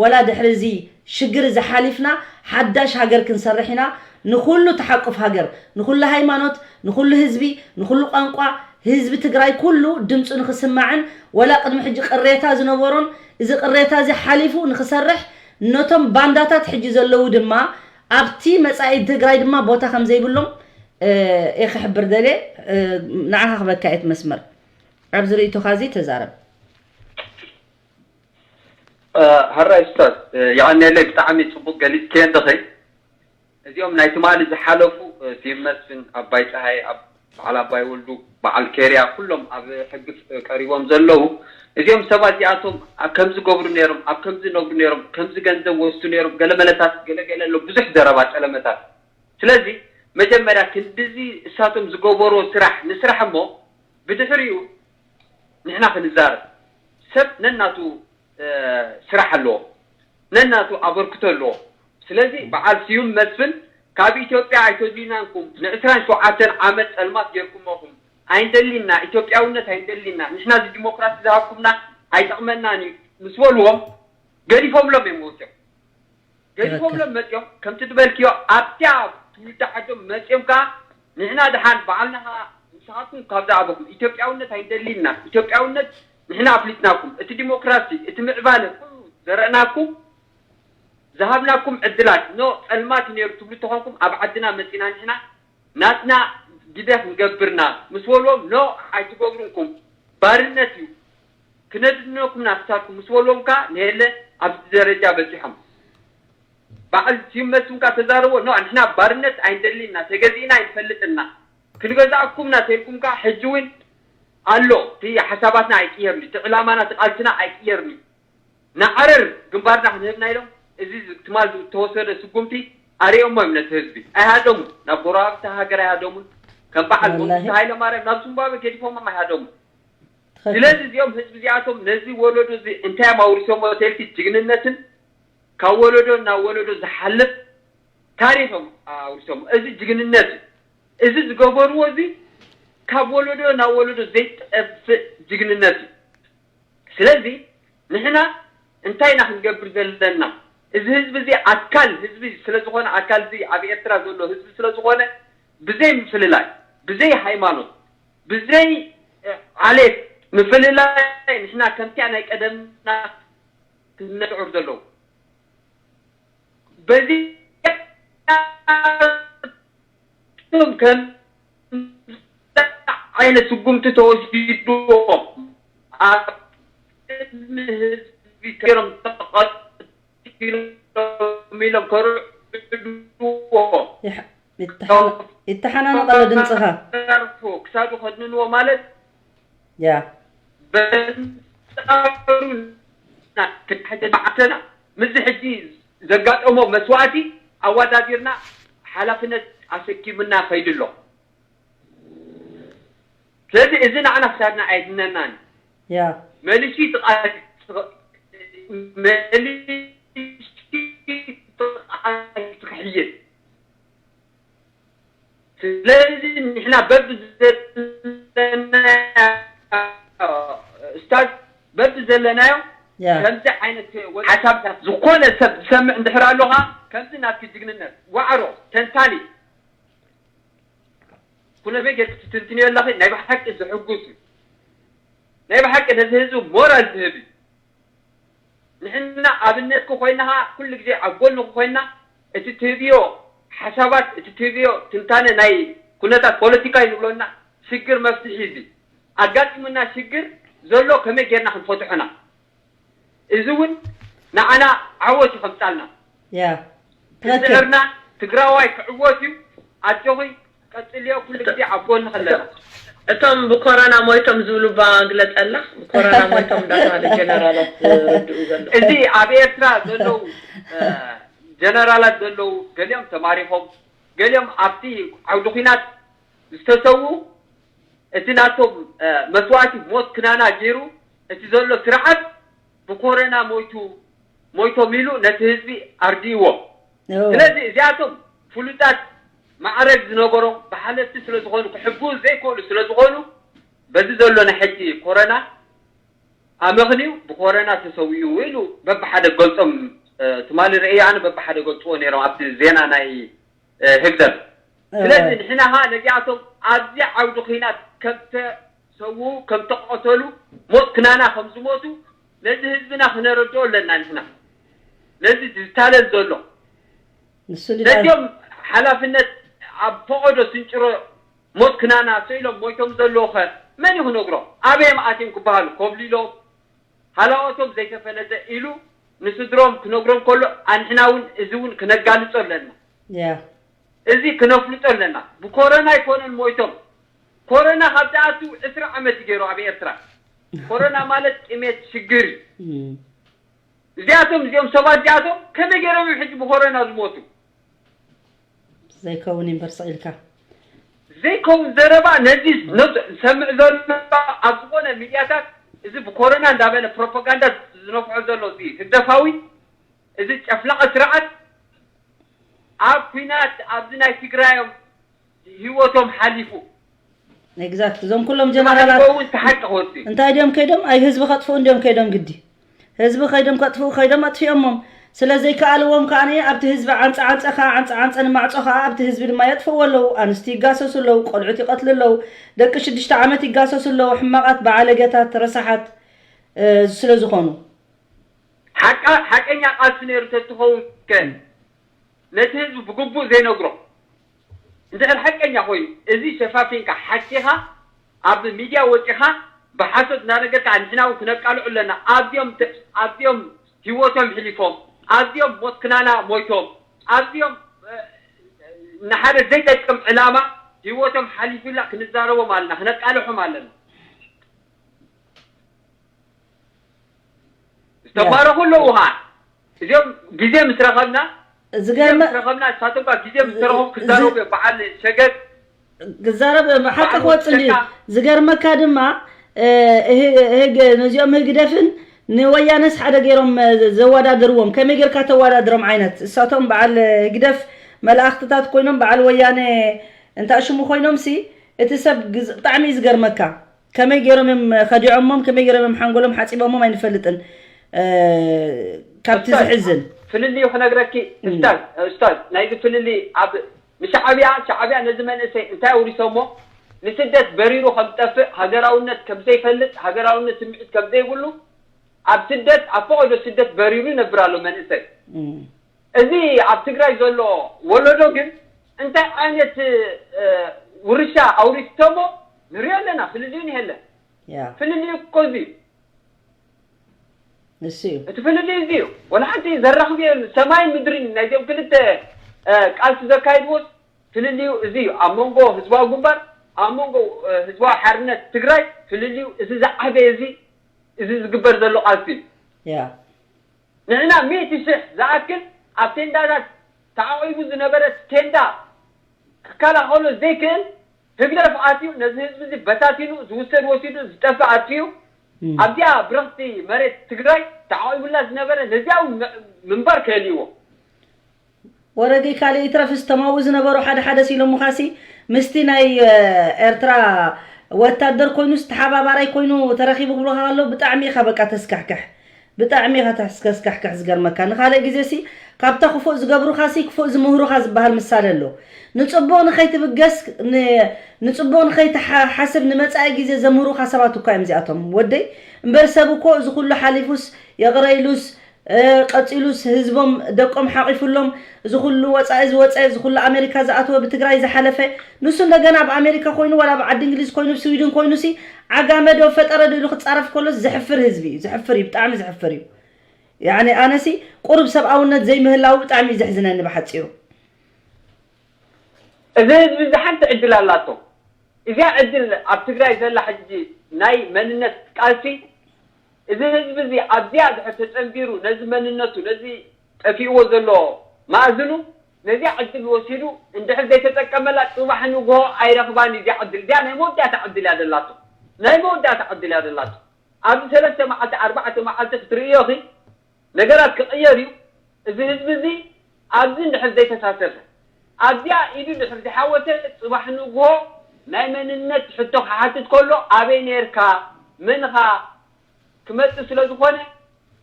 ወላ ድሕሪ እዚ ሽግር እዚ ሓሊፍና ሓዳሽ ሃገር ክንሰርሕ ኢና። ንኹሉ ተሓቁፍ ሃገር፣ ንኹሉ ሃይማኖት፣ ንኹሉ ህዝቢ፣ ንኹሉ ቋንቋ ህዝቢ ትግራይ ኩሉ ድምፁ ንክስማዕን ወላ ቅድሚ ሕጂ ቅሬታ ዝነበሮን እዚ ቅሬታ እዚ ሓሊፉ ንክሰርሕ ነቶም ባንዳታት ሕጂ ዘለዉ ድማ ኣብቲ መፃኢ ትግራይ ድማ ቦታ ከም ዘይብሎም እየ ክሕብር ደልየ። ንዓኻ ክበካ እየ እቲ መስመር ኣብዚ ርእይቶኻ እዚ ተዛረብ። ሃራይ ስታዝ የቐንየለይ ብጣዕሚ ፅቡቅ ገሊፅክዮ እንድኺ። እዚኦም ናይ ትማሊ ዝሓለፉ ስዩም መስፍን ኣባይ ፀሃይ በዓል ኣባይ ወልዱ በዓል ኬርያ ኩሎም ኣብ ሕጊ ቀሪቦም ዘለዉ እዚኦም ሰባት እዚኣቶም ኣብ ከምዚ ገብሩ ነይሮም ኣብ ከምዚ ነብሩ ነይሮም ከምዚ ገንዘብ ወስዱ ነይሮም ገለመለታት ገለገለ ኣሎ ብዙሕ ዘረባ ጠለመታት ስለዚ መጀመርያ ክንድዚ እሳቶም ዝገበርዎ ስራሕ ንስራሕ እሞ ብድሕሪኡ ንሕና ክንዛረብ ሰብ ነናቱ ስራሕ ኣለዎ፣ ነናቱ ኣበርክቶ ኣለዎ። ስለዚ በዓል ስዩም መስፍን ካብ ኢትዮጵያ ኣይተድልዩናንኩም ንዕስራን ሸውዓተን ዓመት ፀልማት ጌርኩሞኹም ኣይንደሊና ኢትዮጵያውነት ኣይንደሊና ንሕና እዚ ዲሞክራሲ ዝሃብኩምና ኣይጠቕመናን እዩ ምስ በልዎም ገዲፎምሎም እዮም ወፅዮም። ገዲፎምሎም መፅዮም ከምቲ ዝበልክዮ ኣብቲያ ትውልዲ ዓዶም መፅዮም ከዓ ንሕና ድሓን በዓልና ከዓ ንስኻትኩም ካብ ዝኣበኹም ኢትዮጵያውነት ኣይንደሊና ኢትዮጵያውነት ንሕና ኣፍሊጥናኩም እቲ ዲሞክራሲ እቲ ምዕባለ ኩሉ ዘረእናኩም ዝሃብናኩም ዕድላት ኖ ፀልማት እዩ ነይሩ ትብሉ ተኾንኩም ኣብ ዓድና መፂና ንሕና ናትና ግደ ክንገብርና ምስ በልዎም ኖ ኣይትገብሩንኩም ባርነት እዩ ክነድነኩም ናፍታኩም ምስ በልዎም ከዓ ንየለ ኣብዚ ደረጃ በፂሖም በዓል ስዩም መስፍን ከዓ ተዛረቦ ኖ ንሕና ባርነት ኣይንደሊና ተገዚእና ኣይንፈልጥና ክንገዛእኩም ናተልኩም ከዓ ሕጂ እውን ኣሎ እቲ ሓሳባትና ኣይቅየርኒ እቲ ዕላማና እቲ ቃልስና ኣይቅየርኒ ንዓረር ግንባርና ክንህብና ኢሎም፣ እዚ ትማል ዝተወሰደ ስጉምቲ ኣርእዮሞ እዮም ነቲ ህዝቢ። ኣይሃደሙን፣ ናብ ጎረባብቲ ሃገር ኣይሃደሙን። ከም በዓል ወላሂ። መንግስቲ ሃይለማርያም ናብ ዚምባብዌ ገዲፎሞም ኣይሃደሙን። ትኽክል። ስለዚ እዚኦም ህዝቢ እዚኣቶም ነዚ ወለዶ እዚ እንታይ እዮም ኣውሪሶሞ ተልኪ ጅግንነትን ካብ ወለዶ ናብ ወለዶ ዝሓልፍ ታሪኽ እዮም ኣውሪሶሞ። እዚ ጅግንነት እዩ። እዚ ዝገበርዎ እዚ ካብ ወለዶ ናብ ወለዶ ዘይጠፍእ ጅግንነት እዩ። ስለዚ ንሕና እንታይ ኢና ክንገብር ዘለና? እዚ ህዝቢ እዚ ኣካል ህዝቢ ስለ ዝኾነ፣ ኣካል እዚ ኣብ ኤርትራ ዘሎ ህዝቢ ስለ ዝኾነ፣ ብዘይ ምፍልላይ፣ ብዘይ ሃይማኖት፣ ብዘይ እ፣ ዓሌት ምፍልላይ ንሕና ከምቲኣ ናይ ቀደምና ክነጥዑር ዘለዉ። በዚ ኣቱም ከም ዓይነት ስጉምቲ ተወሲድዎ ኣብ ቅድሚ ህዝቢ ገይሮም ተቐቲሎም ኢሎም ከርዕድዎ ይሕ- ይተሓና- ይተሓናነቕ ኣሎ ድምፅኻ። ተርፎ ክሳዱ ከድንንዎ ማለት ያ በንጻሩ ና- ክንሕተባዕተና ምስዚ ሕጂ ዘጋጠሞ መስዋእቲ ኣወዳዲርና ሓላፍነት ኣሰኪምና ከይዱ ኣሎ። ስለዚ እዚ ንዓና ክሳድና ኣይድነናን። ያ መሊሲ ጥቓ- መሊሲ ጥቓ ክሕይል። ስለዚ ንሕና በብዘለናዮ ስታጅ በብዘለናዮ ያ ከምዚ ዓይነት ሓሳብታት ዝኾነ ሰብ ዝሰምዕ እንድሕር ኣሎ ኸዓ ከምዚ ናትኪ ጅግንነት ዋዕሮ ተንታኒ ኩነመይ ጌርክ ትትንትንዮ ኣለኺ ናይ ብሓቂ ዝሕጉስ እዩ። ናይ ብሓቂ ነዚ ህዝቢ ሞራል ዝህብ እዩ። ንሕና ኣብነትኪ ኮይና ኸዓ ኩሉ ግዜ ኣብ ጎንኺ ኮይና እቲ ትህብዮ ሓሳባት እቲ ትህብዮ ትንታነ ናይ ኩነታት ፖለቲካ እዩ ንብሎና ሽግር መፍትሒ እዚ ኣጋጢሙና ሽግር ዘሎ ከመይ ጌርና ክንፈትሖና እዚ እውን ንዓና ዓወት እዩ ከምፃልና ያ ትኽክል። ክስዕርና ትግራዋይ ክዕወት እዩ ኣጆኺ ቀፅልዮ ኩሉ ግዜ ኣብ ጎንኺ ኣለና እቶም ብኮሮና ሞይቶም ዝብሉ ባ ግለፀላ ብኮሮና ሞይቶም እንዳተባለ ጀነራላት ዝርድኡ ዘሎ እዚ ኣብ ኤርትራ ዘለዉ እ፣ ጀነራላት ዘለዉ ገሊኦም ተማሪኾም ገሊኦም ኣብቲ ዓውዲ ኲናት ዝተሰዉ እቲ ናቶም እ፣ መስዋእቲ ሞት ክናና ገይሩ እቲ ዘሎ ስርዓት ብኮረና ሞይቱ ሞይቶም ኢሉ ነቲ ህዝቢ ኣርድእዎ ኦ፣ ስለዚ እዚኣቶም ፍሉጣት ማዕረግ ዝነበሮም ብሓለፍቲ ስለ ዝኾኑ ክሕግኡ ዘይክእሉ ስለ ዝኾኑ በዚ ዘሎ ናይ ሕጂ ኮረና ኣመኽንዩ ብኮረና ተሰዊኡ ኢሉ በብሓደ ገልጾም እ፣ ትማሊ ርእየ ኣነ በብሓደ ገልጽዎ ነይሮም ኣብቲ ዜና ናይ እ፣ ህግደፍ ስለዚ ንሕና ኸዓ ነዚኣቶም ኣብዚ ዓውዲ ኲናት ከም ተሰውኡ ከም ተቐተሉ ሞት ክናና ከም ዝሞቱ ነዚ ህዝብና ክነረድኦ ኣለና ንሕና ነዚ ዝታለል ዘሎ ንሱ ድኣ ነዚኦም ሓላፍነት ኣብ ፈቐዶ ስንጭሮ ሞት ክናና ስኢሎም ሞይቶም ዘለዉ ኸ መን እዩ ክነግሮ ኣበዮም ኣትዮም ክበሃሉ ኮብሊሎም ሃላዎቶም ዘይተፈለጠ ኢሉ ንስድሮም ክነግሮም ከሎ ኣንሕና እውን እዚ እውን ክነጋልጾ ኣለና ያ እዚ ክነፍልጦ ኣለና ብኮረና ኣይኮነን ሞይቶም ኮረና ካብ ዝኣቱ ዕስራ ዓመት እዩ ገይሩ ኣብ ኤርትራ ኮረና ማለት ጥሜት ሽግር እዩ እም፣ እዚኣቶም እዚኦም ሰባት እዚኣቶም ከመይ ገይሮም እዮም ሕጂ ብኮረና ዝሞቱ ዘይከውን እምበር ስቕ ኢልካ ዘይከውን ዘረባ ነዚ ነብ- ዝሰምዕ ዘሎ ኣብ ዝኾነ ሚድያታት እዚ ብኮረና እንዳበለ ፕሮፓጋንዳ ዝነፍዖ ዘሎ እዚ ህግደፋዊ እዚ ጨፍላቐ ስርዓት ኣብ ኲናት ኣብዚ ናይ ትግራዮም ህይወቶም ሓሊፉ ኤግዛክት እዞም ኩሎም ጀነራላት ተሓቂ ክወፅእ እንታይ ድዮም ከይዶም ኣይ ህዝቢ ከጥፍኡ እንድዮም ከይዶም ግዲ ህዝቢ ከይዶም ከጥፍኡ ከይዶም ኣጥፊኦሞም ስለ ዘይከኣልዎም ከዓ ኣብቲ ህዝቢ ዓንፃ ዓንፀ ከዓ ዓንፃ ዓንፀ ንማዕፆ ከዓ ኣብቲ ህዝቢ ድማ የጥፍእዎ ኣለዉ ኣንስቲ ይጋሰሱ ኣለዉ ቆልዑት ይቐትሉ ኣለዉ ደቂ ሽዱሽተ ዓመት ይጋሰሱ ኣለዉ ሕማቓት በዓለገታት ረሳሓት ስለ ዝኾኑ ሓቃ ሓቀኛ ቃልሲ ነይሩ ተትኸውን ከ ነቲ ህዝቢ ብግቡእ ዘይነግሮ እንድሕር ሓቀኛ ኮይኑ እዚ ሸፋፊንካ ሓኪኻ ኣብ ሚድያ ወፂኻ ብሓሶት እናነገርካ ንሕና እውን ክነቃልዑ ኣለና ኣብዚኦም ኣብዚኦም ህይወቶም ሕሊፎም ኣብዚኦም ሞት ክናና ሞይቶም ኣብዚኦም ንሓደ ዘይጠቅም ዕላማ ህይወቶም ሓሊፉላ ክንዛረቦም ኣለና ክነቃልሖም ኣለና ተባረኹ ኣለዉ ኸዓ። እዚኦም ግዜ ምስ ረኸብና፣ ግዜ ዝገርመ ምስ ረኸብና፣ ንሳቶም ከኣ ግዜ ምስ ተረኸቡ ክዛረቡ እዮም። በዓል ሸገር ክዛረብ ሓቂ ክወፅእ እንድዩ። ዝገርመካ ድማ ህግ ነዚኦም ህግደፍን ንወያነስ ሓደ ገይሮም ዘወዳድርዎም፣ ከመይ ጌርካ ተወዳድሮም ዓይነት። እሳቶም በዓል ህግደፍ መላእኽትታት ኮይኖም፣ በዓል ወያነ እንታይ ሽሙ ኮይኖም ሲ፣ እቲ ሰብ ግዝ- ብጣዕሚ እዩ ዝገርመካ። ከመይ ገይሮም እዮም ከዲዖሞም፣ ከመይ ገይሮም እዮም ሓንጎሎም ሓፂቦሞም ኣይንፈልጥን። እ፣ ካብቲ ኡስታዝ፣ ዝሕዝን ፍልልዩ ክነግረኪ ኡስታዝ፣ ኡስታዝ ናይዚ ፍልልይ ኣብ ንሻዕብያ፣ ሻዕብያ ነዚ መንእሰይ እንታይ ኣውሪሶሞ፣ ንስደት በሪሩ ከም ዝጠፍእ፣ ሃገራውነት ከም ዘይፈልጥ፣ ሃገራውነት ስምዒት ከም ዘይብሉ፣ ኣብ ስደት ኣብ ፈቐዶ ስደት በሪሩ ይነብር ኣሎ መንእሰይ። እም፣ እዚ ኣብ ትግራይ ዘሎ ወለዶ ግን እንታይ ዓይነት እ፣ ውርሻ ኣውሪሶሞ ንሪኦ ኣለና። ፍልልዩ ንሄለን ያ ፍልልዩ እኮ እዚ እዩ። እሱ እዩ። እቲ ፍልልዩ እዚ እዩ። ወላ ሓንቲ ዘራኽብ የብሉ። ሰማይ ምድሪ ናይዚኦም ክልተ እ፣ ቃልሲ ዘካይድዎስ ፍልልዩ እዚ እዩ። ኣብ መንጎ ህዝባዊ ግንባር፣ ኣብ መንጎ እ፣ ህዝባዊ ሓርነት ትግራይ ፍልልዩ እዚ ዝዓበየ እዚ እዚ ዝግበር ዘሎ ቃልሲ እዩ። ያ ንሕና ሚእቲ ሽሕ ዝኣክል ኣብ ቴንዳታት ተዓቂቡ ዝነበረ ቴንዳ ክከላኸሎ ዘይክእል ህግደፍ ኣትዩ ነዚ ህዝቢ እዚ በታቲኑ ዝውሰድ ወሲዱ ዝጠፍእ ኣጥፊኡ እም፣ ኣብዚኣ ብረኽቲ መሬት ትግራይ ተዓቂቡላ ዝነበረ ነዚኣ እውን ም- ምንባር ከልይዎ ወረገይ ካልእ ይትረፍስ ተማዊ ዝነበሩ ሓደ ሓደ ሲሎሙኻሲ ምስቲ ናይ እ፣ ኤርትራ ወታደር ኮይኑስ ተሓባባራይ ኮይኑ ተረኺቡ ክብሉኻ ከለዉ ብጣዕሚ ኢኻ በቃ ተስካሕክሕ። ብጣዕሚ ኢኻ ተስከስካሕክሕ። ዝገርመካ ንኻልእ ግዜ ሲ ካብታ ክፉእ ዝገብሩኻ ሲ ክፉእ ዝምህሩኻ ዝበሃል ምሳሌ ኣሎ። ንጽቡቕ ንኸይትብገስ ን- ንጽቡቕ ንኸይትሓስብ ንመጻኢ ግዜ ዘምህሩኻ ሰባት እኳ እዮም እዚኣቶም ወደይ። እምበር ሰብ እኮ እዚ ኩሉ ሓሊፉስ ይቕረ ኢሉስ እ፣ ቀጺሉስ ህዝቦም ደቆም ሓቒፉሎም እዚ ኩሉ ወጻኢ ዝወጸ እዚ ኩሉ ኣሜሪካ ዝኣተወ ብትግራይ ዝሓለፈ ንሱ እንደገና ኣብ ኣሜሪካ ኮይኑ ዋላ ኣብ ዓዲ እንግሊዝ ኮይኑ ኣብ ስዊድን ኮይኑ ሲ ዓጋመ ዶ ፈጠረ ዶ ኢሉ ክጻረፍ ከሎ ዘሕፍር ህዝቢ እዩ። ዘሕፍር እዩ። ብጣዕሚ ዘሕፍር እዩ። ያኒ ኣነሲ ቁሩብ ሰብኣውነት ዘይምህላው ብጣዕሚ እዩ ዘሕዝነኒ ብሓጺሩ። እዚ ህዝቢ እዚ ሓንቲ ዕድል ኣላቶ። እዚኣ ዕድል ኣብ ትግራይ ዘላ ሕጂ ናይ መንነት ቃልሲ እዚ ህዝቢ እዚ ኣብዚኣ ድሕር ተጸንቢሩ ነዚ መንነቱ ነዚ ጠፊእዎ ዘሎ ማእዝኑ ነዚኣ ዕድል ወሲዱ እንድሕር ዘይተጠቀመላ ጽባሕ ንግሆ ኣይረኽባን እዩ። እዚኣ ዕድል እዚኣ ናይ መወዳእታ ዕድል እያ ደላቶ። ናይ መወዳእታ ዕድል እያ ደላቶ። ኣብዚ ሰለስተ መዓልቲ ኣርባዕተ መዓልቲ ክትርእዮ ኺ ነገራት ክቕየር እዩ። እዚ ህዝቢ እዚ ኣብዚ እንድሕር ዘይተሳተፈ ኣብዚኣ ኢዱ ድሕር ዝሓወሰ ጽባሕ ንግሆ ናይ መንነት ሕቶ ክሓትት ከሎ ኣበይ ነርካ መንኻ ክመጽእ ስለ ዝኾነ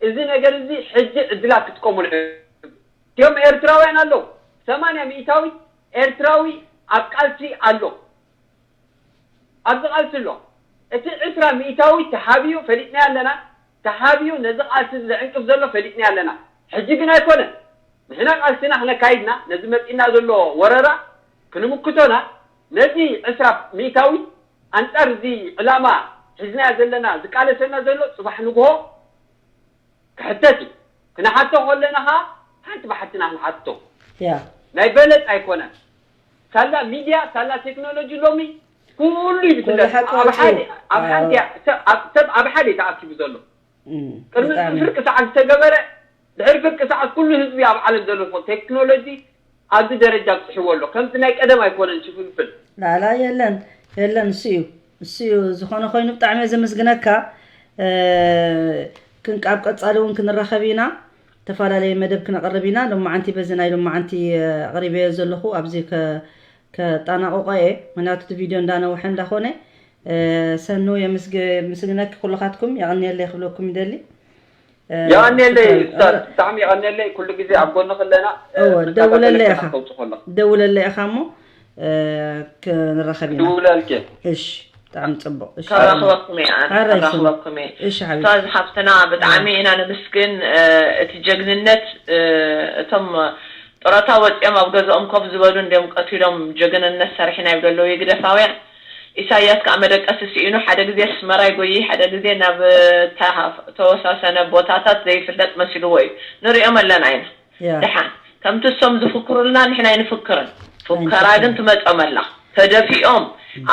እዚ ነገር እዚ ሕጂ ዕድላት ክጥቀሙሉ እዮም። እቲኦም ኤርትራውያን ኣለዉ። ሰማንያ ሚእታዊት ኤርትራዊ ኣብ ቃልሲ ኣሎ። ኣብዚ ቃልሲ ኣሎ። እቲ ዕስራ ሚእታዊት ተሓቢኡ ፈሊጥናዮ ኣለና። ተሓቢኡ ነዚ ቃልሲ እዚ ዘዕንቅፍ ዘሎ ፈሊጥናዮ ኣለና። ሕጂ ግን ኣይኮነን። ንሕና ቃልስና ክነካይድና ነዚ መጺእና ዘሎ ወረራ ክንምክቶና ነዚ ዕስራ ሚእታዊት ኣንጻር እዚ ዕላማ ሒዝናዮ ዘለና ዝቃለሰና ዘሎ ጽባሕ ንግሆ ክሕተት እዩ። ክነሓቶ ከለና ኸዓ ሓንቲ ብሓትና ክንሓቶ ያ ናይ በለጽ ኣይኮነን። ሳላ ሚድያ ሳላ ቴክኖሎጂ ሎሚ ኩሉ እዩ ዝፍለጥ። ሓቂ ኣብ ሓደ ወፂኡ። ኣብ ሓንቲ እያ- ሰብ ኣብ- ሰብ ኣብ ሓደ እዩ ተኣኪቡ ዘሎ። እም፣ ቅድሚ ብጣዕሚ ፍርቂ ሰዓት ዝተገበረ ድሕሪ ፍርቂ ሰዓት ኩሉ ህዝቢ ኣብ ዓለም ዘሎ ፎ- ቴክኖሎጂ ኣብዚ ደረጃ ኣብፅሕዎ ኣሎ። ከምዚ ናይ ቀደም ኣይኮነን ሽፍንፍን። ላላ የለን የለን እሱ እዩ እሱ እዩ። ዝኾነ ኮይኑ ብጣዕሚ እየ ዘመስግነካ። እ፣ ክን- ኣብ ቀፃሊ እውን ክንራኸብ ኢና። ዝተፈላለየ መደብ ክነቕርብ ኢና። ሎማዓንቲ በዚ ናይ ሎማዓንቲ እ፣ ኣቕሪበዮ ዘለኹ ኣብዚ ከ- ከጣናቕቆ እየ። ምክንያቱ እቲ ቪድዮ እንዳነውሐ እንዳኾነ እ፣ ሰኑ የምስግ- ምስግነኪ ኩልኻትኩም የቐንየለይ ክብለኩም ይደሊ። እ፣ የቐንየለይ ሽክራን። ኡስታዝ፣ ብጣዕሚ የቐንየለይ። ኩሉ ግዜ ኣብ ጎንኺ ኣለና። እ፣ እወ፣ መታን ደውለለይ መታን ኢኻ። ተውፅኦ ኣለኹ። ደውለለይ ኢኻ እሞ እ፣ ክንራኸብ ኢና። ድውለልኪ። እሺ፣ ብጣዕሚ ፅቡቕ። እሺ፣ ከራኽበኩም እየ ኣነ፣ ሓራይ ስሙ። ከራኽበኩም እየ። እሺ ሓቢቢ። ኡስታዝ ሓፍትና ብጣዕሚ ኢና ነመስግን። እ፣ እቲ ጀግንነት እ፣ እቶም ጡረታ ወፂኦም ኣብ ገዝኦም ኮፍ ዝበሉ እንዲዮም ቀቲሎም ጀግንነት ሰሪሕና ይብሉ ኣለዉ ይግደፋውያን። ኢሳያስ ከዓ መደቀሲ ስኢኑ ሓደ ግዜ ኣስመራ ይጎይ ሓደ ግዜ ናብ ተ- ተወሳሰነ ቦታታት ዘይፍለጥ መሲልዎ እዩ። ንሪኦም ኣለና ኢና። ያ ደሓን ከምቲ እሶም ዝፍክሩልና ንሕና ኣይንፍክርን። ፉከራ ግን ትመጾም ኣላ። ተደፊኦም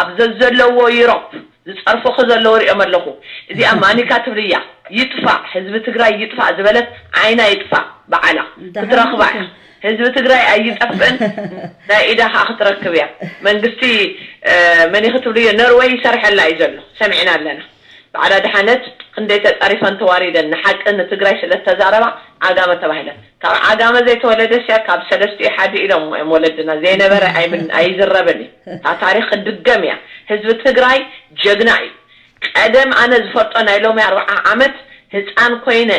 ኣብ ዘዘለዎ ዩሮፕ ዝጸርፉኺ ዘለዉ ሪኦም ኣለኹ። እዚኣ ማኒካ ትብልያ ይጥፋእ፣ ህዝቢ ትግራይ ይጥፋእ ዝበለት ዓይና ይጥፋእ፣ በዓላ ክትረኽባ እያ። ህዝቢ ትግራይ ኣይጠፍእን። ናይ ኢዳ ከዓ ክትረክብ እያ። መንግስቲ መን ክትብልዮ፣ ነርወይ ይሰርሐላ እዩ ዘሎ፣ ሰሚዕና ኣለና። በዓል ኣድሓነት ክንደይ ተፀሪፈን ተዋሪደን ንሓቂ ንትግራይ ስለተዛረባ ዓጋመ ተባሂለን። ካብ ዓጋመ ዘይተወለደስ እያ ካብ ሰለስቲኡ ሓዲ ኢሎም እዮም ወለድና። ዘይነበረ ኣይምን ኣይዝረብን እዩ። እታ ታሪክ ክትድገም እያ። ህዝቢ ትግራይ ጀግና እዩ። ቀደም ኣነ ዝፈልጦ ናይ ሎሚ ኣርባዓ ዓመት ህፃን ኮይነ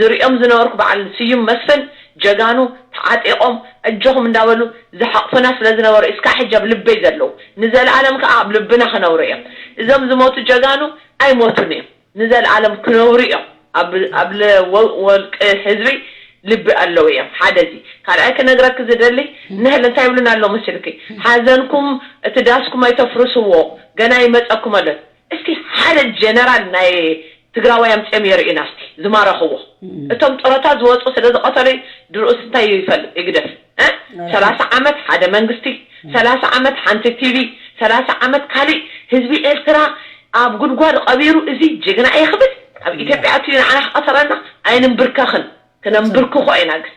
ዝሪኦም ዝነበርኩ በዓል ስዩም መስፍን ጀጋኑ ተዓጢቆም እጆኹም እንዳበሉ ዝሓቕፉና ስለ ዝነበሩ እስካዕ ሕጂ ኣብ ልበይ ዘለዉ። ንዘለኣለም ከዓ ኣብ ልብና ክነብሩ እዮም። እዞም ዝሞቱ ጀጋኑ ኣይሞቱን እዮም። ንዘለኣለም ክነብሩ እዮም። ኣብ ኣብ ለ- ወ- ወልቂ ህዝቢ ልቢ ኣለዉ እዮም። ሓደ እዚ። ካልኣይ ክነግረኪ ዝደሊ፣ ንህል እንታይ ይብሉና ኣለዉ መስልኪ? ሓዘንኩም እቲ ዳስኩም ኣይተፍርስዎ፣ ገና ይመፀኩም ኣሎ። እስቲ ሓደ ጀነራል ናይ ትግራዋይ ኣምፅኦም የርእዩና እስቲ ዝማረኽዎ። እቶም ጡረታ ዝወፁ ስለ ዝቐተሉ ድርኡስ እንታይ ይፈልጥ ይግደፍ። እ? ሰላሳ ዓመት ሓደ መንግስቲ፣ ሰላሳ ዓመት ሓንቲ ቲቪ፣ ሰላሳ ዓመት ካሊእ። ህዝቢ ኤርትራ ኣብ ጉድጓድ ቀቢሩ እዚ ጅግና እየ ክብል ኣብ ኢትዮጵያ ኣትዩ ንዓና ክቐተለና ኣይንንብርከኽን። ክነንብርክኾ ኢና። ግን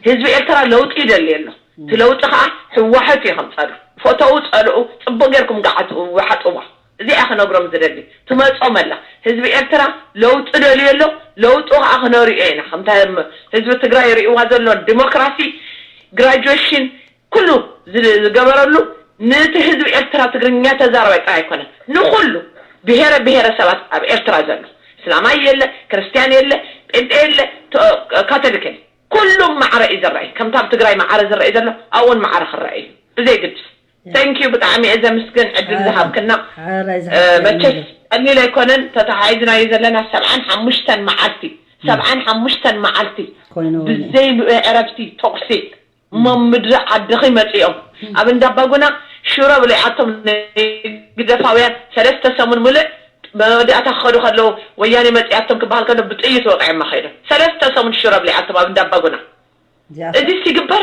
ህዝቢ ኤርትራ ለውጢ ይደሊ ኣሎ። እቲ ለውጢ ከዓ ህወሓት እዩ ከምፀሉ። ፈተው ፀልኡ፣ ፅቡቅ ጌርኩም ገዓትኡ፣ ወሓጥዋ። እዚኣ ክነግሮም ዝደሊ። ትመፆም ኣላ። ህዝቢ ኤርትራ ለውጢ ደልዩ ኣሎ። ለውጡ ከዓ ክነሪኦ ኢና። ከምታ ህዝቢ ትግራይ ይርእይዋ ዘሎ ዲሞክራሲ፣ ግራጁዌሽን፣ ኩሉ ዝ- ዝገበረሉ፣ ነቲ ህዝቢ ኤርትራ ትግርኛ ተዛረባይ ጥራይ ኣይኮነን፣ ንኹሉ ብሄረ ብሄረሰባት ኣብ ኤርትራ ዘሎ፣ እስላማይ የለ፣ ክርስትያን የለ፣ ጴንጤ የለ፣ ተ- ካቶሊክ የለ፣ ኩሉም ማዕረ እዩ ዝረኣይ። ከምታ ኣብ ትግራይ ማዕረ ዝረኣይ ዘሎ ኣብኡን ማዕረ ክረኣይ እዩ ብዘይ ግድስ። Thank you፣ ብጣዕሚ እየ ዘምስግን ዕድል ዝሃብክና። መቸስ ቀሊል ኣይኮነን፣ ተተሓሒዝናዮ ዘለና ሰብዓን ሓሙሽተን መዓልቲ፣ ሰብዓን ሓሙሽተን መዓልቲ ብዘይ ዕረፍቲ ተኩሲ እሞ ምድሪ ዓድኺ መፂኦም ኣብ እንዳባጉና ሽሮ ብሊዓቶም ናይ ግደፋውያን ሰለስተ ሰሙን ሙሉእ መወዳእታ ክኸዱ ከለዉ ወያኔ መፂኣቶም ክበሃል ከሎ ብጥይት ወቂዖማ ከይዶም። ሰለስተ ሰሙን ሽሮ ብሊዓቶም ኣብ እንዳባጉና። እዚስ ይግበር?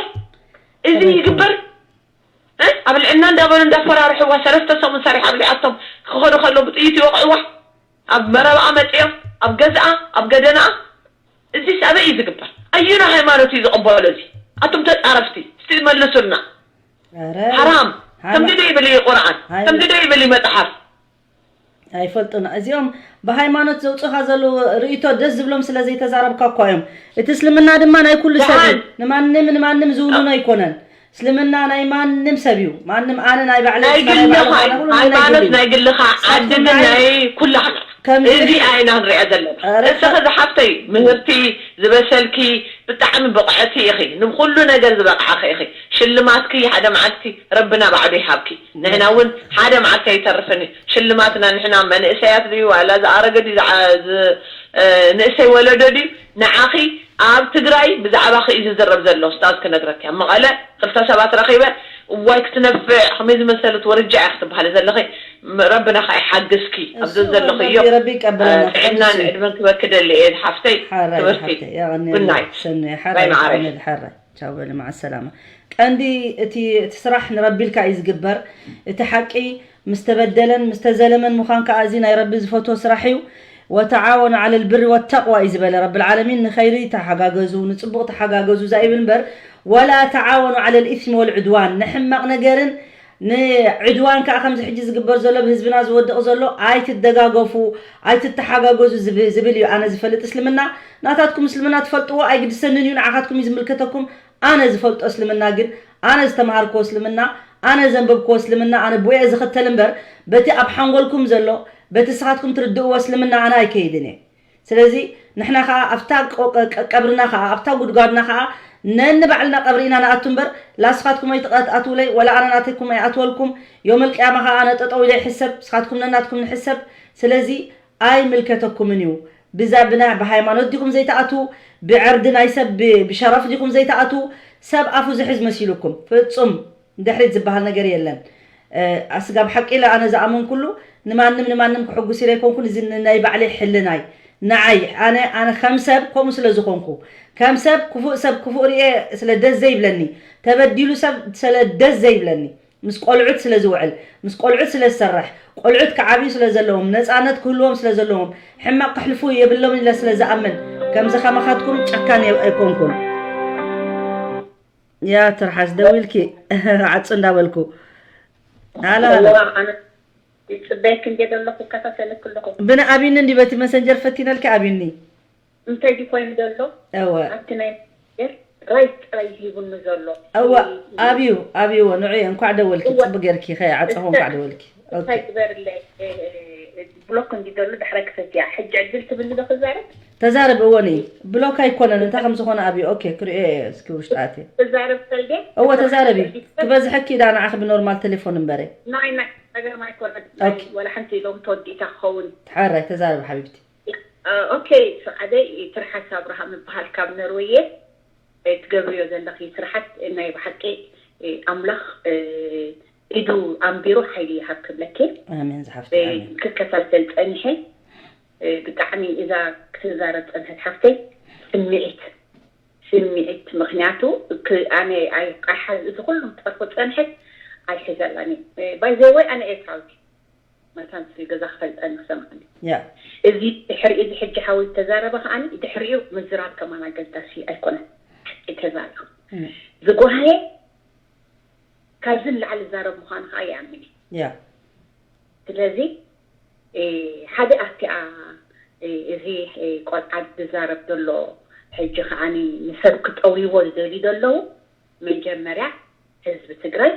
እዚ ይግበር? እ? ኣብ ልዕና እንዳበሉ እንዳፈራርሕዋ ሰለስተ ሰሙን ሰሪሓ ብሊዓቶም ክኸዱ ከለዉ ብጥይት ይወቕዕዋ። ኣብ መረባኣ መፂኦም፣ ኣብ ገዝኣ፣ ኣብ ገደናኣ። እዚስ ኣበይ እዩ ዝግበር? ኣየና ሃይማኖት እዩ ዝቕበሎ እዚ? ኣቱም ተፃረፍቲ እስቲ መልሱልና። ሓራም። ከምዚ ዶ ይብል እዩ ቁርኣን? ከምዚ ዶ ይብል እዩ መፅሓፍ? ኣይፈልጡና እዚኦም። ብሃይማኖት ዘውፅኻ ዘለዉ ርእይቶ ደስ ዝብሎም ስለ ዘይተዛረብካ እኳ እዮም። እቲ እስልምና ድማ ናይ ኩሉ ሰብ እዩ። ንማንም ንማንም ዝውንኖ ኣይኮነን። እስልምና ናይ ማንም ሰብ እዩ። ማንም ኣነ ናይ ባዕለይ ናይ ግልኻ ሃይማኖት ናይ ግልኻ ዓዲ ግን ናይ ኩላህና። እዚ ኣይና ንሪኣ ዘለና። እስኺ ዝሓፍተይ ምህርቲ ዝበሰልኪ ብጣዕሚ ብቕዕቲ ኢኺ። ንኩሉ ነገር ዝበቕዓኺ ኢኺ። ሽልማትኪ ሓደ መዓልቲ ረብና ባዕሉ ይሃብኪ። ንሕና እውን ሓደ መዓልቲ ኣይተርፍን እዩ ሽልማትና። ንሕና መንእሰያት ድዩ ዋላ ዝኣረገ ድዩ ንእሰይ ወለዶ ድዩ ንዓኺ ኣብ ትግራይ ብዛዕባኺ እዩ ዝዝረብ ዘሎ። ስታዝ ክነግረኪ ኣብ መቐለ ክልተ ሰባት ረኺበ እዋይ ክትነፍዕ ከመይ ዝመሰለት ወርጃ እያ ክትበሃሊ ዘለኺ። ረብና ከዓ ይሓግዝኪ ኣብዚ ዘለኽዮ ጥዕናን ዕድመን ክበኪ ደሊ እየ ዝሓፍተይ። ክብርቲ ጉናይ ባይ መዓረይ። ቻው በሊ ማዓ ሰላማ። ቀንዲ እቲ እቲ ስራሕ ንረቢ ኢልካ እዩ ዝግበር። እቲ ሓቂ ምስ ተበደለን ምስ ተዘለመን ምዃን ከዓ እዚ ናይ ረቢ ዝፈትዎ ስራሕ እዩ። ወተዓወኑ ዓለል ብሪ ወተቅዋ እዩ ዝበለ ረብል ዓለሚን። ንኸይሪ ተሓጋገዙ ንፅቡቕ ተሓጋገዙ እዛ ይብል እምበር ወላ ተዓወኑ ዓለል ኢስሚ ወልዕድዋን ንሕማቕ ነገርን ንዕድዋን ከዓ ከምዚ ሕጂ ዝግበር ዘሎ ብህዝብና ዝወድቕ ዘሎ ኣይትደጋገፉ ኣይትተሓጋገዙ ዝብል እዩ ኣነ ዝፈልጥ እስልምና ናታትኩም እስልምና ትፈልጥዎ ኣይግድሰንን እዩ ንዓኻትኩም እዩ ዝምልከተኩም ኣነ ዝፈልጦ እስልምና ግን ኣነ ዝተምሃርክዎ እስልምና ኣነ ዘንበብክዎ እስልምና ኣነ ብኡ እየ ዝኽተል እምበር በቲ ኣብ ሓንጎልኩም ዘሎ በቲ ንስኻትኩም ትርድእዎ እስልምና ኣነ ኣይከይድን እየ ስለዚ ንሕና ከዓ ኣብታ ቀብርና ከዓ ኣብታ ጉድጓድና ከዓ ነንባዕልና ቀብሪ ኢና ንኣቱ እምበር ላስኻትኩም ኣይትኣትውለይ ወላ ኣነ ናተይኩም ኣይኣትወልኩም ዮመል ቅያማ ከዓ ኣነ ጠጠው ኢለ ይሕሰብ ስኻትኩም ነናትኩም ንሕሰብ ስለዚ ኣይምልከተኩምን እዩ ብዛ ብና ብሃይማኖት ዲኹም ዘይትኣትዉ ብዕርዲ ናይ ሰብ ብሸረፍ ዲኹም ዘይትኣትዉ ሰብ ኣፉ ዝሕዝ መሲሉኩም ፍፁም ንድሕሪት ዝበሃል ነገር የለን ኣስጋብ ሓቂ ኢለ ኣነ ዝኣመንኩሉ ንማንም ንማንም ክሕጉስ ኢለ ኣይኮንኩን እዚ ናይ ባዕለይ ሕልናይ ንዓይ ኣነ ኣነ ከም ሰብ ከምኡ ስለ ዝኾንኩ ከም ሰብ ክፉእ ሰብ ክፉእ ርኤ ስለ ደስ ዘይብለኒ ተበዲሉ ሰብ ስለ ደስ ዘይብለኒ ምስ ቆልዑት ስለ ዝውዕል፣ ምስ ቆልዑት ስለ ዝሰርሕ፣ ቆልዑት ክዓብዩ ስለ ዘለዎም፣ ነፃነት ክህልዎም ስለ ዘለዎም፣ ሕማቕ ክሕልፉ የብሎም ኢለ ስለ ዝኣምን፣ ከምዚ ከማኻትኩም ጨካን የብ-፣ ኣይኮንኩን። ያ ትርሓስ ደዊልኪ ዓጹ እንዳበልኩ። ሃሎ፣ ሃሎ። እዋ፣ ኣነ ይጽበየኪ እንዴ ዘለኹ፣ እከታተለኪ ኣለኹ። ብንኣብኒ እንዲ በቲ መሰንጀር ፈቲነልኪ ኣብኒ። እንታይ ድዩ ኮይኑ ዘሎ? እወ። ኣብቲ ናይ መሰንጀር ራይት ጥራይ ሂቡኒ ዘሎ። እወ፣ እቲ ኣብዩ፣ ኣብይዎ፣ ንዑ እንኳዕ ደወልኪ፣ እወ። ጽቡቅ ጌርኪ፣ ከይዓጸኹ እንኳዕ ደወልኪ። ኦኬ። እንታይ ግበርለይ፣ እ፣ እ፣ ብሎክ እንዲ ዘሎ ዳሕራይ ክፈትያ። ሕጂ ዕድል ትብሊ ዶ ክዛረብ? ተዛረብ፣ እወ፣ ንኢ። ብሎክ ኣይኮነን፣ እንታይ ከም ዝኾነ ኣብዩ። ኦኬ፣ ክርእዮ እየ፣ እስኪ ውሽጢ ኣትየ። ተዛረብ ሰልዴ? እወ፣ ተዛረቢ። ክበዝሐኪ ዳ ንዓኺ ብኖርማል ቴሌፎን እምበረ። ናይ፣ ናይ፣ ነገር ማይኮነን። ኦኬ። ወላ ሓንቲ ኢሎም ተወዲእታ ክኸውን። ሓራይ፣ ተዛረቢ ሓቢብቲ። ኦኬ፣ ሰዓደይ፣ ትርሓስ ኣብርሃም እበሃል ካብ ነርወይ እየ። ትገብርዮ ዘለኺ ስራሓት ናይ ብሓቂ ኣምላኽ ኢዱ ኣንቢሩ ሓይሊ ይሃብ ክብለኪ። ኣሜን ዝሓፍቲ፣ ኣሜን። ክከታተል ጸኒሐ። ብጣዕሚ እዛ ክትዛረብ ጸንሐት ሓፍተይ ስምዒት፣ ስምዒት፣ ምኽንያቱ ክ-፣ ኣነ ኣይ-፣ ኣይሓዝ-፣ እዚ ኩሉ ክጸርፎ ጸንሐት ኣይሕዘላን እየ። ባይ ዘ ወይ ኣነ ኤርትራዊት መታን ስለ ገዛ ክፈልጠኒ ክሰምዓኒ። ያ። እዚ ድሕሪ እዚ ሕጂ ሓወይ ዝተዛረበ ከዓኒ ድሕሪኡ ምዝራብ ከማን ኣገዳሲ ኣይኮነን። ሓቂ ተዛሪቡ። እም። ዝጓሃየ ካብዚ ንላዕሊ ዝዛረብ ምዃኑ ከዓ ይኣምን እየ። ያ። ስለዚ፣ እ፣ ሓደ ኣብቲኣ፣ እ፣ እዚ፣ እ፣ ቆልዓ ዝዛረብ ዘሎ ሕጂ ከዓኒ ንሰብ ክጠውይዎ ዝደልዩ ዘለዉ መጀመርያ ህዝቢ ትግራይ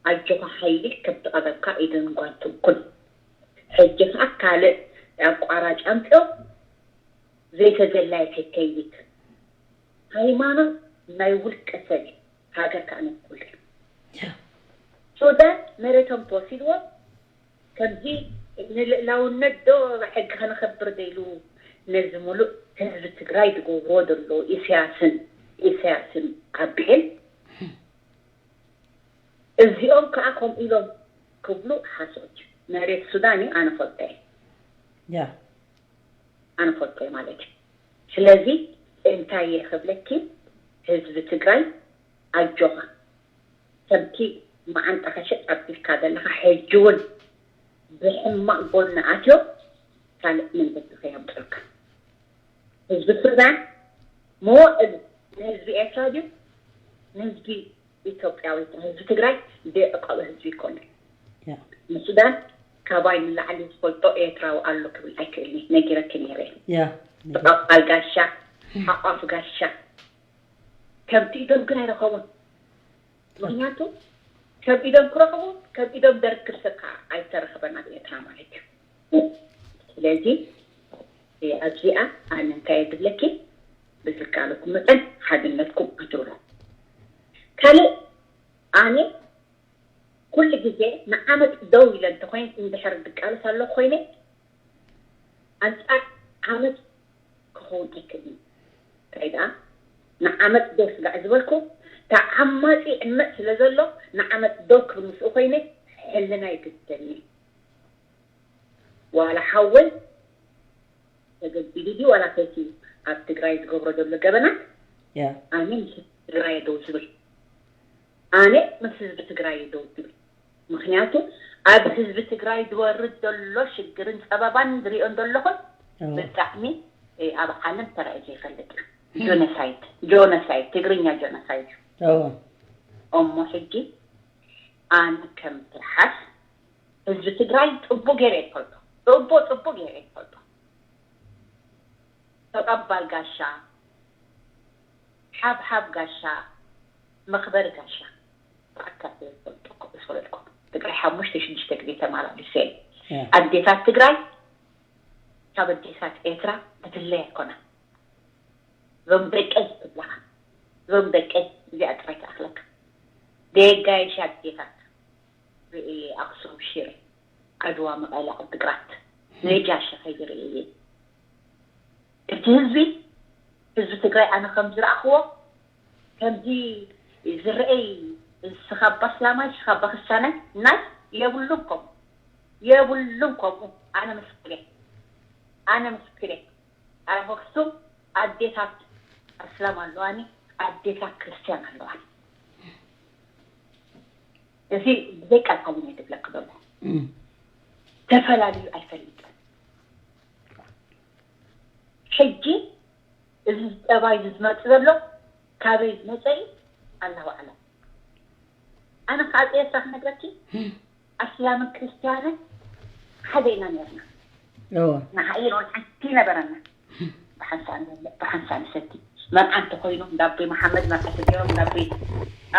ኣጆኻ ሓይሊ ከም ትቐበልካ ኢደን ጓንቱ ኩን። ሕጂ ከኣ ካልእ ኣቋራጭ ኣምጽኦ ዘይተደላየ ከይከይድ። ሃይማኖት ናይ ውልቀ ሰብ እዩ፣ ሃገር ከኣ ናይ ኩሉ እዩ። ያ። ሱዳን መሬቶም ተወሲድዎ ከምዚ ንልእላውነት ዶ ሕጊ ከነኸብር ዶ ኢሉ ነዚ ሙሉእ ህዝቢ ትግራይ ዝገብርዎ ዘለዉ ኢሳያስን፣ ኢሳያስን ኣቢን እዚኦም ከኣ ከምኡ ኢሎም ክብሉ ሓሶት እዩ። መሬት ሱዳን እዩ፣ ኣነ ፈልጦ እየ። ያ። ኣነ ፈልጦ እየ ማለት እዩ። ስለዚ እንታይ እየ ክብለኪ፣ ህዝቢ ትግራይ ኣጆኻ። ከምቲ መዓንጣኻ ሽጥ ኣቢልካ ዘለኻ፣ ሕጂ እውን ብሕማቕ ጎኒ ኣትዮም ካልእ መንገዲ ከየምፅኡልካ። ህዝቢ ሱዳን መዋእል ንህዝቢ ኤርትራ ድዩ ንህዝቢ ኢትዮጵያዊ? ህዝቢ ትግራይ ዘይዕቀበ ህዝቢ ይኮነ። ያ። ንሱዳን ካባይ ንላዕሊ ዝፈልጦ ኤርትራዊ ኣሎ ክብል ኣይክእልን እየ። ነጊረኪ ነይረ። ያ። ተቐባል ጋሻ፣ ሓቋፍ ጋሻ። ከምቲ ኢዶም ግን ኣይረኸቡን። ምኽንያቱ ከም ኢዶም ክረኽቡ፣ ከም ኢዶም ደርግ ክብሰካ ኣይተረኽበን ኣብ ኤርትራ ማለት እዩ። ስለዚ ኣብዚኣ ኣነ እንታይ እየ ዝብለኪ፣ ብዝከኣለኩም መጠን ሓድነትኩም ኣትብሩ። ካልእ ኣነ ኩሉ ግዜ ንዓመፅ ደው ኢለ እንተኮይነ፣ እንድሕር ዝቃለስ ኣለኹ ኮይነ፣ ኣንፃር ዓመፅ ክኸውን ኣይክእልን። እንታይ ደኣ ንዓመፅ ደው ስጋዕ ዝበልኩ፣ ተዓማፂ ዕመፅ ስለ ዘሎ ንዓመፅ ደው ክብል ምስኡ ኮይነ፣ ሕልና ይግደኒ። ዋላ ሓወይ ተገዲዱ ድዩ ዋላ ሰይቲ ኣብ ትግራይ ዝገብሮ ዘሎ ገበናት፣ ያ። ኣነ ምስ ትግራይ ደው ዝብል፣ ኣነ ምስ ህዝቢ ትግራይ ደው ዝብል። ምኽንያቱ ኣብ ህዝቢ ትግራይ ዝወርድ ዘሎ ሽግርን ፀበባን ዝሪኦን ዘለኹን እዎ። ብጣዕሚ፣ እ፣ ኣብ ዓለም ተራእዩ ዘይፈልጥ እዩ። ጆኖሳይድ፣ ጆኖሳይድ፣ ትግርኛ ጆኖሳይድ እዩ። እዎ። እሞ ሕጂ ኣነ ከም ትርሓስ ህዝቢ ትግራይ ጽቡቅ ገይረ እየ ዝፈልጦ። ጽቡቅ፣ ጽቡቅ ገይረ እየ ዝፈልጦ። ተቐባል ጋሻ፣ ሓብሓብ ጋሻ፣ መኽበሪ ጋሻ ብኣካል ስለ ዝፈልጦ እኮ፣ ዝፈለጥኩ። ትግራይ ሓሙሽተ ሽዱሽተ ግዜ ተመላሊሰ እየ። ያ። ኣዴታት ትግራይ ካብ ኣዴታት ኤርትራ ትፍለያ ኣይኮና። እዞም ደቀይ ትብለኻ። እዞም ደቀይ እዚኣ ጥራይ ትኣኽለካ። ደየጋየሻ ኣዴታት ርእየ ኣኽሱም፣ ሽረ፣ ዓድዋ፣ መቐለ፣ ዓዲግራት፣ ነጃሺ ከይደ ርእየ። እቲ ህዝቢ፣ ህዝቢ ትግራይ ኣነ ከም ዝረኣኽዎ፣ ከምዚ ዝረኣይ፣ ንስኻ እባ ኣስላማይ፣ ንስኻ እባ ክርስትያናይ ናይ የብሉን ከምኡ። የብሉን ከምኡ። ኣነ ምስክር እየ። ኣነ ምስክር እየ። ኣብ ኣኽሱም ኣዴታት ኣስላም ኣለዋኒ፣ ኣዴታት ክርስትያን ኣለዋኒ። እዚ ብዘይ ቃል ሓሊመ ይድብለክ ዘሎ ተፈላልዩ ኣይፈልጥን። ሕጂ እዚ ጠባይ እዚ ዝመጽእ ዘሎ ካበይ ዝመጸ እዩ? ኣላሁ ኣዕለም። ኣነ ካብ ኤርትራ ክነግረኪ ኣስላምን ክርስትያንን ሓደ ኢና ነርና። ንሓኢር ሓንቲ ነበረና። ብሓንሳ ንበልዕ፣ ብሓንሳ ንሰቲ። መርዓ እንተኾይኑ እንዳቦይ መሓመድ፣ መርዓ ተገይሮም እንዳቦይ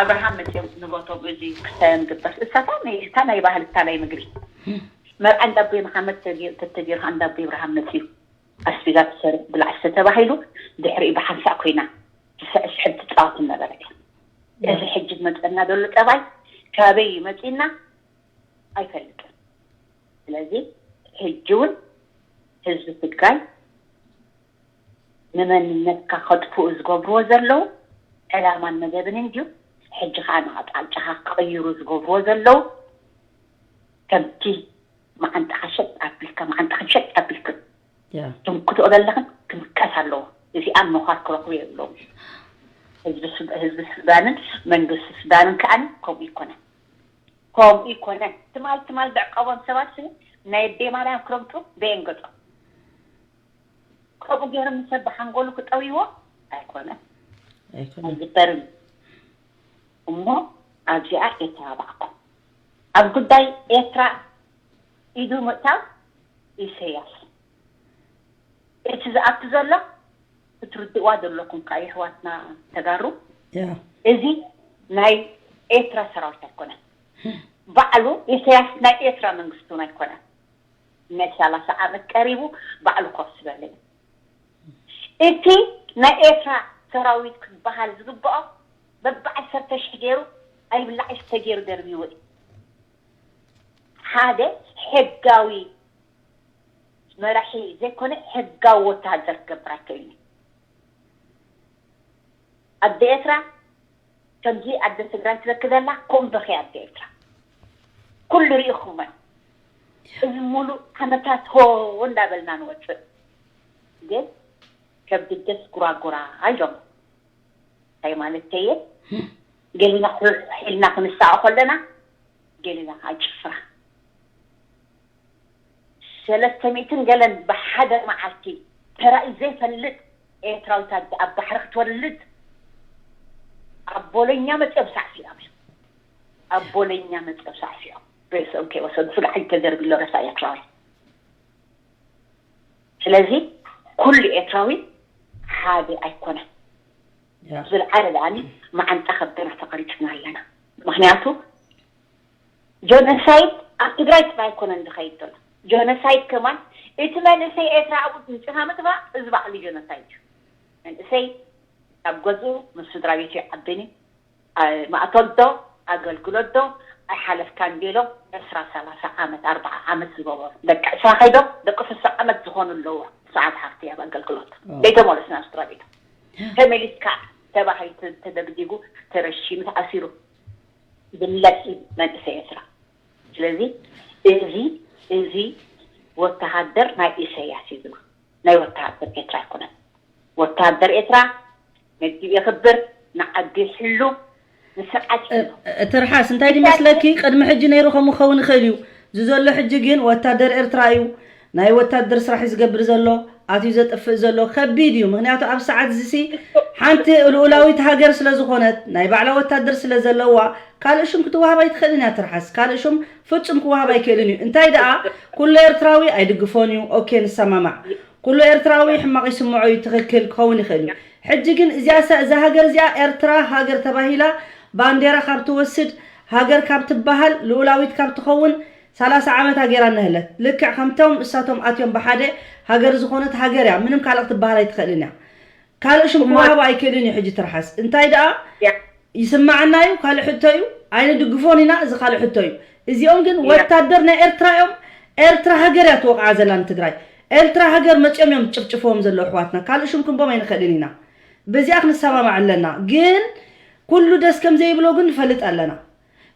ኣብርሃም መፅኦም ንቦቶም እዚ ክሳዮም ግበር። እሳታ ናይ እታ ናይ ባህል እታ ናይ ምግቢ መርዓ እንዳቦይ መሓመድ ተገይሩ ተተገይሩ እንዳቦይ ኣብርሃም መፅኡ ኣስቤዛ ተሰሪሑ ብላዕ ዝተባሂሉ ድሕሪኡ ብሓንሳእ ኮይና ትስዕስዕን ትፃወትን ነበረት። እዚ ሕጂ ዝመፀና ዘሎ ጠባይ ካበይ መፂና ኣይፈልጥን። ስለዚ ሕጂ እውን ህዝቢ ትግራይ ንመንነትካ ከጥፍኡ ዝገብርዎ ዘለዉ ዕላማን መደብን እንድዩ። ሕጂ ከዓ ንኣቅጣጫኻ ክቅይሩ ዝገብርዎ ዘለዉ ከምቲ መዓንጣኻ ሸጥ ኣቢልካ መዓንጣኽን ሸጥ ኣቢልክን ትምክትኦ ዘለኽን ክምከስ ኣለዎ። እዚኣ ምዃር ክረኽቡ የብሎም። ህዝቢ ሱዳንን መንግስቲ ሱዳንን ከዓኒ ከምኡ ይኮነ ከምኡ ይኮነ። ትማል ትማል ዘዕቀቦም ሰባት ሲ ናይ ኣደይ ማርያም ክረግጡ በየን ገጾም ከምኡ ገይሮም ንሰብ ብሓንጎሉ ክጠውይዎ ኣይኮነ ኣይኮነ። ኣይግበርን። እሞ ኣብዚኣ የተባባዕኩም። ኣብ ጉዳይ ኤርትራ ኢዱ ምእታው ኢሰያስ እቲ ዝኣቱ ዘሎ ክትርድእዋ ዘለኩም ከዓ የሕዋትና ተጋሩ ያ እዚ ናይ ኤርትራ ሰራዊት ኣይኮነን። ባዕሉ ኢሰያስ ናይ ኤርትራ መንግስቲ እውን ኣይኮነን። ናይ ሰላሳ ዓመት ቀሪቡ ባዕሉ ኮፍ ዝበለ እዩ። እቲ ናይ ኤርትራ ሰራዊት ክበሃል ዝግብኦ በብዓሰርተ ሽሕ ገይሩ ኣይብላዕ ይስተ ገይሩ ደርቢዎ እዩ። ሓደ ሕጋዊ መራሒ ዘይኮነ ሕጋዊ ወተሃደር ክገብር ኣይክእልን እዩ። ኣደ ኤርትራ ከምዚ ኣደ ትግራይ ትበኪ ዘላ ኮምበኺ ኣደ ኤርትራ ኩሉ ሪኢኹሞ እዩ። እዚ ሙሉእ ዓመታት ሆ እንዳበልና ንወፅእ ግን ከብዲ ደስ ጉራጉራ ኢሎም እንታይ ማለት ተየ ገሊና ሕልና ክንሳኦ ከለና ገሊና ከዓ ጭፍራ ሰለስተ ሚእትን ገለን ብሓደ መዓልቲ ተራእዩ ዘይፈልጥ ኤርትራዊት ኣደ ኣብ ባሕሪ ክትወልድ ኣብ ቦለኛ መፅኦም ሳዕሲዖም እዮም። ኣብ ቦለኛ መፅኦም ሳዕሲዖም ሬስኦም ከይወሰዱ ስጋዕ ተደርቢ ኣሎ ረሳ ኤርትራዊ። ስለዚ ኩሉ ኤርትራዊ ሓደ ኣይኮነን። ዝለዓለ ደኣኒ መዓንጣ ከብድና ተቐሪፅና ኣለና። ምክንያቱ ጆኖሳይድ ኣብ ትግራይ ጥራይ ኣይኮነን ዝኸይድ ዘሎ። ጆኖሳይድ ከማን እቲ መንእሰይ ኤርትራ ኣብኡ ምፅና ምጥፋእ እዚ ባዕሉ ጆኖሳይድ እዩ። መንእሰይ ኣብ ገዝኡ ምስ ስድራ ቤቱ ይዓብን እዩ። ማእቶት ዶ ኣገልግሎት ዶ ኣይሓለፍካን ዲሎም ዕስራ ሰላሳ ዓመት ኣርባዓ ዓመት ዝገበሩ ደቂ ዕስራ ከይዶም ደቂ ስሳ ዓመት ዝኾኑ ኣለዎ። ሰዓት ሓፍቲ ኣብ ኣገልግሎት ዘይተመለሱ ናብ ስድራ ቤቶም ተመሊስካ ተባሂሉ ተደግዲጉ ተረሺኑ ተኣሲሩ ዝምለስ መንእሰይ ኤርትራ። ስለዚ እዚ እዚ ወተሃደር ናይ ኢሰያስ እዩ ዝብል ናይ ወተሃደር ኤርትራ ኣይኮነን። ወተሃደር ኤርትራ ነዲኡ የኽብር፣ ንዓዱ ይሕሉ፣ ንስርዓት ይሕሉ። ትርሓስ እንታይ ድመስለኪ ቅድሚ ሕጂ ነይሩ ከምኡ ክኸውን ይኽእል እዩ። እዚ ዘሎ ሕጂ ግን ወታደር ኤርትራ እዩ። ናይ ወታደር ስራሕ እዩ ዝገብር ዘሎ። ኣትዩ ዘጥፍእ ዘሎ ከቢድ እዩ። ምክንያቱ ኣብ ሰዓት እዚ ሲ ሓንቲ ልኡላዊት ሃገር ስለ ዝኾነት ናይ ባዕላ ወታደር ስለ ዘለዋ ካልእ ሽም ክትወሃብ ኣይትኽእልን እያ ትርሓስ። ካልእ ሽም ፍጹም ክወሃብ ኣይክእልን እዩ። እንታይ ደኣ ኩሉ ኤርትራዊ ኣይድግፎን እዩ። ኦኬ ንሰማማዕ። ኩሉ ኤርትራዊ ሕማቕ ይስምዖ እዩ። ትኽክል ክኸውን ይኽእል እዩ። ሕጂ ግን እዚኣ እዛ ሃገር እዚኣ ኤርትራ ሃገር ተባሂላ ባንዴራ ካብ ትወስድ ሃገር ካብ ትበሃል ልኡላዊት ካብ ትኸውን ሰላሳ ዓመታ ገይራ እነህለት። ልክዕ ከምቶም እሳቶም ኣትዮም ብሓደ ሃገር ዝኾነት ሃገር እያ። ምንም ካልእ ክትበሃል ኣይትኽእልን እያ። ካልእ ሽም ክወሃቦ ኣይክእልን እዩ። ሕጂ ትርሓስ እንታይ ደኣ ይስማዓና እዩ። ካልእ ሕቶ እዩ። ኣይንድግፎን ኢና። እዚ ካልእ ሕቶ እዩ። እዚኦም ግን ወታደር ናይ ኤርትራ እዮም። ኤርትራ ሃገር እያ ትወቕዓ ዘላ ንትግራይ። ኤርትራ ሃገር መፂኦም እዮም ጭፍጭፍዎም ዘለዉ ኣሕዋትና። ካልእ ሽም ክንቦም ኣይንኽእልን ኢና። በዚኣ ክንሰማማዕ ኣለና። ግን ኩሉ ደስ ከም ዘይብሎ ግን ንፈልጥ ኣለና።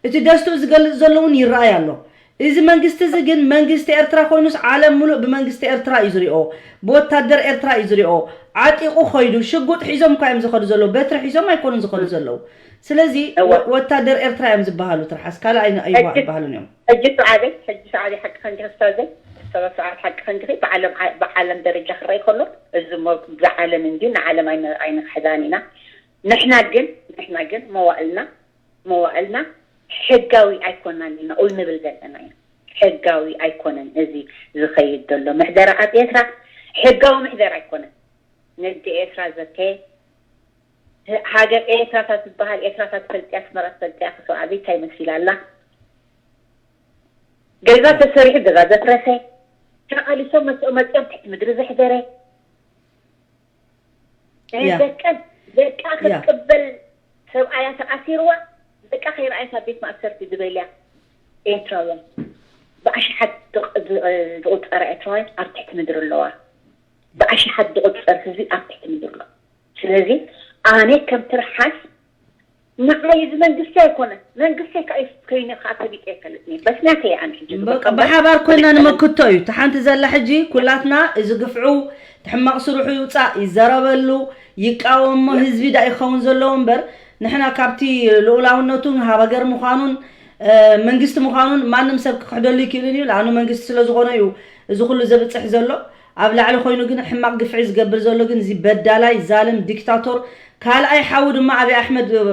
እቲ ደስትኡ ዝገልጽ ዘሎ እውን ይረኣይ ኣሎ። እዚ መንግስቲ እዚ ግን መንግስቲ ኤርትራ ኮይኑስ ዓለም ሙሉእ ብመንግስቲ ኤርትራ እዩ ዝሪኦ፣ ብወታደር ኤርትራ እዩ ዝሪኦ። ዓጢቑ ኸይዱ ሽጉጥ ሒዞም እኳ እዮም ዝኸዱ ዘለዉ፣ በትሪ ሒዞም ኣይኮኑን ዝኸዱ ዘለዉ። ስለዚ እወ። ወ- ወታደር ኤርትራ እዮም ዝበሃሉ፣ ትርሓስ ካልእ ኣይነ- ኣይዋ- ሕጂ- ኣይበሃሉን እዮም። ሕጂ ሰዓበይ፣ ሕጂ ሰዓበይ ሓቂ ከንዲ ክስታዘይ፣ ሰበብ ሰዓት ሓቂ ከንዲ ብዓለም ዓ- ብዓለም ደረጃ ክረኢ ከሎ እዚ ሞ ብዓለም እንዲ ንዓለም ኣይነ- ኣይንክሕዳን ኢና። ንሕና ግን ንሕና ግን መዋእልና መዋእልና ሕጋዊ ኣይኮናን ኢና ኡል ንብል ዘለና ኢና። ሕጋዊ ኣይኮነን እዚ ዝኸይድ ዘሎ ምሕደራ ኣብ ኤርትራ። ሕጋዊ ምሕደራ ኣይኮነን። ንግዲ ኤርትራ ዘተ ሃገር ኤርትራታት ዝበሃል ኤርትራታት ፈልጥያ ኣስመራ ፈልጥያ ክሰው ዓበይታ ይመስል ኣላ። ገዛ ተሰሪሑ ገዛ ዘፍረሰ ተቓሊሶም መፅኦ መፅኦም ትሕቲ ምድሪ ዘሕደረ ያ። ደቀን ደቃ ያ። ክትቅበል ሰብኣያ ተኣሲርዋ ደቃ ከይረኣየት ኣብ ቤት ማእሰርቲ ዝበልያ ኤርትራውያን ብኣሽሓት ዝቕ- ዝ- ዝቑፀራ ኤርትራውያን ኣብ ትሕቲ ምድሪ ኣለዋ። ብኣሽሓት ዝቑፀር ህዝቢ ኣብ ትሕቲ ምድሪ ኣሎ። ስለዚ ኣነ ከም ትርሓስ ንዓይ እዚ መንግስቲ ኣይኮነ መንግስቲ ከይነ ከዓ ተቢጠ ይፈልጥ በስናተይ ኣነ ሕጂ በቃ ዝበቃ ብሓባር ኮይና ንመክቶ እዩ። እቲ ሓንቲ ዘላ ሕጂ ኩላትና እዚ ግፍዑ እቲ ሕማቕ ስርሑ ይውፃእ ይዘረበሉ ይቃወሞ ህዝቢ ዳ ይኸውን ዘለዎ እምበር ንሕና ካብቲ ልኡላውነቱን ሃገር ምዃኑን እ፣ መንግስቲ ምዃኑን ማንም ሰብ ክክሕደሉ ይክእልን እዩ። ለኣኑ መንግስቲ ስለ ዝኾነ እዩ እዚ ኩሉ ዘብፅሕ ዘሎ። ኣብ ላዕሊ ኮይኑ ግን ሕማቕ ግፍዒ ዝገብር ዘሎ ግን እዚ በዳላይ ዛልም ዲክታቶር ካልኣይ ሓዉ ድማ ኣብይ ኣሕመድ እ፣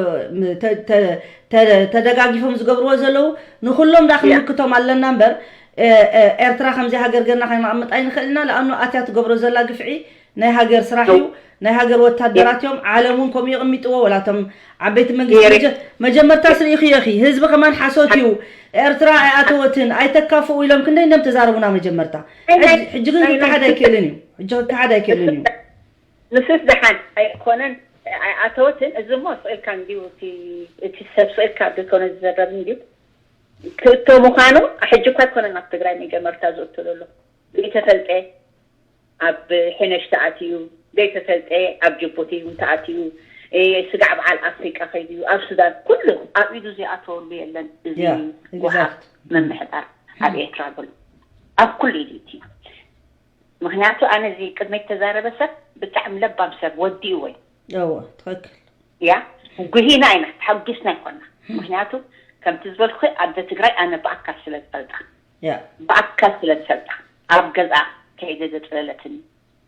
ተ- ተ- ተ- ተደጋጊፎም ዝገብርዎ ዘለዉ ንኩሎም ዳ ክንምክቶም ኣለና እምበር እ፣ እ፣ ኤርትራ ከምዚ ሃገር ገርና ከይነቕምጥ ኣይንኽእል ኢና። ለኣኑ ኣትያ ትገብሮ ዘላ ግፍዒ ናይ ሃገር ስራሕ እዩ። ናይ ሃገር ወታደራት እዮም። ዓለም እውን ከምኡ የቕሚጥዎ ወላ እቶም ዓበይቲ መንግስቲ መጀ- መጀመርታ ስርኢኽዮ ኢኺ ህዝቢ ከማን ሓሶት እዩ። ኤርትራ ኣይኣተወትን ኣይተካፍኡ ኢሎም ክንደይ እንደም ተዛረቡና መጀመርታ። ሕጂ- ሕጂ ግን ክከሓድ ኣይክእልን እዩ። ሕጂ ክከሓድ ኣይክእልን እዩ። ንሱስ ደሓን ኣይኮነን ኣይኣተወትን። እዚ እሞ ስኢልካ እንዲዩ እቲ ሰብ ስኢልካ ኣብ ዘይኮነ ዝዘረብ እንዲዩ ክእቶ ምዃኑ ሕጂ እኳ ኣይኮነን ኣብ ትግራይ መጀመርታ ዝእቶ ዘሎ ዘይተፈልጠ ኣብ ሕነሽ ተኣትዩ ዘይተፈልጠ ኣብ ጅቡቲ እውን ተኣትዩ ስጋዕ በዓል ኣፍሪቃ ከይድዩ ኣብ ሱዳን ኩሉ ኣብ ኢዱ ዘይኣተወሉ የለን። እዚ ያ፣ ጎሓፍ exact። ምምሕዳር ኣብ ኤርትራ ዘሎ ኣብ ኩሉ ኢዱ እቲ ምክንያቱ ኣነ እዚ ቅድመይ ተዛረበ ሰብ ብጣዕሚ ለባም ሰብ ወዲእዎ እዩ። እወ ትኽክል። ያ ጉሂና ኢና ተሓጒስና ኣይኮና። ምክንያቱ ከምቲ ዝበልኩ ኣደ ትግራይ ኣነ ብኣካል ስለ ዝፈልጣ ያ ብኣካል ስለ ዝፈልጣ ኣብ ገዛ ከይደ ዘፅለለትኒ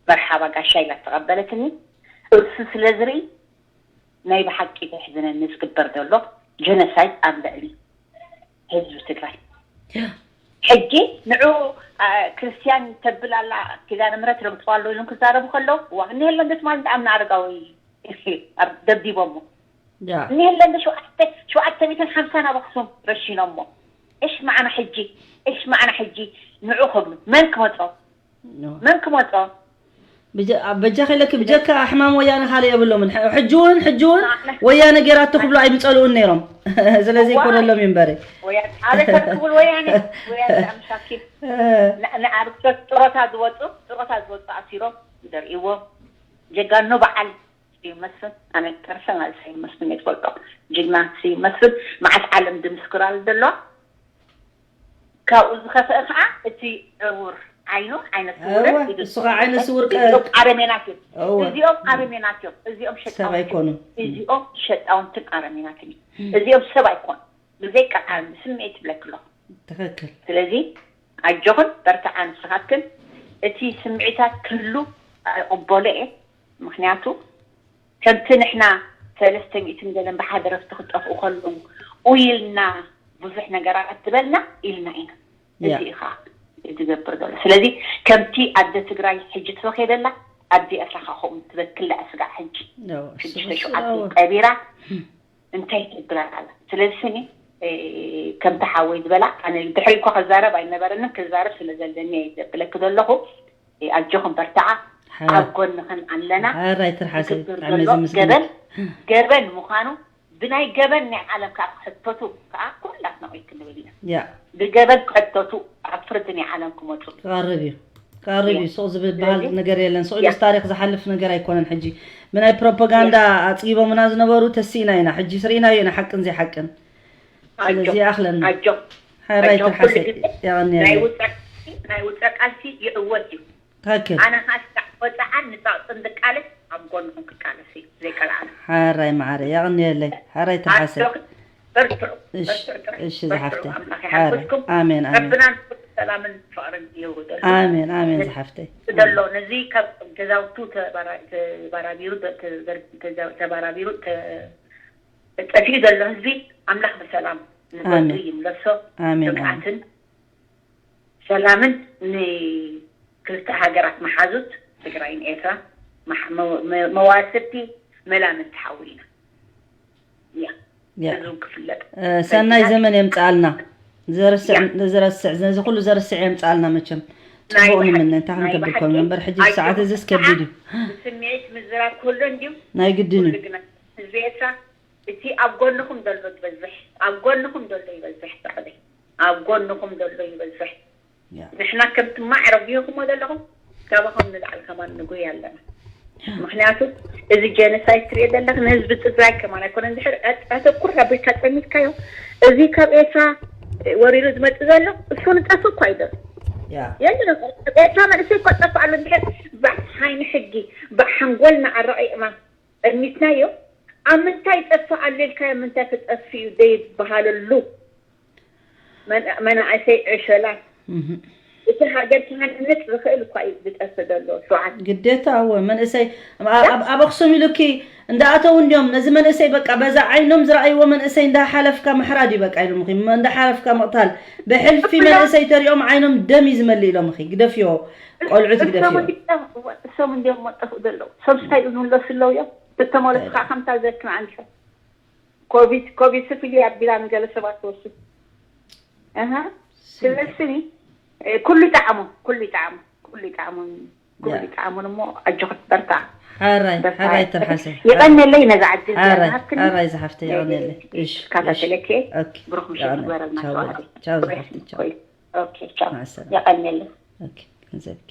መርሓባ ጋሻ ኢላ ተቐበለትኒ። እሱ ስለ ዝርኢ ናይ ብሓቂ ተሕዝነኒ ዝግበር ዘሎ ጀኖሳይድ ኣብ ልዕሊ ህዝቢ ትግራይ። ያ ሕጂ ንዑ አ፣ ክርስትያን ተብል ኣላ ኪዳነ ምሕረት ረግፅዋ ኣሎ ኢሎም ክዛረቡ ከለዉ ዋ እኒሀሎ እንደ ትማል እንዳ ኣምና ኣረጋዊ ኣብ ደብዲቦሞ ያ እኒሀሎ እንደ ሸውዓተ ሸውዓተ ሚእትን ሓምሳን ኣብ ኣክሱም ረሺኖሞ። እሽ መዓና ሕጂ እሽ መዓና ሕጂ ንዑ ክብሉ መን ክመፆ ኖ። መን ክመፆ ብጀ- ኣብ በጃ ከይለኪ ብጀካ ሕማም ወያነ ካልእ የብሎምን። ሕ- ሕጂ እውን ሕጂ እውን ንዓና ወያነ ጌራቶ ክብሉ ኣይምፀልኡን ነይሮም። ስለዚ እዋ። ይኮነሎም እዩ እምበሪ። ወያነ ኣበይ ከም ክብል ወያነ ወያነ ኣምሻኪ እ፣ ን- ንዓርክቶት ጥሮታ ዝወፁ ጥሮታ ዝወፁ ኣሲሮም ዘርእዎም ጀጋኖ በዓል ስዩም መስፍን ኣነ ፐርሰናል ስዩም መስፍን እየ ዝፈልጦ። ጅግና ስዩም መስፍን መዓት ዓለም ድምስክራሉ ዘሎ ካብኡ ዝኸፍአ ከዓ እቲ ዕውር ዓይኑ ዓይነ ስውርን እወ፣ ኢዱ እሱ ከዓ ዓይነ ስውር ቀ- እዚኦም ኣረሜናት እዮም። እወ። እዚኦም ኣረሜናት እዮም። እዚኦም ሰብ ሸጣውንቲ ኣይኮኑን። እዚኦም ሸጣውንትን ኣረሜናትን እዮም። እዚኦም ሰብ ኣይኮኑ። ብዘይ ቃል ዓለም ብስምዒት ይብለኪ ኣለኹ። ትኽክል። ስለዚ ኣጆኽን በርትዓ ንስኻትክን። እቲ ስምዒታት ክህሉ ኣይቕበሎ እየ። ምክንያቱ ከምቲ ንሕና ሰለስተ ሚእትን ገለን ብሓደ ረፍቲ ክጠፍኡ ከለዉ ኡይ ኢልና ብዙሕ ነገራት ዝበልና ኢልና ኢና። ያ። እዚ ኢኻ ዝገብር ዘሎ። ስለዚ ከምቲ ኣደ ትግራይ ሕጂ ትበኽየ ዘላ ኣደ ኤርትራ ከዓ ከምኡ ትበክላ እያ ስጋዕ ሕጂ። ያው፣ እሱ ሽዱሽተ ምስ-፣ ሸውዓተ ያው። ቀቢራ እንታይ ትብላ ኣላ። ስለዚ ስኒ እ፣ ከምቲ ሓወይ ዝበላ ኣነ ድሕሪ እኮ ክዛረብ ኣይነበረንን ክዛረብ ስለ ዘለኒ እየ ዘብለኪ ዘለኹ። ኣጆኹም በርትዓ ሓ- ኣብ ጎንኽን ኣለና። ሓራይ ትርሓሰ ዝግበር ብጣዕሚ ዘሎ ዘመስግን። ገበን ገበን ምዃኑ ብናይ ገበን ናይ ዓለም ከዓ ክሕተቱ ከዓ ኩላትና ወይ ክንብል ኢና። ያ ብገበን ክሕተቱ ኣብ ፍርዲ ናይ ዓለም ክመፁ ክቐርብ እዩ ክቐርብ እዩ። ያ። ሱቕ ዝብል በሃል ስለዚ ነገር የለን። ሱቕ ያ። ኢሉስ ታሪክ ዝሓልፍ ነገር ኣይኮነን። ሕጂ ብናይ ፕሮፓጋንዳ ኣፅጊቦምና ዝነበሩ ተሲእና ኢና። ሕጂ ስርኢናዮ ኢና ሓቅን ዘይሓቅን። ስለዚ ኣጆ ይኣኽለና። ኣጆ ሓራይ ፈተው ትርሓሰ ኩሉ ግዜ ናይ የቐንየለይ። ውፀ ናይ ውፀ ቃልሲ ይዕወት እዩ። ትክክል። ኣነ ካስካ ወፃዓን ንፃቕፅን ዝቃለስ ኣብ ጎንኹም ክቃለስ እዩ ዘይቀልዓለ። ሓራይ ማዕረ የቐንየለይ። ሓራይ ትርሓሰ። ኣጆኺ በርትዑ እሺ በርትዑ ጥራሕ እሺ በርትዑ ዝሓፍተይ። ኣምላኽ ሓራይ ይሓግዝኩም። ኣሜን ኣሜን ረብና ሰላምን ፍቕርን የውርደሉ። ኣሜን ኣሜን ዝሓፍተይ። ዘሎ ነዚ ካብ ገዛውቱ ተባራ- ተባራቢሩ ተ- ተዘር- ተዛ- ተባራቢሩ ተ- ጠፊኡ ዘሎ ህዝቢ ኣምላኽ ብሰላም ንገዙ ኣሜን። ይምለሶ። ኣሜን ኣሜን። ርግኣትን ሰላምን ንክልተ ሃገራት መሓዙት ትግራይን ኤርትራ መሓ- መ- መ- መዋስድቲ መላምንቲ ሓዊ ኢና። ያ ያ እዚ እውን ክፍለጥ እ፣ ሰናይ ፈቲና ዘመን የምፅኣልና። ዘርስዕ ያ ዘረስዕ ነዚ ኩሉ ዘርስዕ የምፅኣልና። መቸም ናይ ፅቡቅ ብሓቂ ንምነ እንታይ ናይ ክንገብር ብሓቂ ኮይኑ እምበር ሕጂ ኣጆኹም ሰዓት እዚ ከዓ ስከቢድ እዩ። ብስምዒት ምዝራብ ክህሉ እንድዩ። ናይ ግድን ኩሉ እዩ። ግና ህዝቢ ኤርትራ እቲ ኣብ ጎንኹም ዘሎ ዝበዝሕ ኣብ ጎንኹም ዘሎ ይበዝሕ ፃዕበይ ኣብ ጎንኹም ዘሎ ይበዝሕ። ያ ንሕና ከምቲ ማዕረ ጉሂኹሞ ዘለኹም ካባኹም ንላዕሊ ከማን ንጉሂ ኣለና። ምክንያቱ እዚ ጀኖሳይድ ትሪኦ ዘለኽ ንህዝቢ ትግራይ ከማን ኣይኮነ። እንድሕር ኣተኩር ኣቢልካ ፀሚድካዮ እዚ ካብ ኤርትራ ወሪሩ ዝመፅእ ዘሎ እሱ ንጠፍ እኳ ይደር ያ የለን። ኤርትራ መንእሰይ እኳ ጠፍእ ኣሎ እንድሕር ብሓይኒ ሕጊ ብሓንጎልና ኣረቂቕና ጠሚትናዮ ኣብ ምንታይ ይጠፍእ ኣሎ ኢልካዮ ምንታይ ክጠፍእ እዩ ዘይበሃለሉ መን- መናእሰይ ዕሸላት እህ። እቲ ሃገር ክሃንፅ ዝኽእል እኳ እዩ ዝጠፍእ ዘሎ ሸውዓተ ግዴታ እወ መንእሰይ ኣብ- ኣብ ኣብ ኣክሱም ኢሉኪ እንዳኣተው እንዲዮም ነዚ መንእሰይ በቃ በዛ ዓይኖም ዝረኣይዎ መንእሰይ እንዳሓለፍካ ምሕራድ እዩ በቃ ኢሎምኺ እንዳሓለፍካ ምቕታል ብሕልፊ መንእሰይ ተሪኦም ዓይኖም ደም እዩ ዝመልእ ኢሎምኺ ግደፍዮ ቆልዑት እሶም ግደፍዮ እንዲዮም እሶም እንዲዮም መጠፍኡ ዘለዉ ሰብስታይ ዝምለሱ ኣለዉ እዮም ተተመለሱ ከዓ ከምታ ዘክና ኣንዲሖም ኮቪድ ኮቪድ ስፍሊ ኣቢላ ንገለ ሰባት ትወስድ ኣሃ ስለስኒ ኩሉ ይጣዕሙ ኩሉ ይጣዕሙ ኩሉ ይጣዕሙ ኩሉ ያ። ይጣዕሙ እሞ ኣጆኽት በርታ ሓራይ በርታ ሓራይ ትርሓሰ የቐንየለይ ነዛ ዕድል ሓራይ ዝሃብክኒ ሓራይ ዝሓፍተ የቐንየለይ እሺ እሺ ካታተለኬ ኦኬ ብሩኽ ምሸት የቐንየለይ። ግበረልና ቻው ተዋህደ ቻው ዝሓፍተ ቻው ኦኬ ቻው ማዕሰላማ የቐንየለይ ኦኬ ክንዘብኪ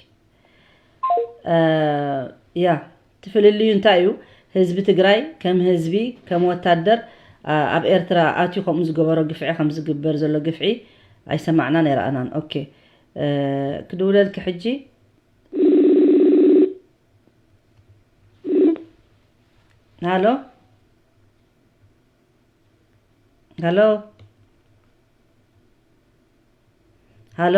እ፣ ያ እቲ ፍልልዩ እንታይ እዩ ህዝቢ ትግራይ ከም ህዝቢ ከም ወታደር ኣ- ኣብ ኤርትራ ኣትዩ ከምኡ ዝገበሮ ግፍዒ ከም ዝግበር ዘሎ ግፍዒ ኣይሰማዕናን ኣይረኣናን ኦኬ እ፣ ክድውለልኪ ሕጂ ሃሎ ሃሎ ሃሎ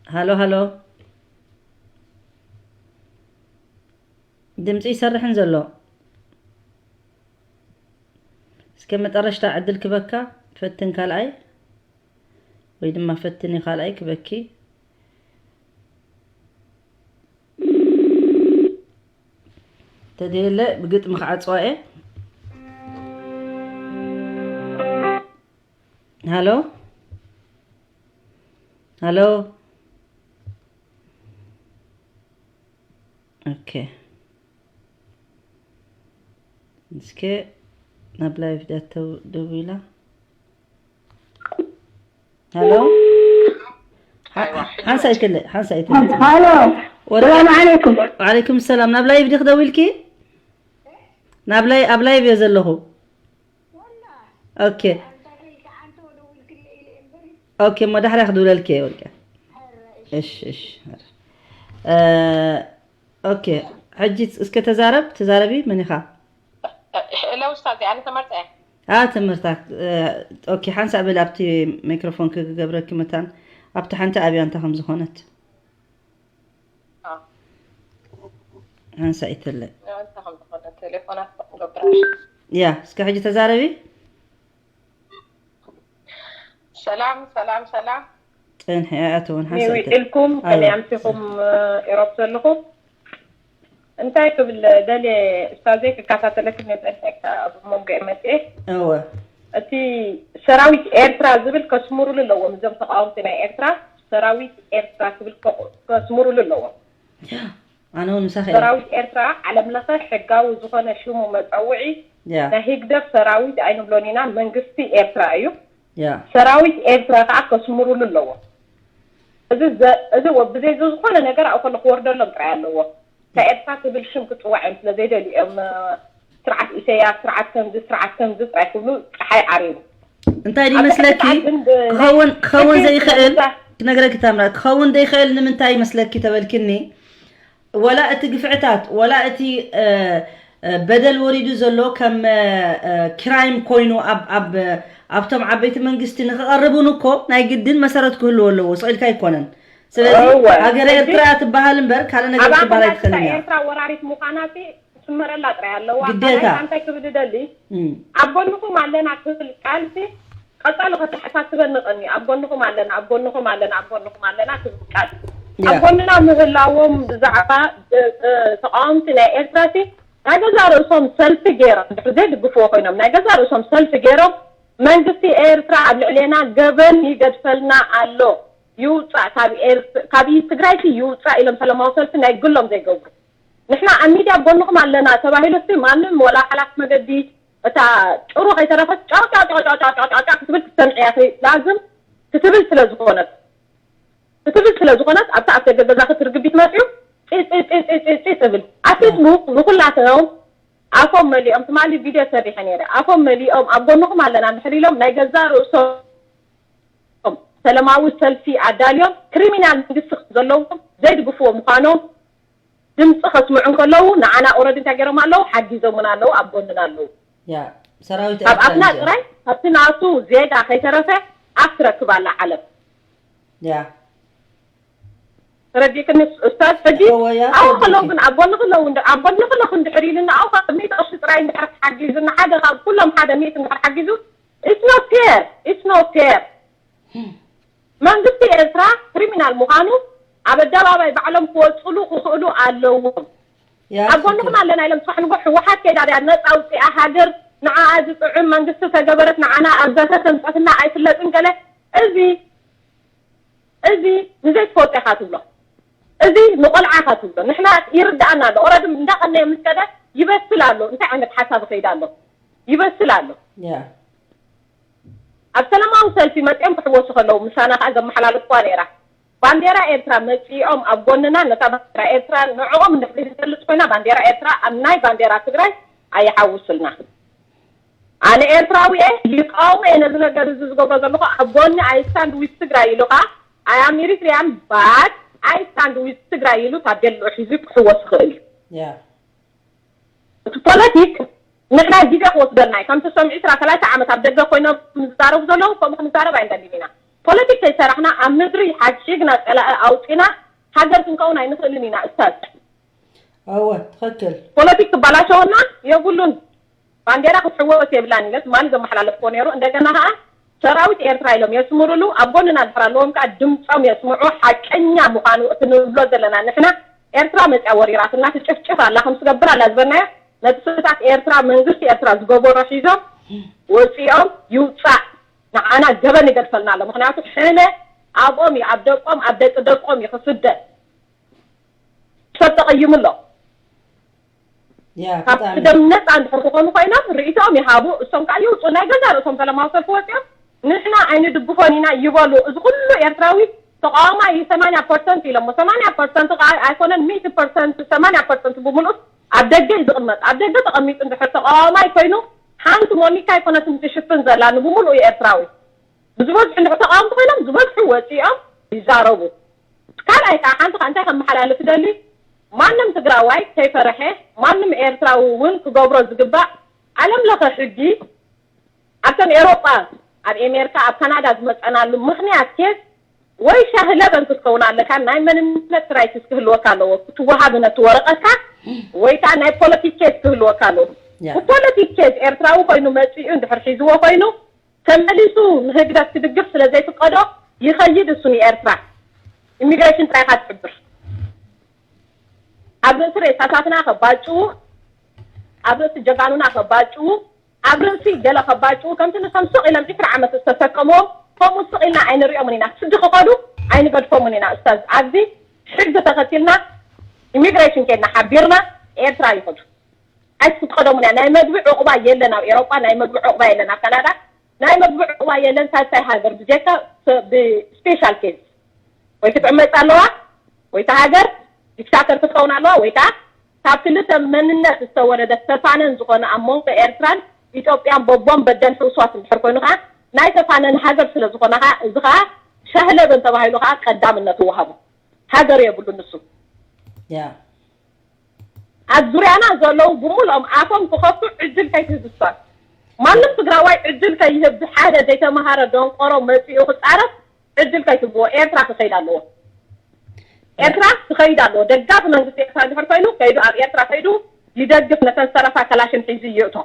ሃሎ ሃሎ ድምፂ ይሰርሕን ዘሎ እስከ መጠረሽታ ዕድል ክበካ ፈትን ካልኣይ ወይ ድማ ፈትኒ ካልኣይ ክበኪ ተደየለ ብግጥሚ ክዓፅዋ እየ ሃሎ ሃሎ ኦኬ እስከ ናብ ላይቭ ዳተው ደዊላ ሃሎ ሓንሳ ይትለ ሓንሳ ይትለ ሃሎ ሰላም ዓለይኩም ዓለይኩም ሰላም ናብ ላይቭ ዲኽ ደዊልኪ ናብ ላይ ኣብ ላይቭ እየ ዘለኹ ኦኬ ኦኬ እሞ ዳሕራ ክድውለልኪ እየ ወልቀ እሺ እሺ ኦኬ ሕጂ እስከ ተዛረብ ተዛረቢ መን ኢኻ ሄሎ ኡስታዝ ኣነ ተመርፀ ኣ ትምህርታ ኦኬ ሓንሳእ በል ኣብቲ ሚክሮፎን ክገብረኪ መታን ኣብቲ ሓንቲ ኣብያ እንታይ ከም ዝኾነት ሓንሳእ ይተለ እንታይ ከም ዝኾነ ቴሌፎናት ክገብራ ያ እስከ ሕጂ ተዛረቢ ሰላም ሰላም ሰላም ፅንሒ ኣይኣተወን ሓንሳእ ይተለ ውዒልኩም ከመይ ኣምሲኹም ኤሮፕ ዘለኹ እንታይ ክብል ደልየ እስታዘይ ክከታተለክ ነፀንሐካ ኣብ መንጎ መፅኤ እወ እቲ ሰራዊት ኤርትራ ዝብል ከስምሩሉ ኣለዎም እዞም ተቃወምቲ ናይ ኤርትራ ሰራዊት ኤርትራ ክብል ከስምሩሉ ኣለዎም ኣነ እውን ምሳኺ እየ ሰራዊት ኤርትራ ዓለም ለኸ ሕጋዊ ዝኾነ ሽሙ መፀውዒ ያ ናይ ህግደፍ ሰራዊት ኣይንብሎን ኢና መንግስቲ ኤርትራ እዩ ያ ሰራዊት ኤርትራ ከዓ ከስምሩሉ ኣለዎ እዚ ዘ- እዚ ወ- ብዘይ ዝኾነ ነገር ኣብኡ ከሎ ክወርደሎም ጥራይ ኣለዎ ካብ ኤርትራ ትብል ሽም ክፅዋዕ እዮም ስለ ዘይደልዩ እዮም እ፣ ስርዓት ኢሰያስ ስርዓት ከምዚ፣ ስርዓት ከምዚ ጥራይ ክብሉ ጸሓይ ዓሪቡ። እንታይ ድዩ መስለኪ ክኸውን ክኸውን ዘይኽእል ክነግረኪ ታምራ ክኸውን ዘይኽእል ንምንታይ መስለኪ ተበልክኒ? ወላ እቲ ግፍዕታት ወላ እቲ በደል ወሪዱ ዘሎ ከም ክራይም ኮይኑ ኣብቶም ዓበይቲ መንግስቲ ንክቐርቡን እኮ ናይ ግድን መሰረት ክህልዎ ኣለዎ። ስቕ ኢልካ ኣይኮነን። ስለዚ ሃገረ ኤርትራ ትበሃል እምበር ካልእ ነገር ትበሃል ኣይትኽእልን እያ። ኤርትራ ወራሪት ምዃና ትስመረላ ጥራይ ኣለዋ። ግዴታ። እንታይ ክብል ደሊ ኣብ ጎንኹም ኣለና ክብል ቃልሲ ቀጻሊ ከተሓሳስበኒ ቀኒ ኣብ ጎንኹም ኣለና ኣብ ጎንኹም ኣለና ኣብ ጎንኹም ኣለና ክብል ቃል ኣብ ጎንና ምህላዎም ብዛዕባ ተቃወምቲ ናይ ኤርትራ ሲ ናይ ገዛ ርእሶም ሰልፊ ገይሮም ድሕሪ ዘይድግፍዎ ኮይኖም ናይ ገዛ ርእሶም ሰልፊ ገይሮም መንግስቲ ኤርትራ ኣብ ልዕሌና ገበን ይገድፈልና ኣሎ ይውፃእ ካብ ትግራይ ሲ ይውፃእ ኢሎም ሰላማዊ ሰልፊ ናይ ግሎም ዘይገብሩ ንሕና ኣብ ሚድያ ጎንኹም ኣለና ተባሂሉ ሲ ማንም ወላ ሓላፍ መገዲ እታ ጭሩ ከይተረፈት ጫውጫውጫውጫውጫውጫውጫ ክትብል ክትሰምዕያ ላዝም ክትብል ስለ ዝኾነት ክትብል ስለ ዝኾነት ኣብታ ኣብ ደገ ገዛ ክትርግቢት መፅኡ ፂ ትብል ኣብ ፌስቡክ ንኩላተው ኣፎም መሊኦም ትማሊ ቪድዮ ሰሪሐ ነይረ ኣፎም መሊኦም ኣብ ጎንኹም ኣለና እንድሕር ኢሎም ናይ ገዛ ርእሶም ሰለማዊ ሰልፊ ኣዳልዮም ክሪሚናል መንግስቲ ዘለዎም ዘይድግፍዎ ምዃኖም ድምፂ ከስምዑ እንከለዉ ንዓና ኦረዲ እንታይ ገይሮም ኣለዉ ሓጊዞምና ኣለዉ ኣብ ጎንና ኣለዉ ካብ ኣፍና ጥራይ ካብቲ ናቱ ዜጋ ከይተረፈ ኣብ ትረክብ ኣላ ዓለም ተረዲእክኒ ኡስታዝ ሕጂ ኣብኡ ከለዉ ግን ኣብ ጎንኺ ኣለዉ ኣብ ጎንኺ ኣለኹ እንድሕር ኢሉና ኣብኡ ካብ ሚእቲ ቅርሺ ጥራይ እንድሕር ሓጊዙና ሓደ ካብ ኩሎም ሓደ ሚእቲ እንድሕር ሓጊዙ it's not fair it's not fair መንግስቲ ኤርትራ ክሪሚናል ምዃኑ ኣብ ኣደባባይ ባዕሎም ክወፅሉ ክኽእሉ ኣለዎም ኣብ ጎንኹም ኣለና ኢሎም ፅባሕ ንጎ ህወሓት ከይዳ ድያ ነፃ ኣውፂኣ ሃገር ንዓኣ ዝጥዕም መንግስቲ ተገበረት ንዓና ኣብ ዘተ ተምፀትና ኣይፍለጥን ገለ እዚ እዚ ንዘይትፈልጦ ኢኻ ትብሎ እዚ ንቆልዓ ኢኻ ትብሎ ንሕና ይርድኣና ኣሎ ኦረዲ እንዳቐነየ ምስ ከደ ይበስል ኣሎ እንታይ ዓይነት ሓሳብ ይኸይድ ኣሎ ይበስል ኣሎ ኣብ ሰላማዊ ሰልፊ መፂኦም ክሕወሱ ከለዉ ምሳና ከዓ ዘመሓላለፍኳ ነይራ ባንዴራ ኤርትራ መፂኦም ኣብ ጎንና ነታ ባንዴራ ኤርትራ ንዕኦም እንድሕር ዝገልፅ ኮይና ባንዴራ ኤርትራ ኣብ ናይ ባንዴራ ትግራይ ኣይሓውስልና ኣነ ኤርትራዊ እየ ይቃወሞ እየ ነዚ ነገር እዚ ዝገብሮ ዘለኹ ኣብ ጎኒ I stand with ትግራይ ኢሉ ከዓ I am Eritrean but I stand with ትግራይ ኢሉ ታቤልኡ ሒዙ ክሕወስ ይኽእል እዩ እቲ ፖለቲክ ንሕና ግዜ ክወስደልና እዩ ከምቲ ሶም ዕስራ ሰላሳ ዓመት ኣብ ደገ ኮይኖም ዝዛረቡ ዘለዉ ከምኡ ክንዛረብ ኣይንደልን ኢና ፖለቲክ ከይሰራሕና ኣብ ምድሪ ሓድሽግና ፀላኢ ኣውፂና ሃገር ክንከውን ኣይንኽእልን ኢና እስታዝ እወ ትኽክል ፖለቲክ ክባላሸወና የብሉን ባንዴራ ክትሕወስ የብላን ኢለ ትማሊ ዘመሓላለፍክዎ ነይሩ እንደገና ከዓ ሰራዊት ኤርትራ ኢሎም የስምሩሉ ኣብ ጎንና እንድሕር ኣለዎም ከዓ ድምፆም የስምዑ ሓቀኛ ምዃኑ እቲ ንብሎ ዘለና ንሕና ኤርትራ መፅያ ወሪራትና ትጭፍጭፍ ኣላ ከም ትገብር ኣላ ዝበልናዮ ነቲ ስታት ኤርትራ መንግስቲ ኤርትራ ዝገበሮ ሒዞም ወፂኦም ይውፃእ ንዓና ገበን ይገድፈልና ኣሎ ምክንያቱ ሕነ ኣብኦም እዩ ኣብ ደቆም ኣብ ደቂ ደቆም እዩ ክስደድ ሰብ ተቐይሙ ኣሎ ካብ ደም ነፃ እንድሕር ክኾኑ ኮይኖም ርእይቶኦም ይሃቡ እሶም ከዓ ይውፁ ናይ ገዛ ርእሶም ሰላማዊ ሰልፊ ወፂኦም ንሕና ኣይንድግፎን ኢና ይበሉ እዚ ኩሉ ኤርትራዊ ተቃዋማይ እዩ ሰማንያ ፐርሰንት ኢሎሞ ሰማንያ ፐርሰንት ከዓ ኣይኮነን ሚእቲ ፐርሰንት ሰማንያ ፐርሰንት ብምሉእ ኣብ ደገ እዩ ዝቕመጥ ኣብ ደገ ተቐሚጡ እንድሕር ተቃዋማይ ኮይኑ ሓንቲ ሞኒካ ኣይኮነትን ትሽፍን ዘላ ንብምሉኡ ኤርትራዊ ብዝበዝሑ እንድሕር ተቃወምቲ ኮይኖም ዝበዝሑ ወፂኦም ይዛረቡ ካልኣይ ከዓ ሓንቲ ከዓ እንታይ ከመሓላልፍ ደሊ ማንም ትግራዋይ ከይፈረሐ ማንም ኤርትራዊ እውን ክገብሮ ዝግባእ ዓለም ለኸ ሕጊ ኣብተን ኤሮጳ ኣብ ኤሜርካ ኣብ ካናዳ ዝመፀናሉ ምኽንያት ኬስ ወይ ሻሂ ለበን ክትከውን ኣለካ ናይ መንነት ራይትስ ክህልወካ ኣለዎ ክትወሃብ ነቲ ወረቀትካ ወይ ከዓ ናይ ፖለቲክ ኬስ ክህልወካ ኣለዎ ብፖለቲክ ኬስ ኤርትራዊ ኮይኑ መፂኡ እንድሕር ሒዝዎ ኮይኑ ተመሊሱ ንህግደፍ ክድግፍ ስለ ዘይፍቀዶ ይኸይድ እሱ ንኤርትራ ኢሚግሬሽን ጥራይ ኢኻ ትሕብር ኣብ ርእሲ ሬሳታትና ከባጭዉ ኣብ ርእሲ ጀጋኑና ከባጭዉ ኣብ ርእሲ ገለ ከባጭዉ ከምቲ ንሶም ስቕ ኢሎም ዕስራ ዓመት ዝተሰከምዎም ከምኡ ስቕ ኢልና ኣይንሪኦምን ኢና ስዲ ክኸዱ ኣይንገድፎምን ኢና እስታዝ ኣብዚ ሕጊ ተኸቲልና ኢሚግሬሽን ኬድና ሓቢርና ኤርትራ ይኸዱ ኣይትፍቀዶምን እያ ናይ መግቢ ዕቑባ የለን ኣብ ኤሮጳ ናይ መግቢ ዕቑባ የለን ኣብ ካናዳ ናይ መግቢ ዕቑባ የለን ሳልሳይ ሃገር ብጀካ ብስፔሻል ኬዝ ወይ ክትዕመፅ ኣለዋ ወይ እታ ሃገር ዲክታተር ክትኸውን ኣለዋ ወይ ከዓ እታ ካብ ክልተ መንነት ዝተወለደ ተፋነን ዝኾነ ኣብ መንጎ ኤርትራን ኢትዮጵያን በቦን በደን ሕውስዋስ እንድሕር ኮይኑ ከዓ ናይ ተፋነን ሃገር ስለ ዝኾነ ከዓ እዚ ከዓ ሸህለበን ተባሂሉ ከዓ ቀዳምነት ይወሃቡ። ሃገር የብሉ ንሱ። ያ ኣብ ዙርያና ዘለዉ ብምልኦም ኣፎም ክኸፍቱ ዕድል ከይትህብ እሷን። ማንም ትግራዋይ ዕድል ከይህብ ሓደ ዘይተምሃረ ደንቆሮ መፂኡ ክፃረፍ ዕድል ከይትህብዎ። ኤርትራ ክኸይድ ኣለዎ። ኤርትራ ክኸይድ ኣለዎ። ደጋፊ መንግስቲ ኤርትራ እንድሕር ኮይኑ ከይዱ ኣብ ኤርትራ ከይዱ ይደግፍ ነተን ዝተረፋ ከላሽን ሒዙ ይእቶ።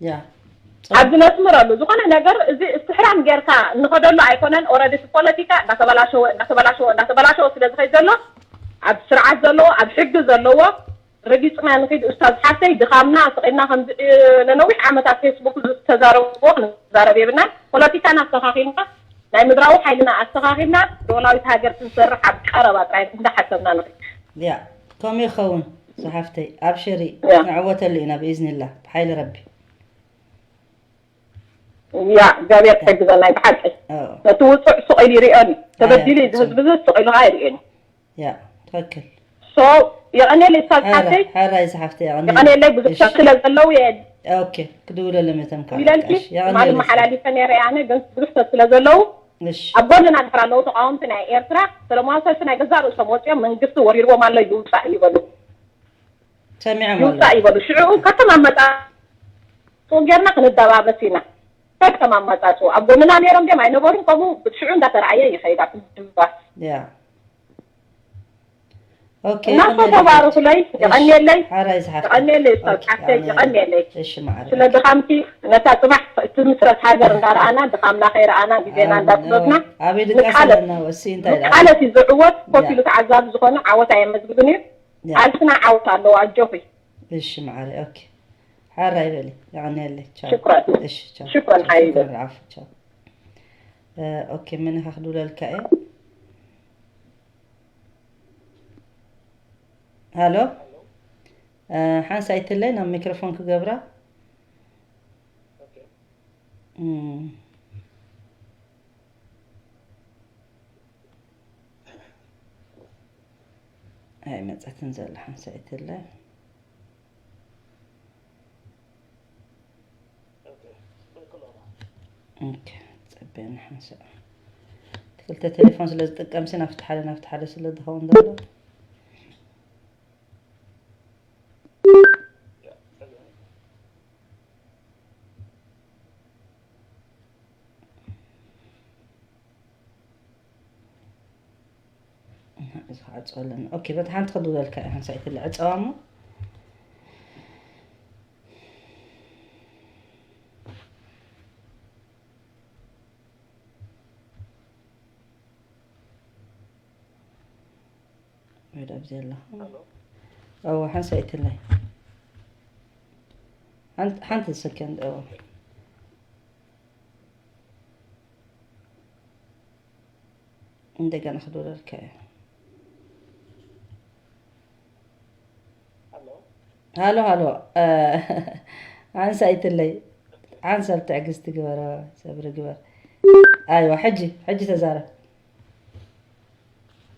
ያ ኣብዚ ነስምረሉ ዝኾነ ነገር እዚ እስትሕራም ጌርካ እንኸደሉ ኣይኮነን። ኦረዲ እቲ ፖለቲካ እንዳተበላሸወ እንዳተበላሸወ እንዳተበላሸወ ስለ ዝኸይድ ዘሎ ኣብ ስርዓት ዘለዎ ኣብ ሕጊ ዘለዎ ረጊፅና ንኺድ። ኡስታዝ ሓፍተይ ድኻምና ስቒልና ከምዚ ነነዊሕ ዓመታት ፌስቡክ ዝተዛረብዎ ክንዛረብ የብልናን። ፖለቲካና ኣስተኻኺልና ናይ ምድራዊ ሓይልና ኣስተኻኺልና ዶላዊት ሃገር ክንሰርሕ ኣብ ቀረባ ጥራይ እንዳሓሰብና ንኺድ። ያ ከምኡ ይኸውን ዝሓፍተይ ኣብሽሪ። ንዕወተሉ ኢና ብኢዝኒላ ብሓይሊ ረቢ። ያ እግዚኣብሔር ክሕግዘና እዩ ብሓቂ። ነቲ ውፁዕ ስቕ ኢሉ ይሪኦን እዩ ተበዲሉ እዩ ዝህዝቢ ዝስ ስቕ ኢሉ ከዓ ይሪኦን እዩ። ያ ትክክል። ሶ የቐኔለይ ሳብ ሓተይ ሓራይ ዝሓፍተ የቐኔለይ ብዙሕ ሰብ ስለ ዘለዉ እየ ኦኬ ክድውለሎም እተም ኢለልኪ ትማሊ መሓላሊፈ ነይረ ኣነ ግን ብዙሕ ሰብ ስለ ዘለዉ ኣብ ጎንና ድሕር ኣለዉ ተቃወምቲ ናይ ኤርትራ ሰለማዊ ሰልፊ ናይ ገዛእ ርእሶም ወፂኦም መንግስቲ ወሪርዎም ኣሎ ይውፃእ ይበሉ ሰሚዖም ይውፃእ ይበሉ ሽዑ ከተማመጣ ጌርና ክንደባበስ ኢና። ከከም ኣመፃፅኡ ኣብ ጎንና ነይሮም ድዮም ኣይነበሩን ከምኡ ሽዑ እንዳተረኣየ ይኸይድ ኣብ ድባስ ያ እናሶ ተባረኹለይ የቐንየለይ የቐንየለይ ሰብ ሓፍተይ የቐንየለይ እሺ ማዕረ ስለ ድኻምኪ ነታ ፅባሕ ትምስረት ሃገር እንዳረኣና ድኻምና ከይረኣና ግዜና እንዳስበብና ኣበይ ድቃስ ኣለና ወሲ እንታይ ደኣ ቃለት እዩ ዝዕወት ኮፍ ኢሉ ተዓዛቢ ዝኾነ ዓወት ኣየመዝግብን እዩ ቃልስና ዓወት ኣለዎ ኣጆኺ እሺ ማዕረ ኦኬ ሓራይ በሊ የቐንየለይ ቻው ሽኩራን እሺ ቻው ሽኩራን ሓይሉ ዓፉ ቻው ኦኬ መን ኢኻ ክድውለልካ እየ ሃሎ ሓንሳይትለይ ናብ ሚክሮፎን ክገብራ ኣይመፀትን ዘላ ሓንሳይትለይ ፀበና ሓንሳ ክልተ ቴሌፎን ስለ ዝጥቀምሲ ናብቲ ሓደ ናብቲ ሓደ ስለ ዝኸውን ዘሎ እዚ ክዓፅወለኒ ኦኬ በታ ሓንቲ ክድውለልካ እያ ሓንሳይትለ ዕፀዋ እሞ ወደ ኣብዚ ኣለኹ እዎ ሓንሳይትለይ ሓንቲ ሰከንድ እዎ እንደገና ክድውለልካ እየ ሃሎ ሃሎ ሓንሳይትለይ ሓንሳብ ትዕግስቲ ግበረ ሰብሪ ግበር ኣይዋ ሕጂ ሕጂ ተዛረብ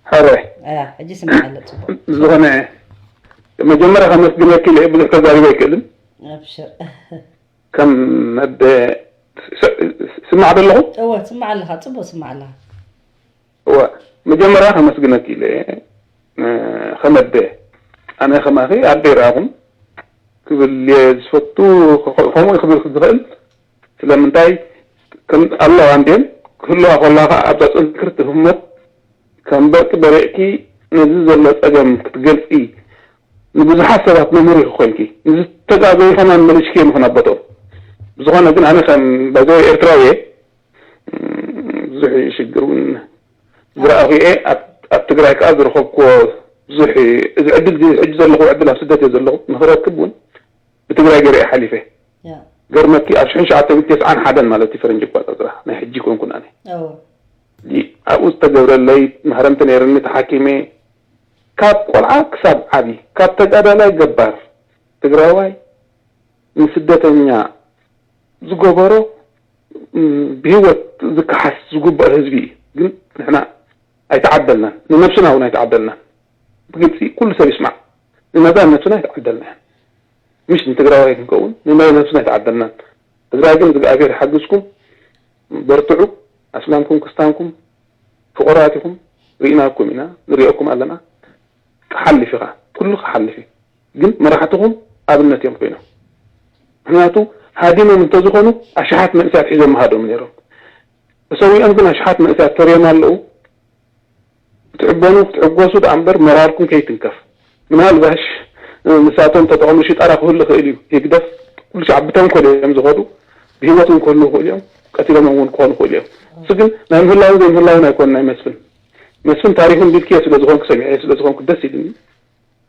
ሓራይ ሕጂ ስምዓለ ፅቡቅ ዝኾነ መጀመርያ ከመስግነኪ ኢለ ብዙሕ ተዛሪበ ኣይክእልን ኣብሽር ከም ኣደ ስማዕ ዘለኹ እወ ትስማዕ ኣለኻ ፅቡቅ ትስማዕ ኣለኻ እወ መጀመርያ ከመስግነኪ ኢለ ከም ኣደ ኣነ ከማኺ ኣደ ይረኣኹም ክብል እየ ዝፈቱ ከምኡ ክብል ዝኽእል ስለምንታይ ኣለዋ እንድየን ክህልዋ ከለዋ ከዓ ኣብዛ ፅንክርቲ ህሞት ከም በርቂ በሪቕኪ ነዚ ዘሎ ፀገም ክትገልፂ ንብዙሓት ሰባት መምርሒ ኮይንኪ ንዝተጋገዩ ከማን መሊስኪ ምኽን ኣቦትኦም ብዝኾነ ግን ኣነ ከም ባይዘወይ ኤርትራዊ እየ ብዙሕ ሽግር እውን ዝረኣኹ እየ ኣብ ትግራይ ከዓ ዝረኸብኩዎ ብዙሕ እዚ ዕድል እዚ ሕጂ ዘለኹ ዕድል ኣብ ስደት እየ ዘለኹ ንክረክብ እውን ብትግራይ ገይረ እየ ሓሊፈ ገርመኪ ኣብ ሽሕን ሸዓተ ሚእትን ተስዓን ሓደን ማለት እዩ ፈረንጂ ኣቋፃፅራ ናይ ሕጂ ኮንኩን ኣነ ኣብኡ ዝተገብረለይ ማህረምቲ ነይርኒ ተሓኪመ ካብ ቆልዓ ክሳብ ዓቢ ካብ ተጋዳላይ ገባር ትግራዋይ ንስደተኛ ዝገበሮ ብህይወት ዝከሓስ ዝግበኦ ህዝቢ እዩ ግን ንሕና ኣይተዓደልናን ንነብስና እውን ኣይተዓደልናን ብግልፂ ኩሉ ሰብ ይስማዕ። ንመዛ ነብስና ኣይተዓደልናን። ምሽ ንትግራዋይ ክንከውን ንመዛ ነብስና ኣይተዓደልናን። ትግራይ ግን እግዚኣብሔር ይሓግዝኩም፣ በርትዑ። ኣስላምኩም ክስታንኩም ፍቑራት ኢኹም፣ ርኢናኩም ኢና፣ ንሪኦኩም ኣለና። ክሓልፍ ኢኻ፣ ኩሉ ክሓልፍ እዩ። ግን መራሕትኹም ኣብነት እዮም ኮይኖም። ምክንያቱ ሃዲሞም እንተዝኾኑ ኣሽሓት መንእሰያት ሒዞም ምሃዶም ነይሮም። ተሰዊኦም ግን ኣሽሓት መንእሰያት ተርዮም ኣለዉ። ክትዕበኑ ክትዕጎሱ ደኣ እምበር ሞራልኩም ከይትንከፍ። ምናልባሽ ንሳቶም ተጠቕሙ ሽጣራ ክህሉ ይኽእል እዩ። ህግደፍ ኩሉ ሻዕ ብተንኮል እዮም ዝኸዱ። ብህይወት እውን ክህልዉ ይኽእሉ እዮም። ቀቲሎም እውን ክኾኑ ይኽእሉ እዮም። እሱ ግን ናይ ምህላውን ዘይምህላውን ኣይኮነን ናይ መስፍን። መስፍን ታሪኹ እንዲልክዮ ስለ ዝኾንኩ ሰሚዐዮ ስለ ዝኾንኩ ደስ ኢሉኒ።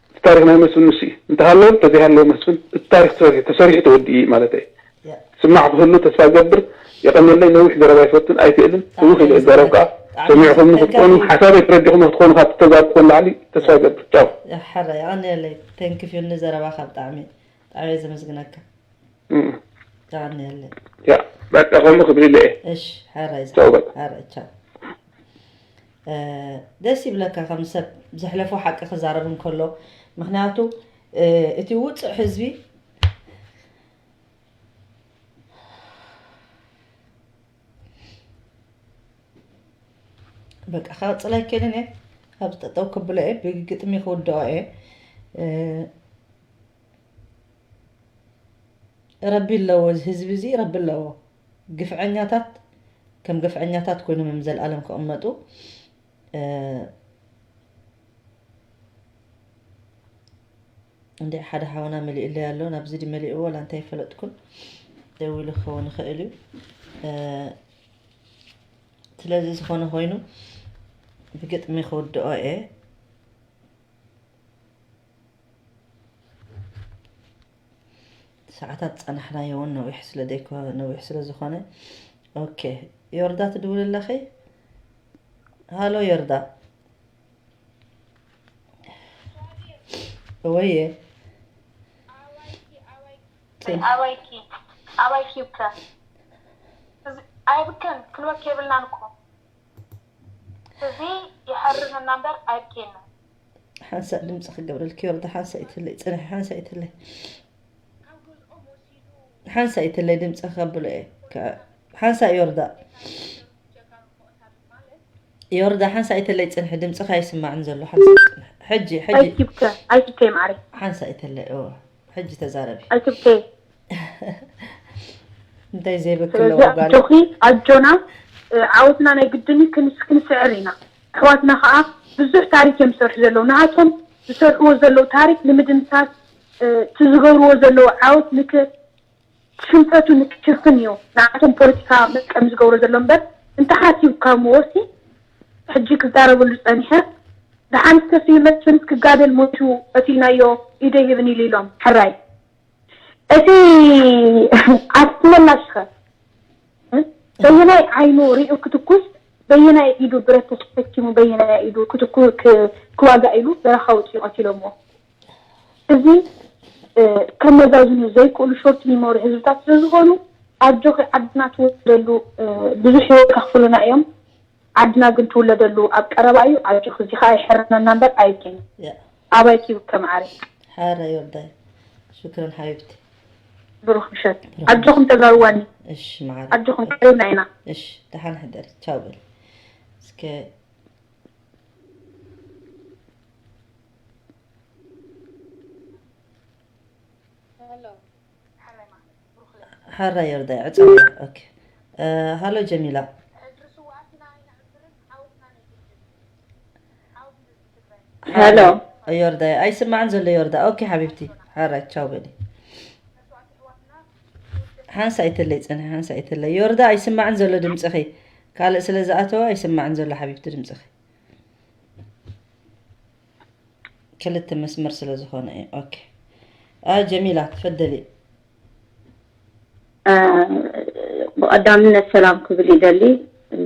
እቲ ታሪኽ ናይ መስፍን ንሱ እዩ። እንተሃለወ እንተዘይሃለወ መስፍን እቲ ታሪኽ ተሰሪሑ ተሰሪሑ ተወዲኡ እዩ ማለተይ። ስማዕ ክህሉ ተስፋ ገብር። የቐንየለይ። ነዊሕ ዘረባ ኣይፈቱን ኣይክእልን። ህውኽ ኢለ እዛረብ ከዓ ሰሚዕኹምኒ ክትኮኑ ሓሳበይ ተረዲኹም ክትኮኑ ካብ ተዛረብኩ ንላዕሊ ተስፋ ገብር። ቻው። ሕረ የቐንየለይ። ተንክፍዩኒ ዘረባኻ ብጣዕሚ ብጣዕሚ እየ ዘመስግነካ። እም። የቐንየለይ። ያ በቃ ከምኡ ክብል ኢለ እየ። እሺ ሕረ ቻው በቃ። ሕረ ቻው። ደስ ይብለካ ከም ሰብ ዘሕለፎ ሓቂ ክዛረብ እንከሎ ምክንያቱ እቲ ውፅዕ ህዝቢ በቃ ክቕፅል ኣይክእልን እየ። ካብ ጠጠው ክብሎ እየ ብግጥሚ ክውድኦ እየ። ረቢ ኣለዎ፣ እዚ ህዝቢ እዚ ረቢ ኣለዎ። ግፍዐኛታት ከም ግፍዐኛታት ኮይኖም እዮም ዘልኣለም ክቕመጡ። እንደ ሓደ ሓውና መሊኡለይ ኣሎ፣ ናብዚ ድዩ መሊእዎ ወላ እንታይ ኣይፈለጥኩን። ደዊሉ ክኸውን ይኽእል እዩ። ስለዚ ዝኾነ ኮይኑ ብግጥሚ ክውድኦ እየ። ሰዓታት ጸናሕናዮ እውን ነዊሕ ስለ ዘይኮ ነዊሕ ስለ ዝኾነ። ኦኬ፣ ዮርዳ ትድውል ኣለኺ? ሃሎ ዮርዳ። ወየ። ኣባይኪ ኣባይኪ ብከ ኣይብከን ክንበክ የብልናን እኮ። እዚ ይሐርነና እምበር ኣይብኬና። ሓንሳእ ድምፂ ክገብረልኪ ዮርዳ፣ ሓንሳእ ይትለይ ፅንሒ፣ ሓንሳእ ይትለይ፣ ሓንሳእ ይትለይ ድምፂ ከብሎ እየ። ሓንሳእ ዮርዳ፣ ዮርዳ ሓንሳእ ይትለይ ፅንሒ፣ ድምፅኻ ኣይስማዕን ዘሎ። ሓንሳእ ፅንሒ። ሕጂ ሕጂ ኣይትብከ፣ ኣይትብከ ማዕረይ። ሓንሳእ ይትለይ፣ እወ፣ ሕጂ ተዛረቢ። ኣይትብከ። እንታይ ዘይበክል ስለዚ ኣለዎ ጓል? ኣጆኺ ኣጆና፣ እ፣ ዓወትና ናይ ግድን እዩ። ክንስ-፣ ክንስዕር ኢና። ኣሕዋትና ከዓ ብዙሕ ታሪክ እዮም ዝሰርሑ ዘለዉ። ንኣቶም ዝሰርሕዎ ዘለዉ ታሪክ ንምድምሳስ፣ እ፣ እቲ ዝገብርዎ ዘለዉ ዓወት ንክ-፣ ሽንፈቱ ንክሽፍን እዩ ንኣቶም ፖለቲካ መጥቀሚ ዝገብሮ ዘሎ እምበር፣ እንተሓሲብካምዎ ሲ ሕጂ ክዛረበሉ ጸኒሐ፣ ደሓን ዝተፍዩ መስፍንስ ክጋደል ሞይቱ ቀቲልናዮ ኢደ ይህብን ኢሉ ኢሎም። ሕራይ። እቲ ኣስመላሽ ኸ፣ እ? በየናይ ዓይኑ ሪኡ ክትኩስ፣ በየናይ ኢዱ ብረት ተሰኪሙ፣ በየናይ ኢዱ ክትኩ-፣ ክ-፣ ክዋጋእ ኢሉ በረኻ ወፂኡ ቀቲሎምዎ። እዚ፣ እ፣ ከመዛዝኑ ዘይክእሉ ሾርት ሚሞሪ ህዝብታት ስለ ዝኾኑ፣ ኣጆኺ ዓድና ትወደሉ፣ እ፣ ብዙሕ ህይወት ከኽፍሉና እዮም። ዓድና ግን ትውለደሉ ኣብ ቀረባ እዩ። ኣጆኺ፣ እዚ ኸኣ ይሕርነና እምበር ኣይብኬን። ያ። ኣባይኪ ይብከ መዓረይ። ሓረ ዮርዳይ። ሽክረን ሓቢብቲ። ብሩኽ ምሸት። ብሩኽ ኣጆኹም ምሸት። ተጋሩዋኒ። እሺ መዓረይ። ኣጆኹም ቀሪብና ኢና። እሺ፣ ደሓን ሕደሪ። ቻው በል። እስከ ሄሎ። ሓራ ዮርዳይ ዕጸውያ። ኦኬ። እ፣ ሃሎ ጀሚላ። ሄሎ። ዮርዳይ ኣይስማዕን ዘሎ ዮርዳ። ኦኬ ሓቢብቲ። ሓራ ቻው በሊ። ሓንሳ ኣይተለይ ጽንሒ፣ ሓንሳ ኣይተለይ። ዮርዳ ኣይስማዕን ዘሎ ድምጽኺ። ካልእ ስለ ዝኣተወ ኣይስማዕን ዘሎ ሓቢብቲ ድምጽኺ። ክልተ መስመር ስለ ዝኾነ እዩ። ኦኬ። ኣ፣ ጀሚላ፣ ትፈደሊ። ኣ፣ ብቐዳምነት ሰላም ክብል ይደሊ።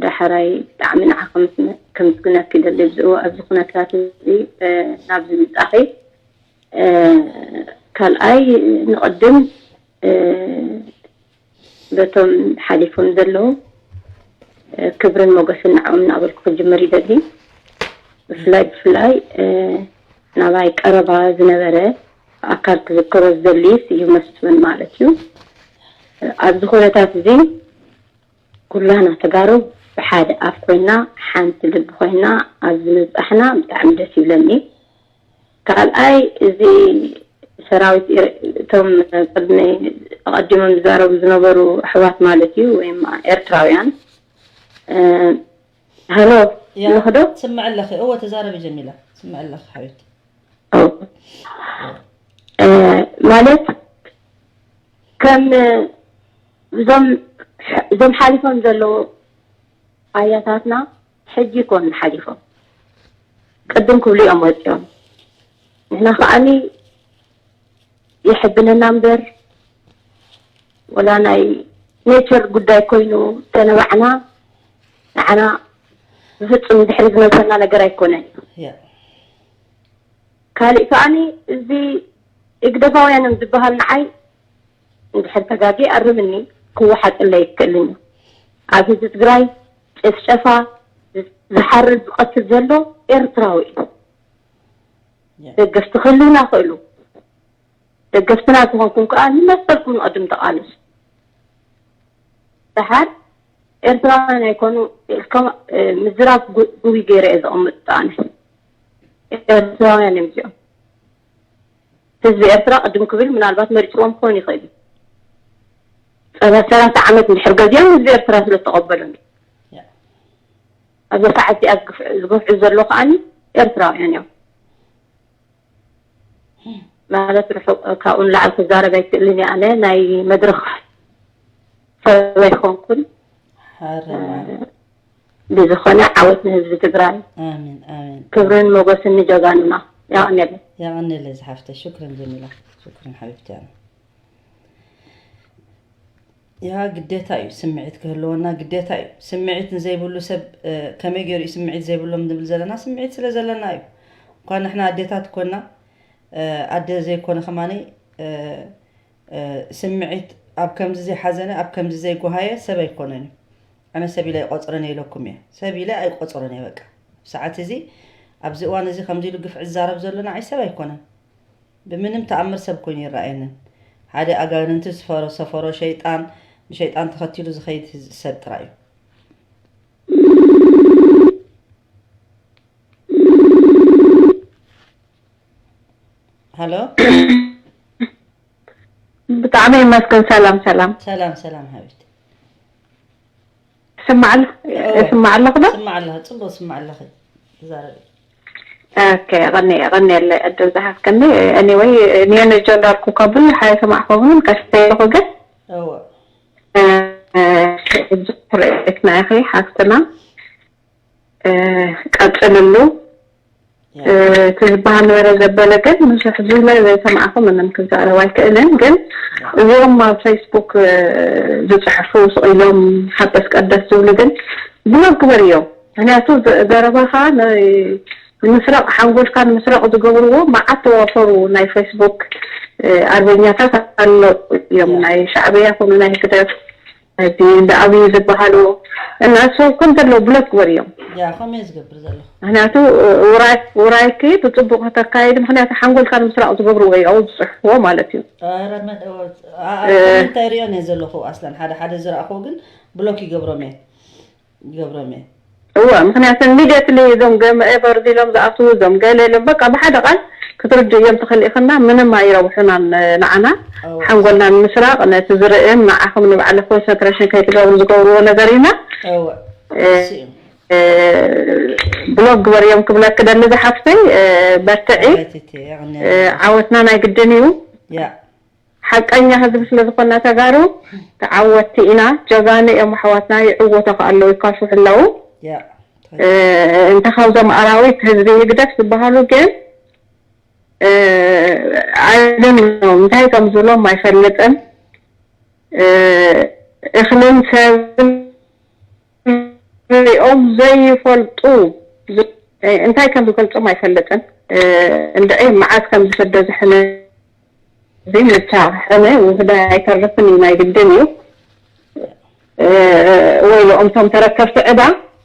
ዳሕራይ ብጣዕሚ ንዓኺ ምስ-፣ ከምስግነኪ ይደሊ። ኣብዚ እዋ-፣ ኣብዚ ኩነታት እዚ፣ እ፣ ናብዚ ምጻኺ። እ፣ ካልኣይ ንቐድም፣ እ፣ በቶም ሓሊፎም ዘለዉ፣ እ፣ ክብርን ሞገስን ንዕኦም እናበልኩ ክጅምር ይደሊ። ብፍላይ፣ ብፍላይ፣ እ፣ ናባይ ቀረባ ዝነበረ ኣካል ክዝክሮ ዝደሊ ስዩም መስፍን ማለት እዩ። ኣብዚ ኩነታት እዚ ኩላና ተጋሩ ብሓደ ኣፍ ኮይና ሓንቲ ልቢ ኮይና ኣብዚ ምብጻሕና ብጣዕሚ ደስ ይብለኒ። ካልኣይ እዚ ሰራዊት ኤር- እቶም ቅድሚ ኣቐዲሞም ዝዛረቡ ዝነበሩ ኣሕዋት ማለት እዩ ወይም ኤርትራውያን እ፣ ሃሎ ያ ኣለኹ ዶ? ትስምዕ ኣለኺ? እወ ተዛረቢ ጀሚላ፣ ትስምዕ ኣለኺ ሓቢብቲ። ኦ። እ፣ ማለት ከም እዞም እዞም ሓሊፎም ዘለዉ ኣያታትና ሕጂ ይኮኑ ሓሊፎም ቅድም ክብሉ እዮም ወፂኦም። ንሕና ከዓኒ ይሕብነና እምበር ወላ ናይ ኔቸር ጉዳይ ኮይኑ ተነባዕና ንዓና ብፍፁም ድሕሪ ዝመልሰና ነገር ኣይኮነን እዩ። ያ ካሊእ ከዓኒ እዚ ህግደፋውያን እዮም ዝበሃል ንዓይ እንድሕር ተጋጊ ኣርምኒ ክወሓጠለይ ይክእልን እዩ። ኣብ ህዝቢ ትግራይ ጭፍጨፋ ዝሓርድ ዝቐትል ዘሎ ኤርትራዊ እዩ። ያ ደገፍቲ ክህልውና ክእሉ ደገፍትና ዝኾንኩም ከዓ ንመሰልኩም ንቐድም ተቓለሱ። ደሓር ኤርትራውያን ኣይኮኑ ኢልካ ምዝራብ ጉ- ጉብይ ገይረ እየ ዘቐምጥ ኣነ። ኤርትራውያን እዮም እዚኦም። ህዝቢ ኤርትራ ቅድም ክብል ምናልባት መሪፅዎም ክኾን ይኽእል እዩ። ፀባ ሰላሳ ዓመት እንድሕር ገዚኦም ህዝቢ ኤርትራ ስለዝተቐበሎም እዩ። ያ ኣብዛ ሰዓት እዚኣ ዝግፍ- ዝገፍዑ ዘሎ ከዓኒ ኤርትራውያን እዮም። ማለት ርሑቕ ካብኡ ንላዕሊ ክዛረብ ኣይክእልን እየ ኣነ ናይ መድረኽ ሰብ ኣይኮንኩን። ሓረማ ብዝኾነ ዓወት ንህዝቢ ትግራይ፣ ኣሜን ኣሜን ክብርን ሞገስን ንጀጋኑና። የቐንየለይ። የቐንየለይ ዝሓፍተ ሽክርን ጀሚላ ሽክርን ሓቢብቲ ኣነ ያ ግዴታ እዩ ስምዒት ክህልወና ግዴታ እዩ ስምዒት ንዘይብሉ ሰብ እ፣ ከመይ ገይሩ እዩ ስምዒት ዘይብሎም ንብል ዘለና ስምዒት ስለ ዘለና እዩ እኳ ንሕና ኣዴታት ኮና እ፣ ኣደ ዘይኮነ ከማኒ እ፣ እ፣ ስምዒት ኣብ ከምዚ ዘይሓዘነ ኣብ ከምዚ ዘይጎሃየ ሰብ ኣይኮነን እዩ ኣነ ሰብ ኢለ ኣይቆፅረን እየ ኢለኩም እየ ሰብ ኢለ ኣይቆፅረን እየ በቃ ሰዓት እዚ ኣብዚ እዋን እዚ ከምዚ ኢሉ ግፍዒ ዝዛረብ ዘሎ ንዓይ ሰብ ኣይኮነን ብምንም ተኣምር ሰብ ኮይኑ ይረኣየንን ሓደ ኣጋንንቲ ዝፈሮ ሰፈሮ ሸይጣን ብሸይጣን ተኸቲሉ ዝኸይድ ህዝ- ሰብ ጥራይ እዩ ሃሎ ብጣዕሚ ይመስገን። ሰላም ሰላም። ሰላም ሰላም ሓቢብቲ ስማዕ እወ። ስማዕ ኣለኹ ዶ? ስማዕ ኣለኺ ጽቡቅ ስማዕ ኣለኺ ተዛረቢ ኦኬ፣ ቀኒ ቀኒ ያለ እድል ዝሓፍከኒ። ኤኒወይ ኒየን ጀነራል ኩካ ብዙሕ ኣይሰማዕኩምን ቀስተ ኣለኹ ግን እወ እ፣ ብዙሕ ርኢትና ኢኺ ሓፍትና። እ፣ ቀጽልሉ። ያ እ፣ እቲ ዝበሃል ነበረ ዘበለ ግን ብዙሕ ዝብለ ዘይሰማዕኹ ምንም ክዛረብ ኣይክእልን። ግን እዚኦም ኣብ ፌስቡክ እ፣ ዝፅሕፉ ስቕ ኢሎም ሓበስ ቀደስ ዝብሉ ግን ብሎክ ግበር እዮም። ምክንያቱ ዘ- ዘረባኻ ን- ንምስራቕ ሓንጎልካ ንምስራቕ ዝገብርዎ መዓት ተዋፈሩ ናይ ፌስቡክ እ፣ ኣርበኛታት ኣለዉ እዮም። ያ ናይ ሻዕብያ ኮኑ ናይ ህግደፍ እዚ እንደ ኣብዩ ዝበሃሉ እነሱ ከም ዘለዉ ብሎክ ግበር እዮም። ያ ከምኡ እየ ዝገብር ዘለኹ ምክንያቱ ውራይ ውራይኪ ብፅቡቅ ከተካይድ ምክንያቱ ሓንጎልካ ንምስራቅ ዝገብርዎ እዩ ኣብኡ ዝፅሕፍዎ ማለት እዩ። ኧረ መድ- አ- እ- አ- ኮመንት ኣይሪኦን እየ ዘለኹ ኣስለን ሓደ ሓደ ዝረእኹ ግን ብሎክ ይገብሮም እየ ይገብሮም እየ እወ ምክንያቱ ኢሚድየትሊ እዞም ገመ ኤቨር ኢሎም ዝኣትዉ እዞም ገለ ኢሎም በቃ ብሓደ ቃል ክትርድእዮም ትኽእል ኢኽና ምንም ኣይረብሑናን ንዓና እወ ሓንጎልና ንምስራቅ ነቲ ዝርእን ንዓኹም ንባዕሊ ኮንሰንትሬሽን ከይትገብሩ ዝገብርዎ ነገር ኢና እወ እ፣ ስዩ እ፣ ብሎክ ግበርዮም ክብለኪ ደሊ ዝሓፍተይ እ፣ በርትዒ ኣባይትቲ የቕንያ እ፣ ዓወትና ናይ ግድን እዩ ያ ሓቀኛ ህዝቢ ስለ ዝኾና ተጋሩ ተዓወትቲ ኢና ጀጋኑ እዮም ኣሕዋትና ይዕወቱ ከ ኣለዉ ይካሹ ኣለዉ ያ እ፣ እንተ ካብዞም ኣራዊት ህዝቢ ህግደፍ ዝበሃሉ ግን እ፣ I don't know እንታይ ከም ዝብሎም ኣይፈልጥን እ፣ እኽልን ሰብን ሪኦም ዘይፈልጡ ዝ- እንታይ ከም ዝገልጾም ኣይፈልጥን እ፣ እንድዒ መዓት ከም ዝፈደ ዝሕነ እዚ ምቻ ሕነ ውህደ ኣይተርፍን እዩ ናይ ግድን እዩ እ፣ ወይ ኢሎም እቶም ተረከብቲ ዕዳ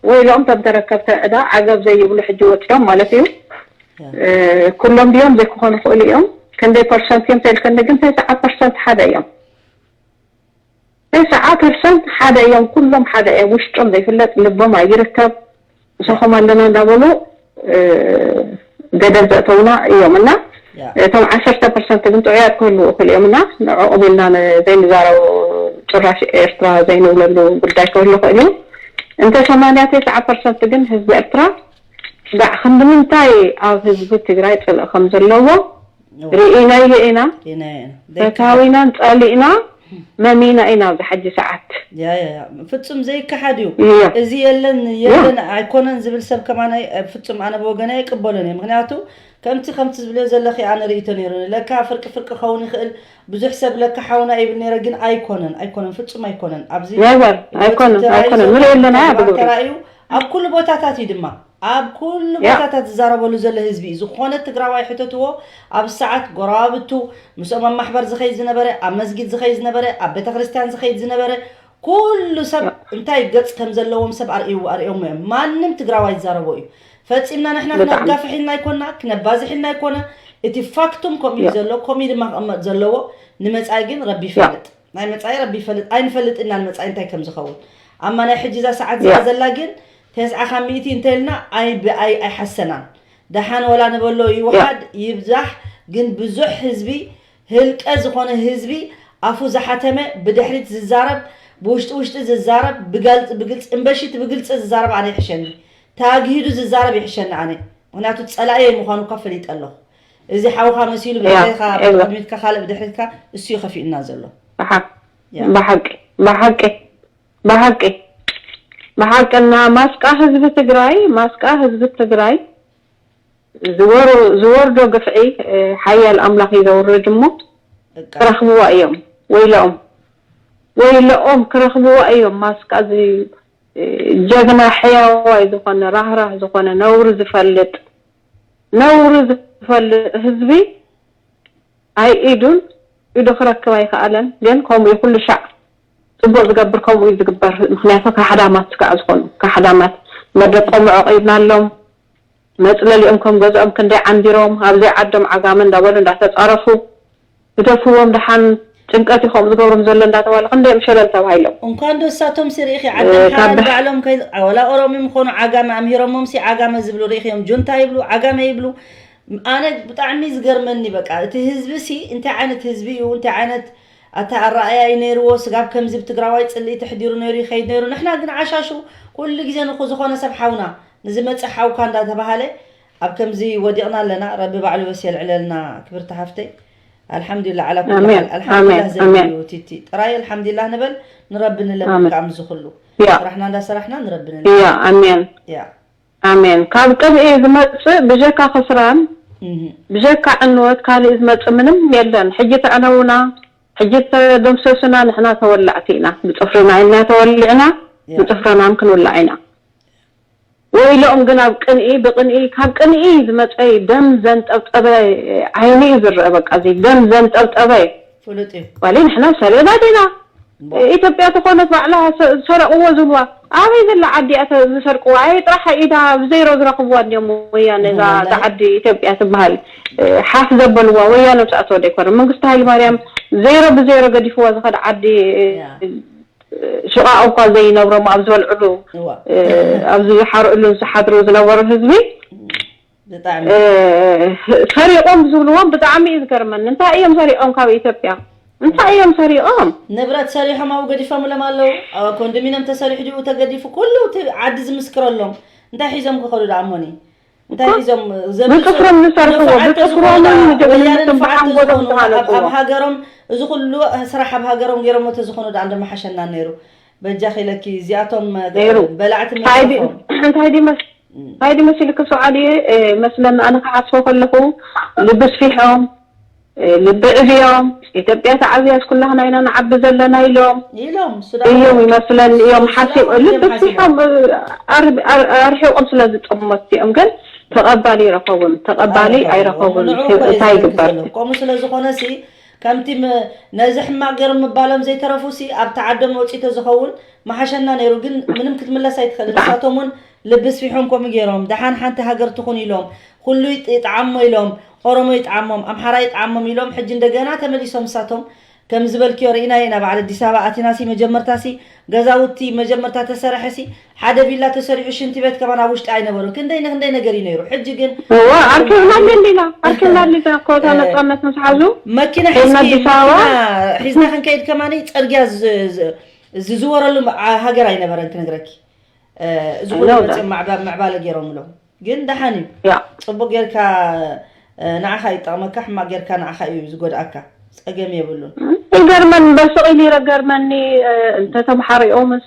ወይ ኢሎም እቶም ተረከብቲ ዕዳ ዓገብ ዘይብሉ ሕጂ ወፂኦም ማለት እዩ ኩሎም ድዮም ዘይክኾኑ ይኽእሉ እዮም። ክንደይ ፐርሰንት እዮም ተልከኒ ግን ተስዓ ፐርሰንት ሓደ እዮም። ተስዓ ፐርሰንት ሓደ እዮም። ኩሎም ሓደ እዮም። ውሽጦም ዘይፍለጥ ልቦም ኣይርከብ። ንሰኹም ኣለና እንዳበሉ ገደል ዘእተውና እዮም እና እቶም ዓሰርተ ፐርሰንት ግን ጥዑያት ክህልዉ ይኽእሉ እዮም እና ንዕኦም ኢልና ዘይንዛረቡ ጭራሽ ኤርትራ ዘይንብለሉ ጉዳይ ክህሉ ይኽእል እዩ። እንተ ሰማንያ ተስዓ ፐርሰንት ግን ህዝቢ ኤርትራ ዳዕ ክንዲ ምንታይ ኣብ ህዝቢ ትግራይ ፅልኢ ከም ዘለዎ ርኢናዮ ኢና። ፈታዊናን ፀሊእና መሚና ኢና ኣብዚ ሓጂ ሰዓት። ፍፁም ዘይከሓድ እዩ። እዚ የለን የለን ኣይኮነን ዝብል ሰብ ከማን ፍፁም ኣነ ብወገና ኣይቅበሎን እየ። ምክንያቱ ከምቲ ከምቲ ዝብልዮ ዘለኺ ኣነ ርእይቶ ነይሩኒ። ለካ ፍርቂ ፍርቂ ክኸውን ይኽእል፣ ብዙሕ ሰብ ለካ ሓውና ይብል ነይረ፣ ግን ኣይኮነን ኣይኮነን ፍፁም ኣይኮነን። ኣብዚ ኣይኮነን ኣይኮነን ንርኢ ኣለና ብግብሪ ተራእዩ ኣብ ኩሉ ቦታታት እዩ ድማ ኣብ ኩሉ ቦታታት ዝዛረበሉ ዘሎ ህዝቢ እዩ። ዝኾነ ትግራዋይ ሕተትዎ ኣብ ሰዓት ጎረባብቱ ምስኦም ኣብ ማሕበር ዝኸይድ ዝነበረ ኣብ መስጊድ ዝኸይድ ዝነበረ ኣብ ቤተክርስትያን ዝኸይድ ዝነበረ ኩሉ ሰብ እንታይ ገጽ ከም ዘለዎም ሰብ ኣርእይዎ ኣርእዮሞ እዮም። ማንም ትግራዋይ ዝዛረቦ እዩ። ፈጺምና ንሕና ክነጋፍሕ ኢልና ኣይኮና ክነባዝሕ ኢልና ኣይኮነ። እቲ ፋክቱም ከምኡ እዩ ዘሎ፣ ከምኡ እዩ ድማ ክቕመጥ ዘለዎ። ንመጻኢ ግን ረቢ ይፈልጥ። ናይ መጻኢ ረቢ ይፈልጥ። ኣይንፈልጥ ኢና ንመጻኢ እንታይ ከም ዝኸውን። ኣማ ናይ ሕጂ እዛ ሰዓት እዚኣ ዘላ ግን ተስዓ ካብ ሚእቲ እንተልና ኣይ ብኣይ ኣይሓሰናን። ደሓን ወላ ንበሎ ይውሓድ ይብዛሕ ግን ብዙሕ ህዝቢ ህልቀ ዝኾነ ህዝቢ ኣፉ ዝሓተመ ብድሕሪት ዝዛረብ ብውሽጢ ውሽጢ ዝዛረብ ብጋልፂ ብግልፂ እምበሺ እቲ ብግልፂ ዝዛረብ ኣነ ይሕሸኒ። ታግሂዱ ዝዛረብ ይሕሸኒ ኣነ። ምክንያቱ ፀላእየይ ምኳኑ እኳ ፈሊጠ ኣለኹ። እዚ ሓውካ መሲሉ ብድሕሪትካ ብቅድሚትካ ካልእ ብድሕሪትካ እሱ እዩ ከፊኡና ዘሎ። ብሓቂ ብሓቂ ብሓቂ ብሓቂ እና ማስቃ ህዝቢ ትግራይ ማስቃ ህዝቢ ትግራይ ዝወርዶ ግፍዒ ሓያል ኣምላኽ እዩ ዘውርድ እሞ ክረኽብዋ እዮም። ወይለኦም ወይለኦም ክረኽብዋ እዮም። ማስቃ እዚ ጀግና ሕያዋይ ዝኾነ ራህራህ ዝኾነ ነውሪ ዝፈልጥ ነውሪ ዝፈልጥ ህዝቢ ኣይ ኢዱን ኢዱ ክረክብ ኣይከኣለን። ግን ከምኡ እዩ ኩሉ ሻዕ ፅቡቅ ዝገብር ከምኡ እዩ ዝግበር። ምክንያቱ ካሕዳማት ስጋዕ ዝኾኑ ካሕዳማት መደቆም ኣዕቂብናሎም መፅለሊኦም ከም ገዝኦም ክንደይ ዓንዲሮም ኣብዘይ ዓዶም ዓጋመ እንዳበሉ እንዳተፃረፉ ግደፍዎም ደሓን ጭንቀት እዩ ከምኡ ዝገብሮም ዘሎ እንዳተባለ ክንደይ እዮም ሸለል ተባሂሎም። እንኳን ዶ እሳቶም ሲ ርኢኺ ዓደን ሓራን ባዕሎም ከይ ወላ ኦሮሞ ምኾኑ ዓጋመ ኣምሂሮሞም ሲ ዓጋመ ዝብሉ ርኢኺዮም ጁንታ ይብሉ ዓጋመ ይብሉ። ኣነ ብጣዕሚ ዝገርመኒ በቃ እቲ ህዝቢ ሲ እንታይ ዓይነት ህዝቢ እዩ እንታይ ዓይነት ኣታ ኣረኣእያ እዩ ነይርዎ ስጋብ ከምዚ ብትግራዋይ ፅልኢ ተሕዲሩ ነይሩ ይኸይድ ነይሩ ንሕና ግን ዓሻሹ ኩሉ ግዜ ንኹ ዝኾነ ሰብ ሓውና ንዝመፅእ ሓውካ እንዳተባሃለ ኣብ ከምዚ ወዲቕና ኣለና ረቢ ባዕሉ በስ የልዕለልና ክብርቲ ሓፍተይ ኣልሓምዱሊላህ ዓላ ኩሉ ሓል ኣልሓምዱሊላህ ዘድልዩ ቲቲ ጥራይ ኣልሓምዱሊላህ ንበል ንረቢ ንለምን ከዓ ምዚ ኩሉ ስራሕና እንዳሰራሕና ንረቢ ንለምን ኣሜን ኣሜን ካብ ቅንኢ ዝመፅእ ብጀካ ክስራን ብጀካ ዕንወት ካሊእ ዝመፅእ ምንም የለን ሕጂ ተዕነውና ሕጂ ተደምሰሱና ንሕና ተወላዕቲ ኢና ብፅፍርና ኢና ተወሊዕና ብፅፍርናም ክንውላዕ ኢና ወይለኦም ግን ኣብ ቅንኢ ብቅንኢ ካብ ቅንኢ ዝመፀ ደም ዘንጠብጠበ ዓይኒ እዩ ዝረአ በቃ እዚ ደም ዘንጠብጠበ እዩ ፍሉጥ እዩ ዋለይ ንሕና ሰሪቕና ዲና ኢትዮጵያ ተኾነት ባዕላ ዝሰረቕዎ ዝብልዋ ኣበይ ዘላ ዓዲ እያ ዝሰርቅዋ ኣበይ ጥራሕ ኢዳ ብዘይሮ ዝረኽብዋ እንዲዮም ወያነ እዛ ዓዲ ኢትዮጵያ ትበሃል ሓፍ ዘበልዋ ወያነ ምስ ኣተወ ዘይኮነ መንግስቲ ሃይለ ማርያም ዜሮ ብዜሮ ገዲፍዋ ዝኸድ ዓዲ ሽቓቕ እኳ ዘይነብሮም ኣብ ዝበልዕሉ ኣብ ዝሓርእሉ ዝሓድሩ ዝነበሩ ህዝቢ ሰሪቖም ዝብልዎም ብጣዕሚ እዩ ዝገርመኒ እንታይ እዮም ሰሪቖም ካብ ኢትዮጵያ እንታይ እዮም ሰሪቖም ንብረት ሰሪሖም ኣብኡ ገዲፎምሎም ኣለዉ ኮንዶሚኒየም ተሰሪሑ ድኡ ተገዲፉ ኩሉ እቲ ዓዲ ዝምስክረሎም እንታይ ሒዞም ክኸዱ ደኣ እሞኒ እንታይ ሒዞም ብፅፍሮም ዝሰርሕዎ ብፅፍሮምን ንጀግንነትን ብሓንጎሎም ዝተሃነፅዎ ኣብ ሃገሮም እዚ ኩሉ ስራሕ ኣብ ሃገሮም ገይሮሞ ተዝኾኑ ደኣ እንደመሓሸና ነይሩ በጃኺ ኢለኪ እዚኣቶም በላዕቲ መፅረፎም እንታይ ድዩ መሲልኪ ሰዓዲ መስለኒ ኣነ ክሓስቦ ከለኹ ልቢ ስፊሖም ልቢ ዕብዮም ኢትዮጵያ ተዓብያስ ኩላህና ኢና ንዓቢ ዘለና ኢሎም ኢሎም እዮም ይመስለኒ እዮም ሓሲቦም ልቢ ስፊሖም ኣርሒቆም ስለ ዝጠመት እዮም ግን ተቐባሊ ይረኸቡን ተቐባሊ ኣይረኸቡን እንታይ ይግበር ከምኡ ስለ ዝኾነ ሲ ከምቲ ነዚ ሕማቕ ገይሮም ምባሎም ዘይተረፉ ሲ ኣብቲ ዓዶም ወፂቶ ዝኸውን መሓሸና ነይሩ ግን ምንም ክትምለስ ኣይትኽእል ንሳቶም እውን ልቢ ስፊሖም ከምኡ ገይሮም ደሓን ሓንቲ ሃገር ትኹን ኢሎም ኩሉ ይጥ- ይጥዓሞ ኢሎም፣ ኦሮሞ ይጥዓሞም፣ ኣምሓራ ይጥዓሞም ኢሎም፣ ሕጂ እንደገና ተመሊሶም እሳቶም ከም ዝበልክዮ ርኢናዮ ኢና። በዓል ኣዲስ ኣበባ ኣቲናሲ መጀመርታሲ ገዛውቲ መጀመርታ ተሰረሐሲ ሓደ ቪላ ተሰሪሑ ሽንቲ ቤት ከማን ኣብ ውሽጢ ኣይነበሩን። ክንደይ ንክንደይ ነገር እዩ ነይሩ። ሕጂ ግን እዋ ኣርኪብና እንዲና ኣርኪብና እንዲና እኮ እታ ነፃነት ምስ ሓዙ መኪና ሒዝኪ ኣዲስ ኣበባ መኪና ሒዝና ክንከይድ ከማን ፅርግያ ዝ- ዝ- ዝዝወረሉ ዓ- ሃገር ኣይነበረን ክነግረኪ። እዚ ኩሉ መፅኦም ማዕባ- ምዕባለ ገይሮምሎም። ግን ደሓን እዩ። ያ ጽቡቅ ጌርካ ንዓኻ ይጠቕመካ፣ ሕማቅ ጌርካ ንዓኻ እዩ ዝጎድኣካ። ጸገም የብሉን። ይገርመን በስቕ ኢሉ ይረገርመኒ። እንተ ተምሓሪኦምስ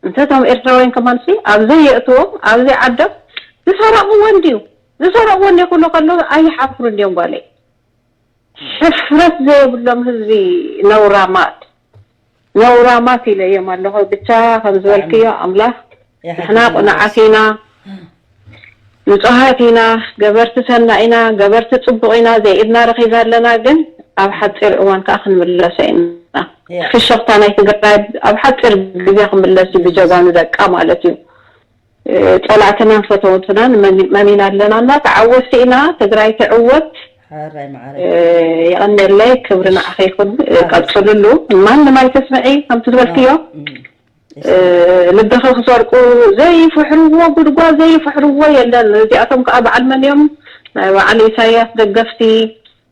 እንተ ቶም ኤርትራውያን ከማንሲ ኣብ ዘየእትዎም ኣብ ዘይዓዶም ዝሰረቕዎ እንድዩ ዝሰረቕዎ እንደ ኩሉ ከሎ ኣይሓፍሩ እንድዮም ጓለይ። ሕፍረት ዘይብሎም ህዝቢ ነውራማት ነውራማት ኢለዮም ኣለኹ። ብቻ ከም ዝበልክዮ ኣምላኽ ንሕና ቁኑዓት ኢና፣ ንጹሃት ኢና፣ ገበርቲ ሰናይ ኢና፣ ገበርቲ ጽቡቕ ኢና፣ ዘይኢድና ረኺብና ኣለና፣ ግን ኣብ ሓጺር እዋን ከኣ ክንምለሶ ኢና። ፍሽኽታ ናይ ትግራይ ኣብ ሓጺር ግዜ ክምለስ እዩ ብጀጋኑ ደቃ ማለት እዩ። ፀላእትናን ፈተውትናን መሚና ኣለና እና ተዓወትቲ ኢና። ትግራይ ትዕወት። የቐንየለይ። ክብሪ ንዓኺ ይኹን። ቀፅልሉ። ማንም ኣይተስምዒ። ከምቲ ዝበልክዮ ልብኺ ክሰርቁ ዘይፍሕርዎ ጉድጓድ ዘይፍሕርዎ የለን። እዚኣቶም ከዓ በዓል መን እዮም? ናይ በዓል ኢሳያስ ደገፍቲ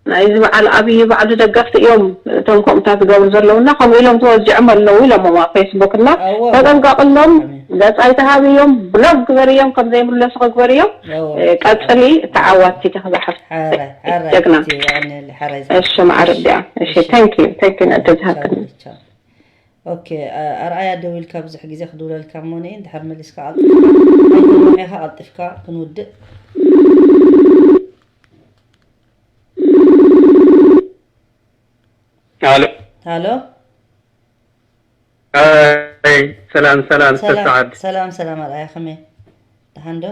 ናይዚ በዓል ኣብይ ባዕሉ ደገፍቲ እዮም እቶም ከምኡታት ዝገብሩ ዘለዉ እና ከምኡ ኢሎም ተወዚዖም ኣለዉ ኢሎሞም ኣብ ፌስቡክ እና ተጠንቀቅሎም። ገፅ ኣይተሃብዮም። ብሎክ ግበርዮም። ከም ዘይምለሱ ክግበርዮም። ቀፅሊ ተዓዋቲ ተክዛሓፍ ጀግና። እሺ ማዕረ ዲኣ። እሺ thank you thank you ነተዝሃብክኒ። ኦኬ ኣርኣያ ደዊልካ ብዙሕ ግዜ ክድውለልካ እሞ ነይ እንድሕር መሊስካ ቀልጢፍካ ኣይተንውሕ ኢኻ ቀልጢፍካ ክንውድእ። ኣሎ ሃሎ ኣይ ሰላም ሰላም ሰላም ተሰዓድ ሰላም ሰላም ኣርኣያ ከመይ ደሓን ዶ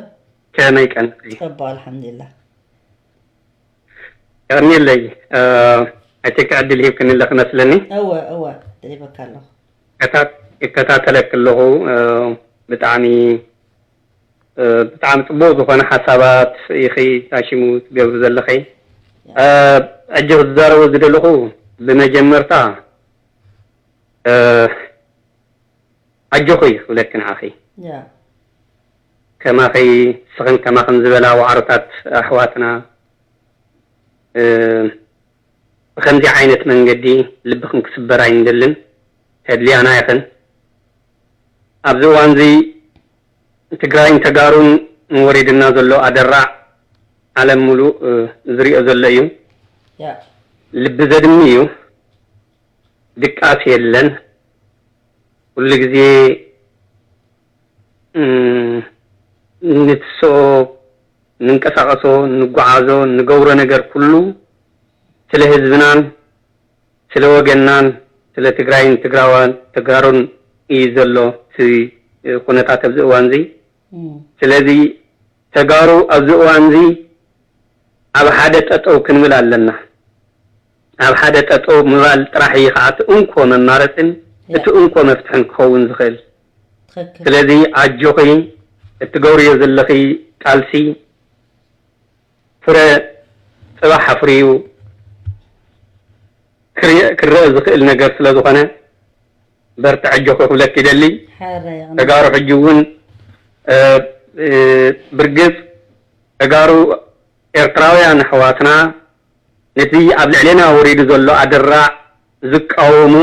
ከመይ ቀንኺ ጽቡቅ ኣልሓምዱሊላህ ቀርኒለይ ኣይ ቲንክ ዕድል ሂብክኒ ኣለኺ መስለኒ እወ እወ ደሊበካ ኣለኹ ይከታተለክ ኣለኹ ብጣዕሚ ብጣዕሚ ፅቡቅ ዝኾነ ሓሳባት ኢኺ ታሽሙ ትገብሪ ዘለኺ ሕጂ ክዛረቦ ዝደለኹ ብመጀመርታ ኣጆኺ ክብለኪ ንዓኺ ከማኺ ስኽን ከማኽን ዝበላ ዋዕሮታት ኣሕዋትና ብኸምዚ ዓይነት መንገዲ ልብኽን ክስበር ኣይንደልን። ተድልያና ኢኽን። ኣብዚ እዋን እዚ ትግራይን ተጋሩን ንወሪድና ዘሎ ኣደራዕ ዓለም ሙሉእ ዝሪኦ ዘሎ እዩ። ልቢ ዘድሚ እዩ። ድቃስ የለን። ኩሉ ግዜ ንትስኦ፣ ንንቀሳቐሶ፣ ንጓዓዞ፣ ንገብሮ ነገር ኩሉ ስለ ህዝብናን ስለ ወገንናን ስለ ትግራይን ትግራዋን ተጋሩን እዩ ዘሎ እቲ ኩነታት ኣብዚ እዋን እዚ። ስለዚ ተጋሩ ኣብዚ እዋን እዚ ኣብ ሓደ ጠጠው ክንብል ኣለና። ኣብ ሓደ ጠጠው ምባል ጥራሕ እዩ ከዓ እቲ እንኮ መማረፅን እቲ እንኮ መፍትሕን ክኸውን ዝኽእል። ስለዚ ኣጆኺ እትገብርዮ ዘለኺ ቃልሲ ፍረ ፅባሕ ኣፍርዩ ክረአ ዝኽእል ነገር ስለ ዝኾነ በርትዕ ኣጆኺ ክብለኪ ይደሊ። ተጋሩ ሕጂ እውን ብርግፅ ተጋሩ ኤርትራውያን ኣሕዋትና ነቲ ኣብ ልዕሌና ወሪዱ ዘሎ ኣደራዕ ዝቃወሙ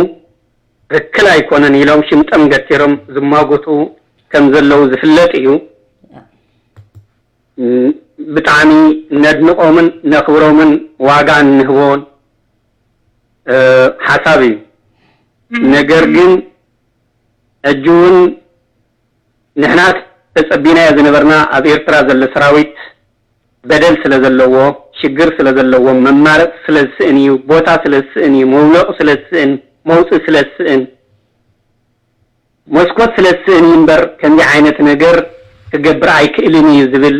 ትክክል ኣይኮነን ኢሎም ሽምጠም ገቲሮም ዝማጎቱ ከም ዘለዉ ዝፍለጥ እዩ። ብጣዕሚ ነድንቆምን ነኽብሮምን ዋጋ እንህቦን ሓሳብ እዩ። ነገር ግን ሕጂ እውን ንሕና ተጸቢናዮ ዝነበርና ኣብ ኤርትራ ዘሎ ሰራዊት በደል ስለ ዘለዎ፣ ሽግር ስለ ዘለዎ፣ መማረፂ ስለ ዝስእን እዩ፣ ቦታ ስለ ዝስእን እዩ፣ መውለቑ ስለ ዝስእን፣ መውፅኢ ስለ ዝስእን፣ መስኮት ስለ ዝስእን እዩ እምበር ከምዚ ዓይነት ነገር ክገብር ኣይክእልን እዩ ዝብል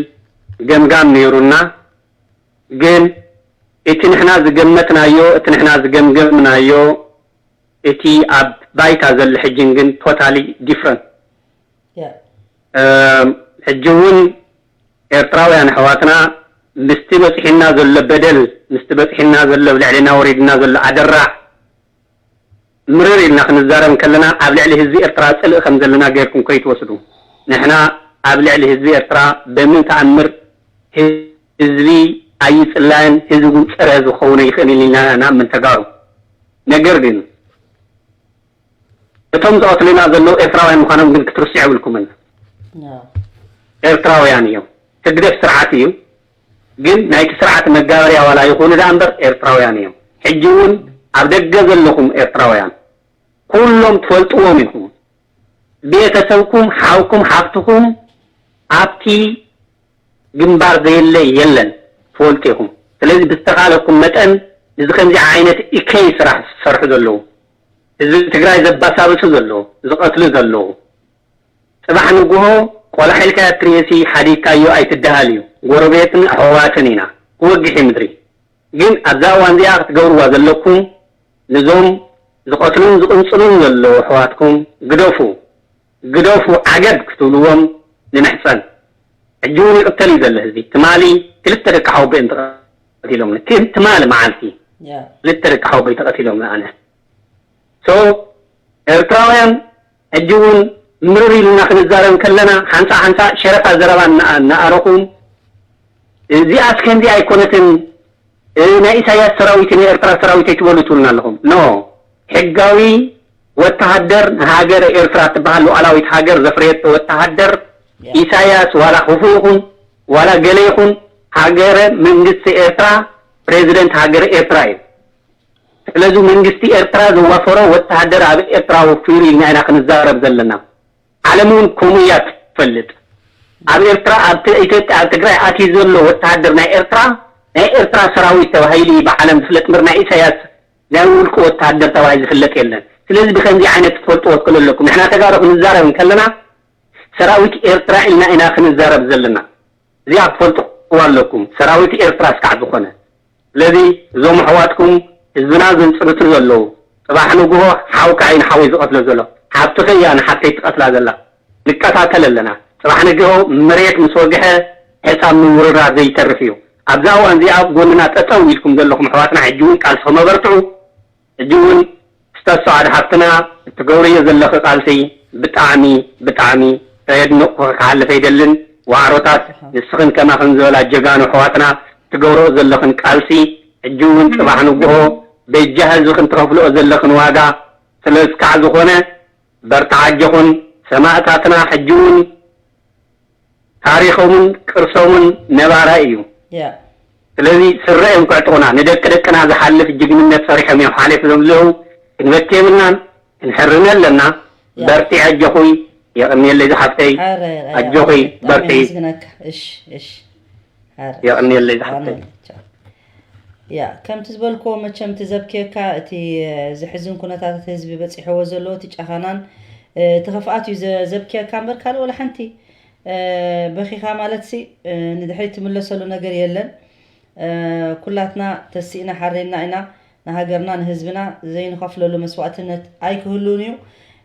ገምጋም ነይሩና። ግን እቲ ንሕና ዝገመትናዮ፣ እቲ ንሕና ዝገምገምናዮ፣ እቲ ኣብ ባይታ ዘሎ ሕጅን ግን totally different። ሕጂ እውን ኤርትራውያን ኣሕዋትና ምስቲ በፂሕና ዘሎ በደል፣ ምስቲ በፂሕና ዘሎ ኣብ ልዕሌና ወሪድና ዘሎ ኣደራዕ ምርር ኢልና ክንዛረብ ከለና ኣብ ልዕሊ ህዝቢ ኤርትራ ፅልእ ከም ዘለና ጌርኩም ከይትወስዱ። ንሕና ኣብ ልዕሊ ህዝቢ ኤርትራ በምን ተኣምር ህዝቢ ኣይፅላእን፣ ህዝቢ እውን ፀረ ህዝቢ ክኸውን ኣይኽእልን ኢልና ኢና ንኣምን ተጋሩ። ነገር ግን እቶም ዝቐትሉና ዘለዉ ኤርትራውያን ምዃኖም ግን ክትርስዑ የብልኩምን። ኤርትራውያን እዮም። ህግደፍ ስርዓት እዩ፣ ግን ናይቲ ስርዓት መጋበርያ ዋላ ይኹኑ ደኣ እምበር ኤርትራውያን እዮም። ሕጂ እውን ኣብ ደገ ዘለኹም ኤርትራውያን ኩሎም ትፈልጥዎም ኢኹም። ቤተሰብኩም፣ ሓውኩም፣ ሓፍትኹም ኣብቲ ግንባር ዘየለ የለን፣ ትፈልጡ ኢኹም። ስለዚ ብዝተኻለኩም መጠን እዚ ከምዚ ዓይነት ኢከይ ስራሕ ዝሰርሑ ዘለዉ፣ ህዝቢ ትግራይ ዘባሳብሱ ዘለዉ፣ ዝቐትሉ ዘለዉ፣ ጽባሕ ንግሆ ቆላሕ ኢልካ ትርእሲ ሓዲግካዮ ኣይትደሃል እዩ። ጎረቤትን ኣሕዋትን ኢና፣ ክወግሕ እዩ ምድሪ። ግን ኣብዛ እዋን እዚኣ ክትገብርዋ ዘለኩም፣ ንዞም ዝቐትሉን ዝቕንጽሉን ዘለዉ ኣሕዋትኩም ግደፉ፣ ግደፉ፣ ዓገብ ክትብልዎም ንምሕጸን። ሕጂ እውን ይቕተል እዩ ዘሎ ህዝቢ። ትማሊ ክልተ ደቂ ሓወቦኦም ተቐቲሎምኒ። ቲ-፣ ትማሊ መዓልቲ ያ። ክልተ ደቂ ሓወቦይ ተቐቲሎምኒ ኣነ። ሶ ኤርትራውያን ሕጂ እውን ምርር ኢልና ክንዛረብ ከለና ሓንሳእ ሓንሳእ ሸረፋ ዘረባ እና-፣ እናኣረኹም እዚኣስ ከምዚ ኣይኮነትን፣ እ፣ ናይ ኢሳያስ ሰራዊት ናይ ኤርትራ ሰራዊት ኣይትበሉ ትብሉና ኣለኹም። ኖ፣ ሕጋዊ ወተሃደር ንሃገር ኤርትራ ትበሃል ሉዓላዊት ሃገር ዘፍረየቶ ወተሃደር ያ። ኢሳያስ ዋላ ክፉእ ይኹን ዋላ ገለ ይኹን ሃገረ መንግስቲ ኤርትራ ፕሬዚደንት ሃገረ ኤርትራ እዩ። ስለዚ መንግስቲ ኤርትራ ዘዋፈሮ ወተሃደር ኣብ ኤርትራ ወፊሩ ኢልና ኢና ክንዛረብ ዘለና። ዓለም እውን ከምኡ እያ ትፈልጥ። ኣብ ኤርትራ፣ ኣብ ት-፣ ኢትዮጵያ፣ ኣብ ትግራይ ኣትዩ ዘሎ ወተሃደር ናይ ኤርትራ፣ ናይ ኤርትራ ሰራዊት ተባሂሉ እዩ ብዓለም ዝፍለጥ እምበር ናይ ኢሳያስ ናይ ውልቂ ወተሃደር ተባሂሉ ዝፍለጥ የለን። ስለዚ ብከምዚ ዓይነት ትፈልጥዎ ትክእሉ ኣለኩም። ንሕና ተጋሩ ክንዛረብ እንከለና ሰራዊት ኤርትራ ኢልና ኢና ክንዛረብ ዘለና። እዚኣ ክትፈልጥዋ ኣለኩም። ሰራዊት ኤርትራ እስካዕ ዝኾነ። ስለዚ እዞም ኣሕዋትኩም ህዝብና ዘንጽርቱ ዘለዉ፣ ጽባሕ ንግሆ ሓውካ እዩ ንሓወይ ዝቐትሎ ዘሎ፣ ሓፍትኺ እያ ንሓፍተይ ትቐትላ ዘላ። ንከታተል ኣለና። ጽባሕ ንግሆ መሬት ምስ ወግሐ ሕሳብ ምውርራድ ዘይተርፍ እዩ። ኣብዛ እዋን እዚኣ ኣብ ጎንና ጠጠው ኢልኩም ዘለኹም ኣሕዋትና ሕጂ እውን ቃልስኹም ኣበርትዑ። ሕጂ እውን ስተስዓድ ሓፍትና እትገብርዮ ዘለኺ ቃልሲ ብጣዕሚ ብጣዕሚ ከየድነቕኩኺ ክሓልፍ ኣይደልን። ዋዕሮታት ንስኽን ከማኽን ዝበላ ጀጋኑ ኣሕዋትና ትገብርኦ ዘለኽን ቃልሲ ሕጂ እውን ጽባሕ ንግሆ በጃ ህዝብኽን ትኸፍልኦ ዘለኽን ዋጋ ስለ ዝካዕ ዝኾነ በርትዓ ኣጆኹን። ሰማእታትና ሕጂ እውን ታሪኾምን ቅርሶምን ነባራይ እዩ። ያ። ስለዚ ስረኦም ክዕጥቑና፣ ንደቂ ደቅና ዝሓልፍ ጅግንነት ሰሪሖም እዮም ሓሊፎም ዘለዉ። ክንበኪ የብልናን፣ ክንሕርነ ኣለና። ያ። በርትዒ ኣጆኹይ፣ የቐንየለይ ዝሓፍተይ። ኣረ፣ ኣረ፣ ኣጆኹይ፣ ኣረ፣ ብጣዕሚ በርትዒ። የመስግነካ። እሺ፣ እሺ። ኣረ። የቐንየለይ ዝሓፍተይ። ኣነ፣ ቻው። ያ፣ ከምቲ ዝበልክዎ መቸም እቲ ዘብክየካ፣ እቲ፣ እ፣ ዘሕዝን ኩነታት እቲ ህዝቢ በጺሕዎ ዘሎ፣ እቲ ጨኸናን፣ እ፣ እቲ ክፍኣት እዩ ዘ-፣ ዘብክየካ እምበር ካልእ ወላ ሓንቲ፣ እ፣ በኺኻ ማለትሲ፣ እ፣ ንድሕሪት ትምለሰሉ ነገር የለን። እ፣ ኩላትና ተሲእና ሓሬና ኢና። ንሃገርና ንህዝብና ዘይንኸፍለሉ መስዋእትነት ኣይክህሉን እዩ።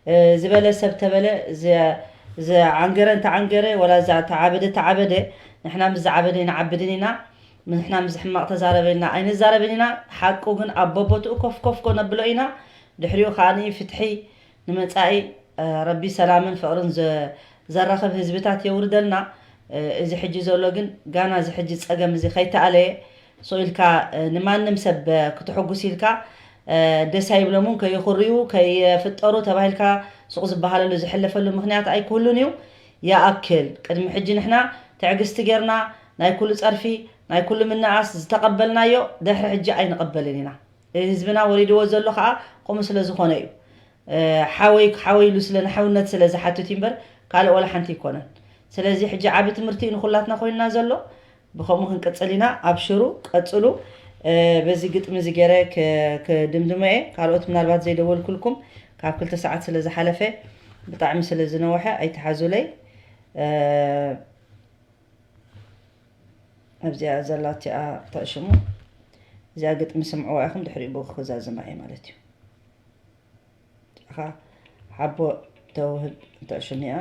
እ፣ ዝበለ ሰብ ተበለ፣ ዘ-፣ ዘዓንገረ እንተዓንገረ፣ ወላ ዘ-፣ ተዓበደ ተዓበደ፣ ንሕና ምስ ዝዓበደ ኣይንዓብድን ኢና። ንሕና ምስ ሕማቕ ተዛረበ ኢልና ኣይንዛረብን ኢና። ሓቁ ግን ኣብ በቦትኡ ኮፍ ኮፍ ነብሎ ኢና። ድሕሪኡ ከኣ ፍትሒ ንመጻኢ፣ እ፣ ረቢ ሰላምን ፍቕርን ዘ-፣ ዘራኽብ ህዝብታት የውርደልና። እ፣ እዚ ሕጂ ዘሎ ግን ጋና እዚ ሕጂ ጸገም እዚ ከይተኣለየ ሱቕ ኢልካ፣ እ፣ ንማንም ሰብ፣ እ፣ ክትሕጉስ ኢልካ፣ እ፣ ደስ ኣይብሎምን ከይኹርዩ ከይፍጠሩ ተባሂልካ ሱቕ ዝበሃለሉ ዝሕለፈሉ ምኽንያት ኣይክህሉን እዩ። ይኣክል። ቅድሚ ሕጂ ንሕና ትዕግስቲ ጌርና ናይ ኩሉ ጸርፊ፣ ናይ ኩሉ ምንኣስ ዝተቐበልናዮ፣ ድሕሪ ሕጂ ኣይንቕበልን ኢና። ህዝብና ወሪድዎ ዘሎ ከኣ ከምኡ ስለ ዝኾነ እዩ። እ፣ ሓወይ፣ ሓወይ ኢሉ ስለ ንሓውነት ስለ ዝሓትት እዩ እምበር ካልእ ወላ ሓንቲ ኣይኮነን። ስለዚ ሕጂ ዓቢ ትምህርቲ እዩ ንኹላትና ኮይንና ዘሎ። ብኸምኡ ክንቅጽል ኢና። ኣብሽሩ፣ ቀጽሉ። እ፣ በዚ ግጥሚ እዚ ገይረ ክ-፣ ክድምድሞ እየ። ካልኦት ምናልባት ዘይደወልኩልኩም ካብ ክልተ ሰዓት ስለ ዝሓለፈ ብጣዕሚ ስለ ዝነውሐ ኣይትሓዙለይ። እ፣ ኣብዚኣ ዘላ እቲኣ ተዕሽሙ። እዚኣ ግጥሚ ስምዕዋ ኢኹም፣ ድሕሪኡ ብኡ ክዛዝማ እየ ማለት እዩ። እኻ ሓቦ ተውህብ ተዕሽሙ እያ።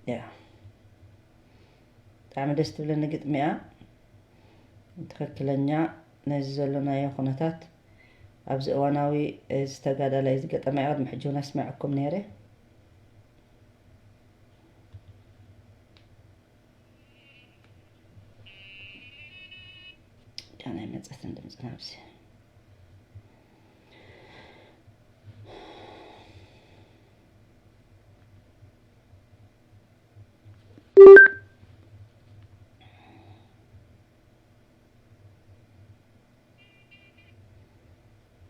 እያ። ብጣዕሚ ደስ ትብለኒ ግጥሚ እያ። ትኽክለኛ ነዚ ዘሎናዮ ኩነታት ኣብዚ እዋናዊ እዚ ተጋዳላይ ዝገጠማ እያ። ቅድሚ ሕጂ እውን ኣስሚዐኩም ነይረ። ዳናይ መጸትን ድምጽና ኣብዚ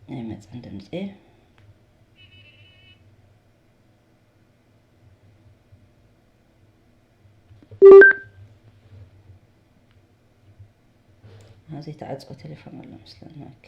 ኣይመጽን ድምጺ። ኣብዚ ተዓጽኦ ቴሌፎን ኣሎ መስለኒ። ኦኬ።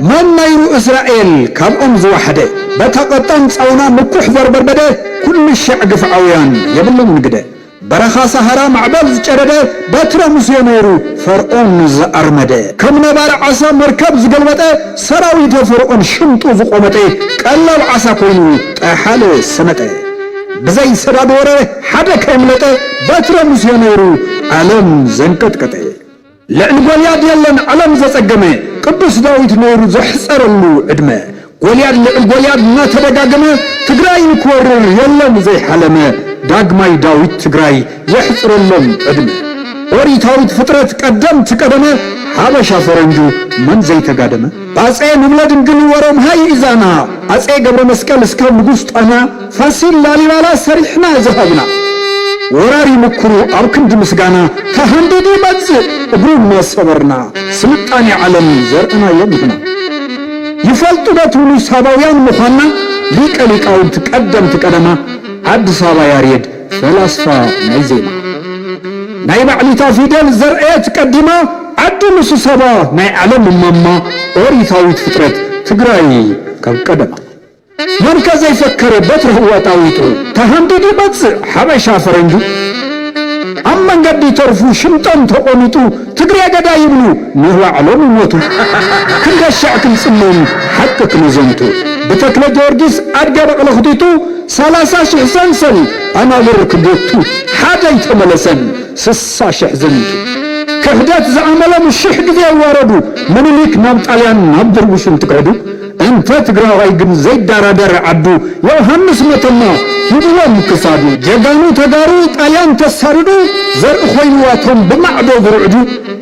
መን ነይሩ እስራኤል ካብኦም ዝወሓደ? በታ ቀጣን ጻውና ምኩሕ ዘርበርበደ፣ ኩሉ ሸዕ ግፍዓውያን የብሎም ንግደ። በረኻ ሰሃራ ማዕበል ዝጨደደ፣ በትረ ሙሴ ነይሩ ፈርዖን ዝኣርመደ። ከም ነባሪ ዓሳ መርከብ ዝገልበጠ፣ ሰራዊተ ፈርዖን ሽምጡ ዝቖመጠ፣ ቀላል ዓሳ ኮይኑ ጠሓለ ሰመጠ። ብዘይ ሰዳድ ወረ ሓደ ከይምለጠ፣ በትረ ሙሴ ነይሩ ዓለም ዘንቀጥቀጠ። ልዕሊ ጎልያድ የለን ዓለም ዘጸገመ፣ ቅዱስ ዳዊት ነይሩ ዘሕጸረሉ ዕድመ። ጎልያድ ልዕሊ ጎልያድ እናተደጋገመ፣ ትግራይ ንክወርር የለን ዘይሓለመ፣ ዳግማይ ዳዊት ትግራይ የሕጽረሎም ዕድመ። ኦሪታዊት ፍጥረት ቀደምቲ ቀደመ፣ ሓበሻ ፈረንጁ መን ዘይተጋደመ። ባጼ ንብለ ድንግል ወሮምሃ ይእዛና፣ ኣጼ ገብረ መስቀል እስካብ ንጉስ ጣና፣ ፋሲል ላሊባላ ሰሪሕና ዝሃብና። ወራሪ ምኩሩ ኣብ ክንዲ ምስጋና፣ ተሃንዲዱ ይመጽእ እግሩ እናሰበርና። ስልጣኔ ዓለም ዘርእናዮ ንሕና። ይፈልጡ ዶ ትብሉ ሳባውያን ምዃንና? ሊቀ ሊቃውንቲ ቀደምቲ ቀደማ፣ ዓዲ ሳባ ያሬድ ፈላስፋ ናይ ዜማ። ናይ ባዕሊታ ፊደል ዘርእየት ቀዲማ፣ ዓዲ ንሱ ሳባ ናይ ዓለም እማማ፣ ኦሪታዊት ፍጥረት ትግራይ ካብ ቀደማ። መን ከ ዘይፈከረ በትረ ህዋ ጣዊጡ፣ ተሃንዲዱ ይመጽእ ሓበሻ ፈረንጁ። ኣብ መንገዲ ተርፉ ሽምጦም ተቖሚጡ፣ ትግሬ ገዳይ ይብሉ ንባዕሎም ይሞቱ። ክንደሻዕ ክንጽመም ሓቂ ክነዘንቱ፣ ብተክለ ጊዮርጊስ ኣድገ በቕሊ ክቲቱ፣ ሰላሳ ሽሕ ሰንሰል ኣናብር ክጎቱ፣ ሓደ ኣይተመለሰን ስሳ ሽሕ ዘሚቱ። ክሕደት ዝኣመሎም ሽሕ ግዜ ይዋረዱ፣ ምኒልክ ናብ ጣልያን ናብ ድርቡሽ እንትክሕዱ። እንተ ትግራዋይ ግን ዘይደራደር ዓዱ፣ ዮሃንስ መተማ ይብሎም ክሳዱ። ጀጋኑ ተጋሩ ጣልያን ተሳድዱ፣ ዘርኢ ኮይንዋቶም ብማዕዶ ዝርዕዱ።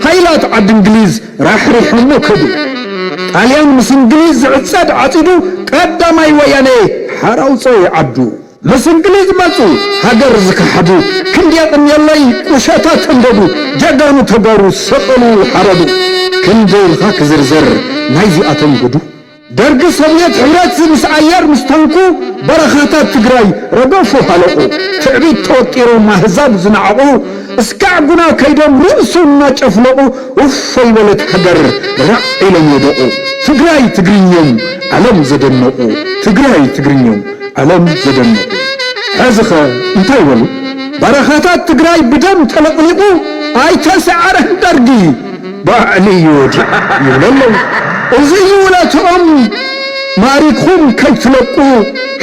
ሃይላት ዓዲ እንግሊዝ ራሕሪሖሞ ከዱ። ጣልያን ምስ እንግሊዝ ዝዕጸድ ዓጺዱ፣ ቀዳማይ ወያነ ሓራውጾ ይዓዱ። ምስ እንግሊዝ መጹ ሃገር ዝከሓዱ፣ ክንድ የቕንየለይ ቁሸታት ተንደዱ፣ ጀጋኑ ተጋሩ ሰቐሉ ሓረዱ። ክንደይ ኢልካ ክዝርዝር ናይዚኣቶም ጉዱ። ደርጊ ሶቭየት ሕብረት ምስ ኣየር ምስ ታንኩ፣ በረኻታት ትግራይ ረገፉ ሃለቑ። ትዕቢት ተወጢሮም ኣህዛብ ዝነዓቑ፣ እስካዕ ጉና ከይዶም ርእሱ እናጨፍለቑ፣ እፎይ በለት ሃገር ራዕ ኢሎም ወደቑ። ትግራይ ትግርኞም ዓለም ዘደነቑ፣ ትግራይ ትግርኞም ዓለም ዘደነቑ። ሕዚኸ እንታይ በሉ? በረኻታት ትግራይ ብደም ተለቕሊቑ፣ ኣይተሰዓረን ደርጊ ባዕሊ እዩ ወዲቑ ይብሉ ኣለዉ። እዚ እዩ ውለትኦም። ማሪኽኩም ከይትለቁ፣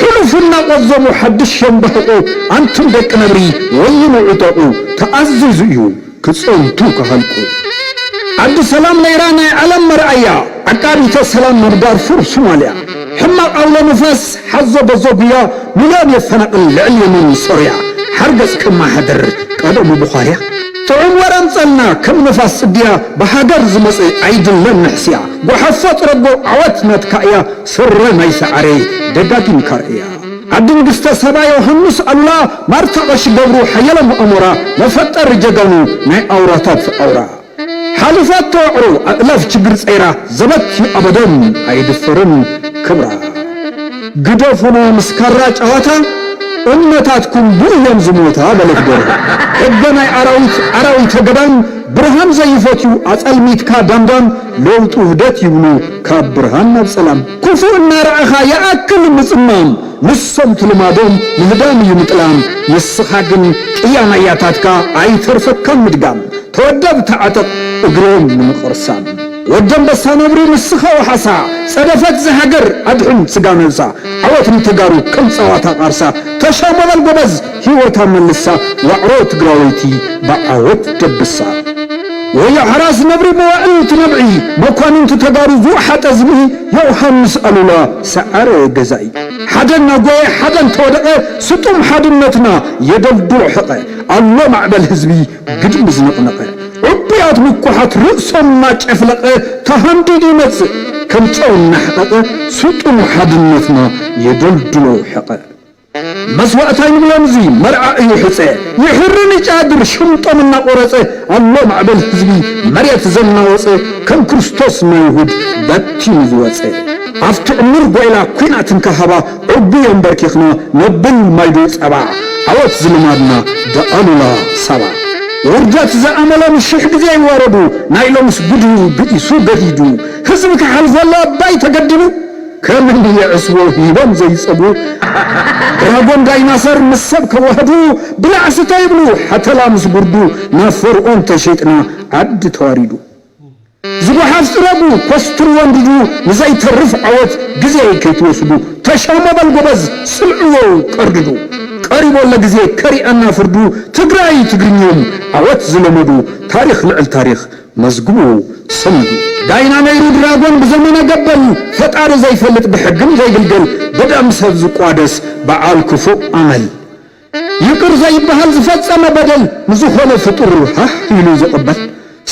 ሕሉፍ እናቖዘሙ ሓድሽ የንባሕቑ። ኣንቱም ደቂ ነብሪ ወይኑ ዕጠቑ፣ ተኣዚዙ እዩ ክጸንቱ ክሃልቁ። ዓዲ ሰላም ነይራ ናይ ዓለም መርኣያ፣ ዓቃቢተ ሰላም ናብ ዳርፉር ሶማልያ። ሕማቕ ኣውሎ ንፋስ ሓዞ በዞ ጉያ፣ ሚልዮን የፈናቕል ልዕሊ የመን ሶርያ። ሓርገጽ ከማሓድር ቀደሙ ብዃርያ። ጥዑም ወረ ኣምጸልና ከም ነፋስ ጽድያ፣ ብሃገር ዝመጸ ኣይድለን ንሕስያ። ጓሓፎ ጥረጎ ዓወት ናትካ እያ፣ ስረ ናይ ሰዓረ ደጋጊምካ ርእያ። ዓዲ ንግስተ ሳባ ዮሃንስ ኣሉላ፣ ማርታ ቀሺ ገብሩ ሓየሎም ኣሞራ፣ መፈጠሪ ጀጋኑ ናይ ኣውራታት ኣውራ። ሓሊፋቶ ዋዕሮ ኣእላፍ ችግር ጸይራ፣ ዘበት እዩ ኣበደን ኣይድፈርን ክብራ። ግደፉና ምስ ካራ ጨዋታ፣ እምነታትኩም ብኡ እዮም ዝሞታ በለት ደርሆ። ሕገ ናይ ኣራዊት ኣራዊተ ገዳም፣ ብርሃን ዘይፈትዩ ኣጸልሚትካ ዳምዳም፣ ለውጢ ውህደት ይብሉ ካብ ብርሃን ናብ ጸላም። ክፉእ እናረኣኻ ይኣክል ምጽማም፣ ንሶም ትልማዶም ምህዳም እዩ ምጥላም። ንስኻ ግን ቅያ ናያታትካ ኣይተርፈካን ምድጋም። ተወደብ ተዓጠቕ እግሮም ንምቕርሳም። ወዲ ኣንበሳ ነብሪ ንስኻ ወሓሳ፣ ጸደፈት ዝሃገር ኣድሕን ስጋ ነብሳ። ዓወት ንተጋሩ ከም ጸዋታ ቃርሳ፣ ተሻሞ በል ጎበዝ ህይወታ መልሳ። ዋዕሮ ትግራወይቲ ብዓወት ደብሳ። ወዮ ሓራስ ነብሪ መዋእል ትነብዒ፣ መኳንንቲ ተጋሩ ዝወሓጠ ዝብኢ ዮሃንስ ኣሉላ ሰዓረ ገዛኢ። ሓደ እናጎየ ሓደ እንተወደቐ፣ ስጡም ሓድነትና የደልድሎ ሕቐ። ኣሎ ማዕበል ህዝቢ ግድሚ ዝነቕነቐ፣ ዕቡያት ምኩሓት ርእሶም እናጨፍለቐ ተሃንዲዱ ይመጽእ ከም ጨው እናሕቐቐ፣ ስጡም ሓድነትና የደልድሎ ሕቐ። መስዋእት ኣይንብሎን እዚ መርዓ እዩ ሕጸ፣ ይሕርን ይጫድር ሽምጦም እናቖረጸ፣ ኣሎ ማዕበል ህዝቢ መሬት ዘናወጸ፣ ከም ክርስቶስ ንይሁድ በቲኑ ዝወጸ። ኣብቲ ዕሙር ጓይላ ኲናት እንካሃባ፣ ዕቡይ ኣንበርኪኽና ነብል ማይዶ ጸባ፣ ዓወት ዝልማድና ደኣሉላ ሳባ። ውርደት ዝኣመሎም ሽሕ ግዜ ይዋረዱ፣ ናይ ሎምስ ጉዱ ብኢሱ ገዲዱ። ህዝቢ ክሓልፈሉ ኣባይ ተገዲዱ፣ ከምን የዕስቦ ሂቦም ዘይጸጉ። ድራጎን ዳይናሰር ምስ ሰብ ከዋህዱ፣ ብላዕ ስተ ይብሉ ሓተላ ምስ ጉርዱ፣ ናብ ፈርዖን ተሸይጥና ዓዲ ተዋሪዱ። ዝጓሓፍ ጽረጉ ኮስትሩ ወንድዱ፣ ንዘይተርፍ ዓወት ግዜ ከይትወስዱ። ተሻሞ በል ጎበዝ ስምዕዎ ቀርድዱ። ቀሪቦ ለግዜ ከሪኣና ፍርዱ፣ ትግራይ ትግርኛም ዓወት ዝለመዱ። ታሪኽ ልዕል ታሪኽ መዝግቡ ሰንዱ። ዳይና ነይሩ ድራጎን ብዘመነ ገበል፣ ፈጣሪ ዘይፈልጥ ብሕግም ዘይግልገል፣ ብደም ሰብ ዝቋደስ በዓል ክፉእ ኣመል። ይቅር ዘይበሃል ዝፈጸመ በደል፣ ንዝኾነ ፍጡር ሃህ ኢሉ ዝቕበል።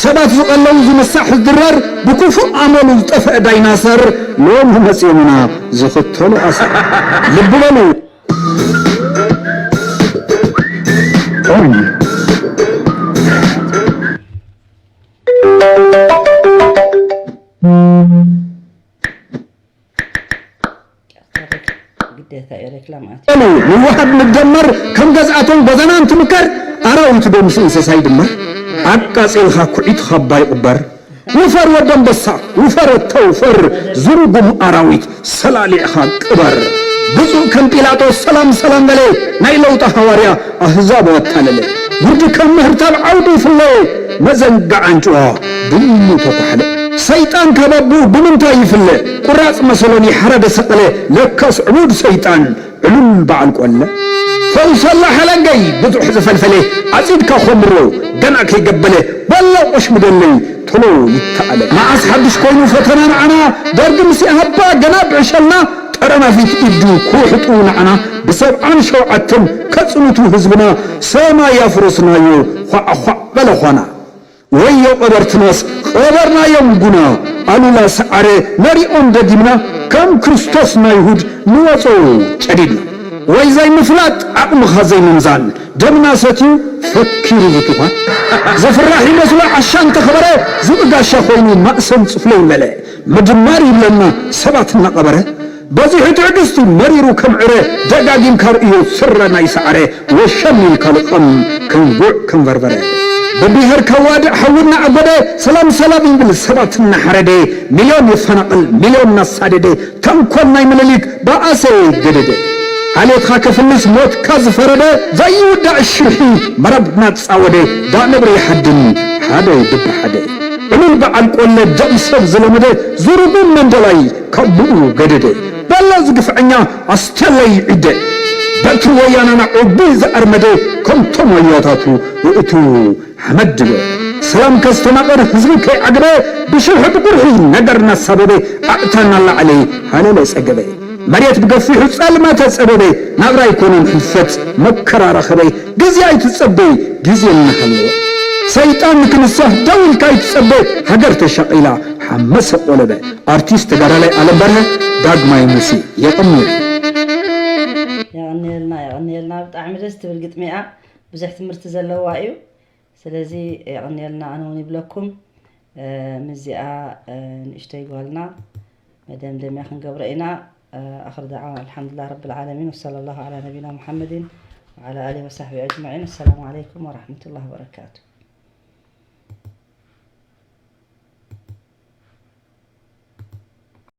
ሰባት ዝቐለው ዝምሳሕ ዝድረር፣ ብክፉእ ኣመሉ ዝጠፍአ ዳይናሰር፣ ሎሚ መጺኦምና ዝኽተሉ ኣሰር። ልቢ በሉ። ግዴታ እዩ ሬክላም ኣትዩ። በሉ ንዋሃድ ንደመር፣ ከም ገዝኣቶም ጎዛና እንትምከር፣ ኣራዊት ዶ ምስ እንስሳ ይድመር? ኣቃጺልካ ኩዒትኻ ኣባ ይቕበር። ውፈር ወዲ ኣንበሳ፣ ውፈር ተውፈር፣ ዝርጉም ኣራዊት ሰላሊዕኻ ቅበር። ብፁዕ ከም ጲላጦስ ሰላም ሰላም በለ፣ ናይ ለውጢ ሃዋርያ ኣህዛብ ኣታለለ። ጉድ ከም ምህርታብ ዓውዲ ይፍለ፣ መዘንግዓ ኣንጭዋ ብእምኑ ተኳሕለ። ሰይጣን ካብ ኣቦኡ ብምንታይ ይፍለ? ቁራጽ መሰሎኒ ሓረደ ሰቐለ፣ ለካስ ዕቡድ ሰይጣን ዕሉል በዓል ቆለ። ፈውሰላ ሓለንገይ ብዙሕ ዝፈልፈለ፣ ኣጺድካ ኾምሮ ገና ከይገበለ፣ በሎ ቆሽ ምደለይ ቶሎ ይተኣለ። መዓስ ሓድሽ ኮይኑ ፈተና ንዓና፣ ደርጊ ምስ ኢሃፓ ገና ብዕሸልና፣ ጠረናፊት ኢዱ ክውሕጡ ንዓና፣ ብሰብዓን ሸውዓተን ከጽንቱ ህዝብና፣ ሰማይ ያፍረስናዮ ዃዕ ዃዕ በለ ዃና። ወዮ ቀበርትናስ ቀበርናዮም ጉና፣ ኣሉላ ሰዓረ ነሪኦም ደጊምና፣ ከም ክርስቶስ ናይ ይሁድ ንወጾ ጨዲድና። ወይ ዘይምፍላጥ ዓቕምኻ ዘይምምዛን፣ ደምና ሰትዩ ፈኪሩ ዝትኳን። ዝፍራሕ ይመስሎ ዓሻ እንተኸበረ፣ ዝብኢ ጋሻ ኮይኑ ማእሰን ጽፍለይ መለ። ምድማር ይብለና ሰባት እናቐበረ። በዚሑ ትዕግስቲ መሪሩ ከም ዕረ፣ ደጋጊምካ ርእዮ ስረ ናይ ሰዓረ፣ ወሸም ኢልካ ልቐም ከም ጉዕ ከም በርበረ። ብብሄር ከዋድዕ ሓዊ እናኣጎደ፣ ሰላም ሰላም ይብል ሰባት እናሓረደ፣ ሚልዮን የፈናቕል ሚልዮን እናሳደደ፣ ተንኮል ናይ ምኒልክ ብኣሰ ገደደ። ዓሌትካ ከፍልስ ሞትካ ዝፈረደ፣ ዘይውዳእ ሽርሒ መረብ እናጻወደ፣ ዳእ ነብሪ ይሓድን ሓደ ድቢ ሓደ። ዕሉል በዓል ቆለ ደም ሰብ ዝለመደ፣ ዝርጉም መንደላይ ካብ ብኡ ገደደ። በሎ እዚ ግፍዐኛ ኣስተለይ ዕደ። በትሪ ወያናና ዑቢ ዝኣርመደ፣ ከምቶም ኣያታቱ እእቱ ሓመድ ድበ። ሰላም ከስተማቕር ህዝቢ ከይዓግበ፣ ብሽርሒ ብቁርሒ ነገር እናሳበበ፣ ኣእታና ላዕለ ሃለለ ጸገበ። መሬት ብገፊሑ ጸልመተ ጸበበ፣ ናብራ ኣይኮነን ሕልፈት መከራ ረኸበ። ግዜ ኣይትጸበይ ግዜ እናሃለወ። ሰይጣን ንክንሳህ ደው ኢልካ ኣይትጸበ። ሃገር ተሻቒላ ሓመሰ ቆለበ። ኣርቲስት ተጋዳላይ ኣለም በርሀ ዳግማይ ሙሴ። የቐንየልና። የቐንየልና። የቐንየልና። ብጣዕሚ ደስ ትብል ግጥሚ እያ። ብዙሕ ትምህርቲ ዘለዋ እዩ። ስለዚ የቐንየልና። ኣነ እውን ይብለኩም። ምስዚኣ ንእሽተይ ጓልና መደምደምያ ክንገብሮ ኢና። ኣኽር ዳዕዋ ኣልሓምዱላህ ረብል ዓለሚን ወሰለ ላሁ ዓላ ነቢና ሙሓመድን ወዓላ ኣሊ ወሳሕቢ ኣጅማዒን። ኣሰላሙ ዓለይኩም ወራሕመቱላህ ወበረካቱ።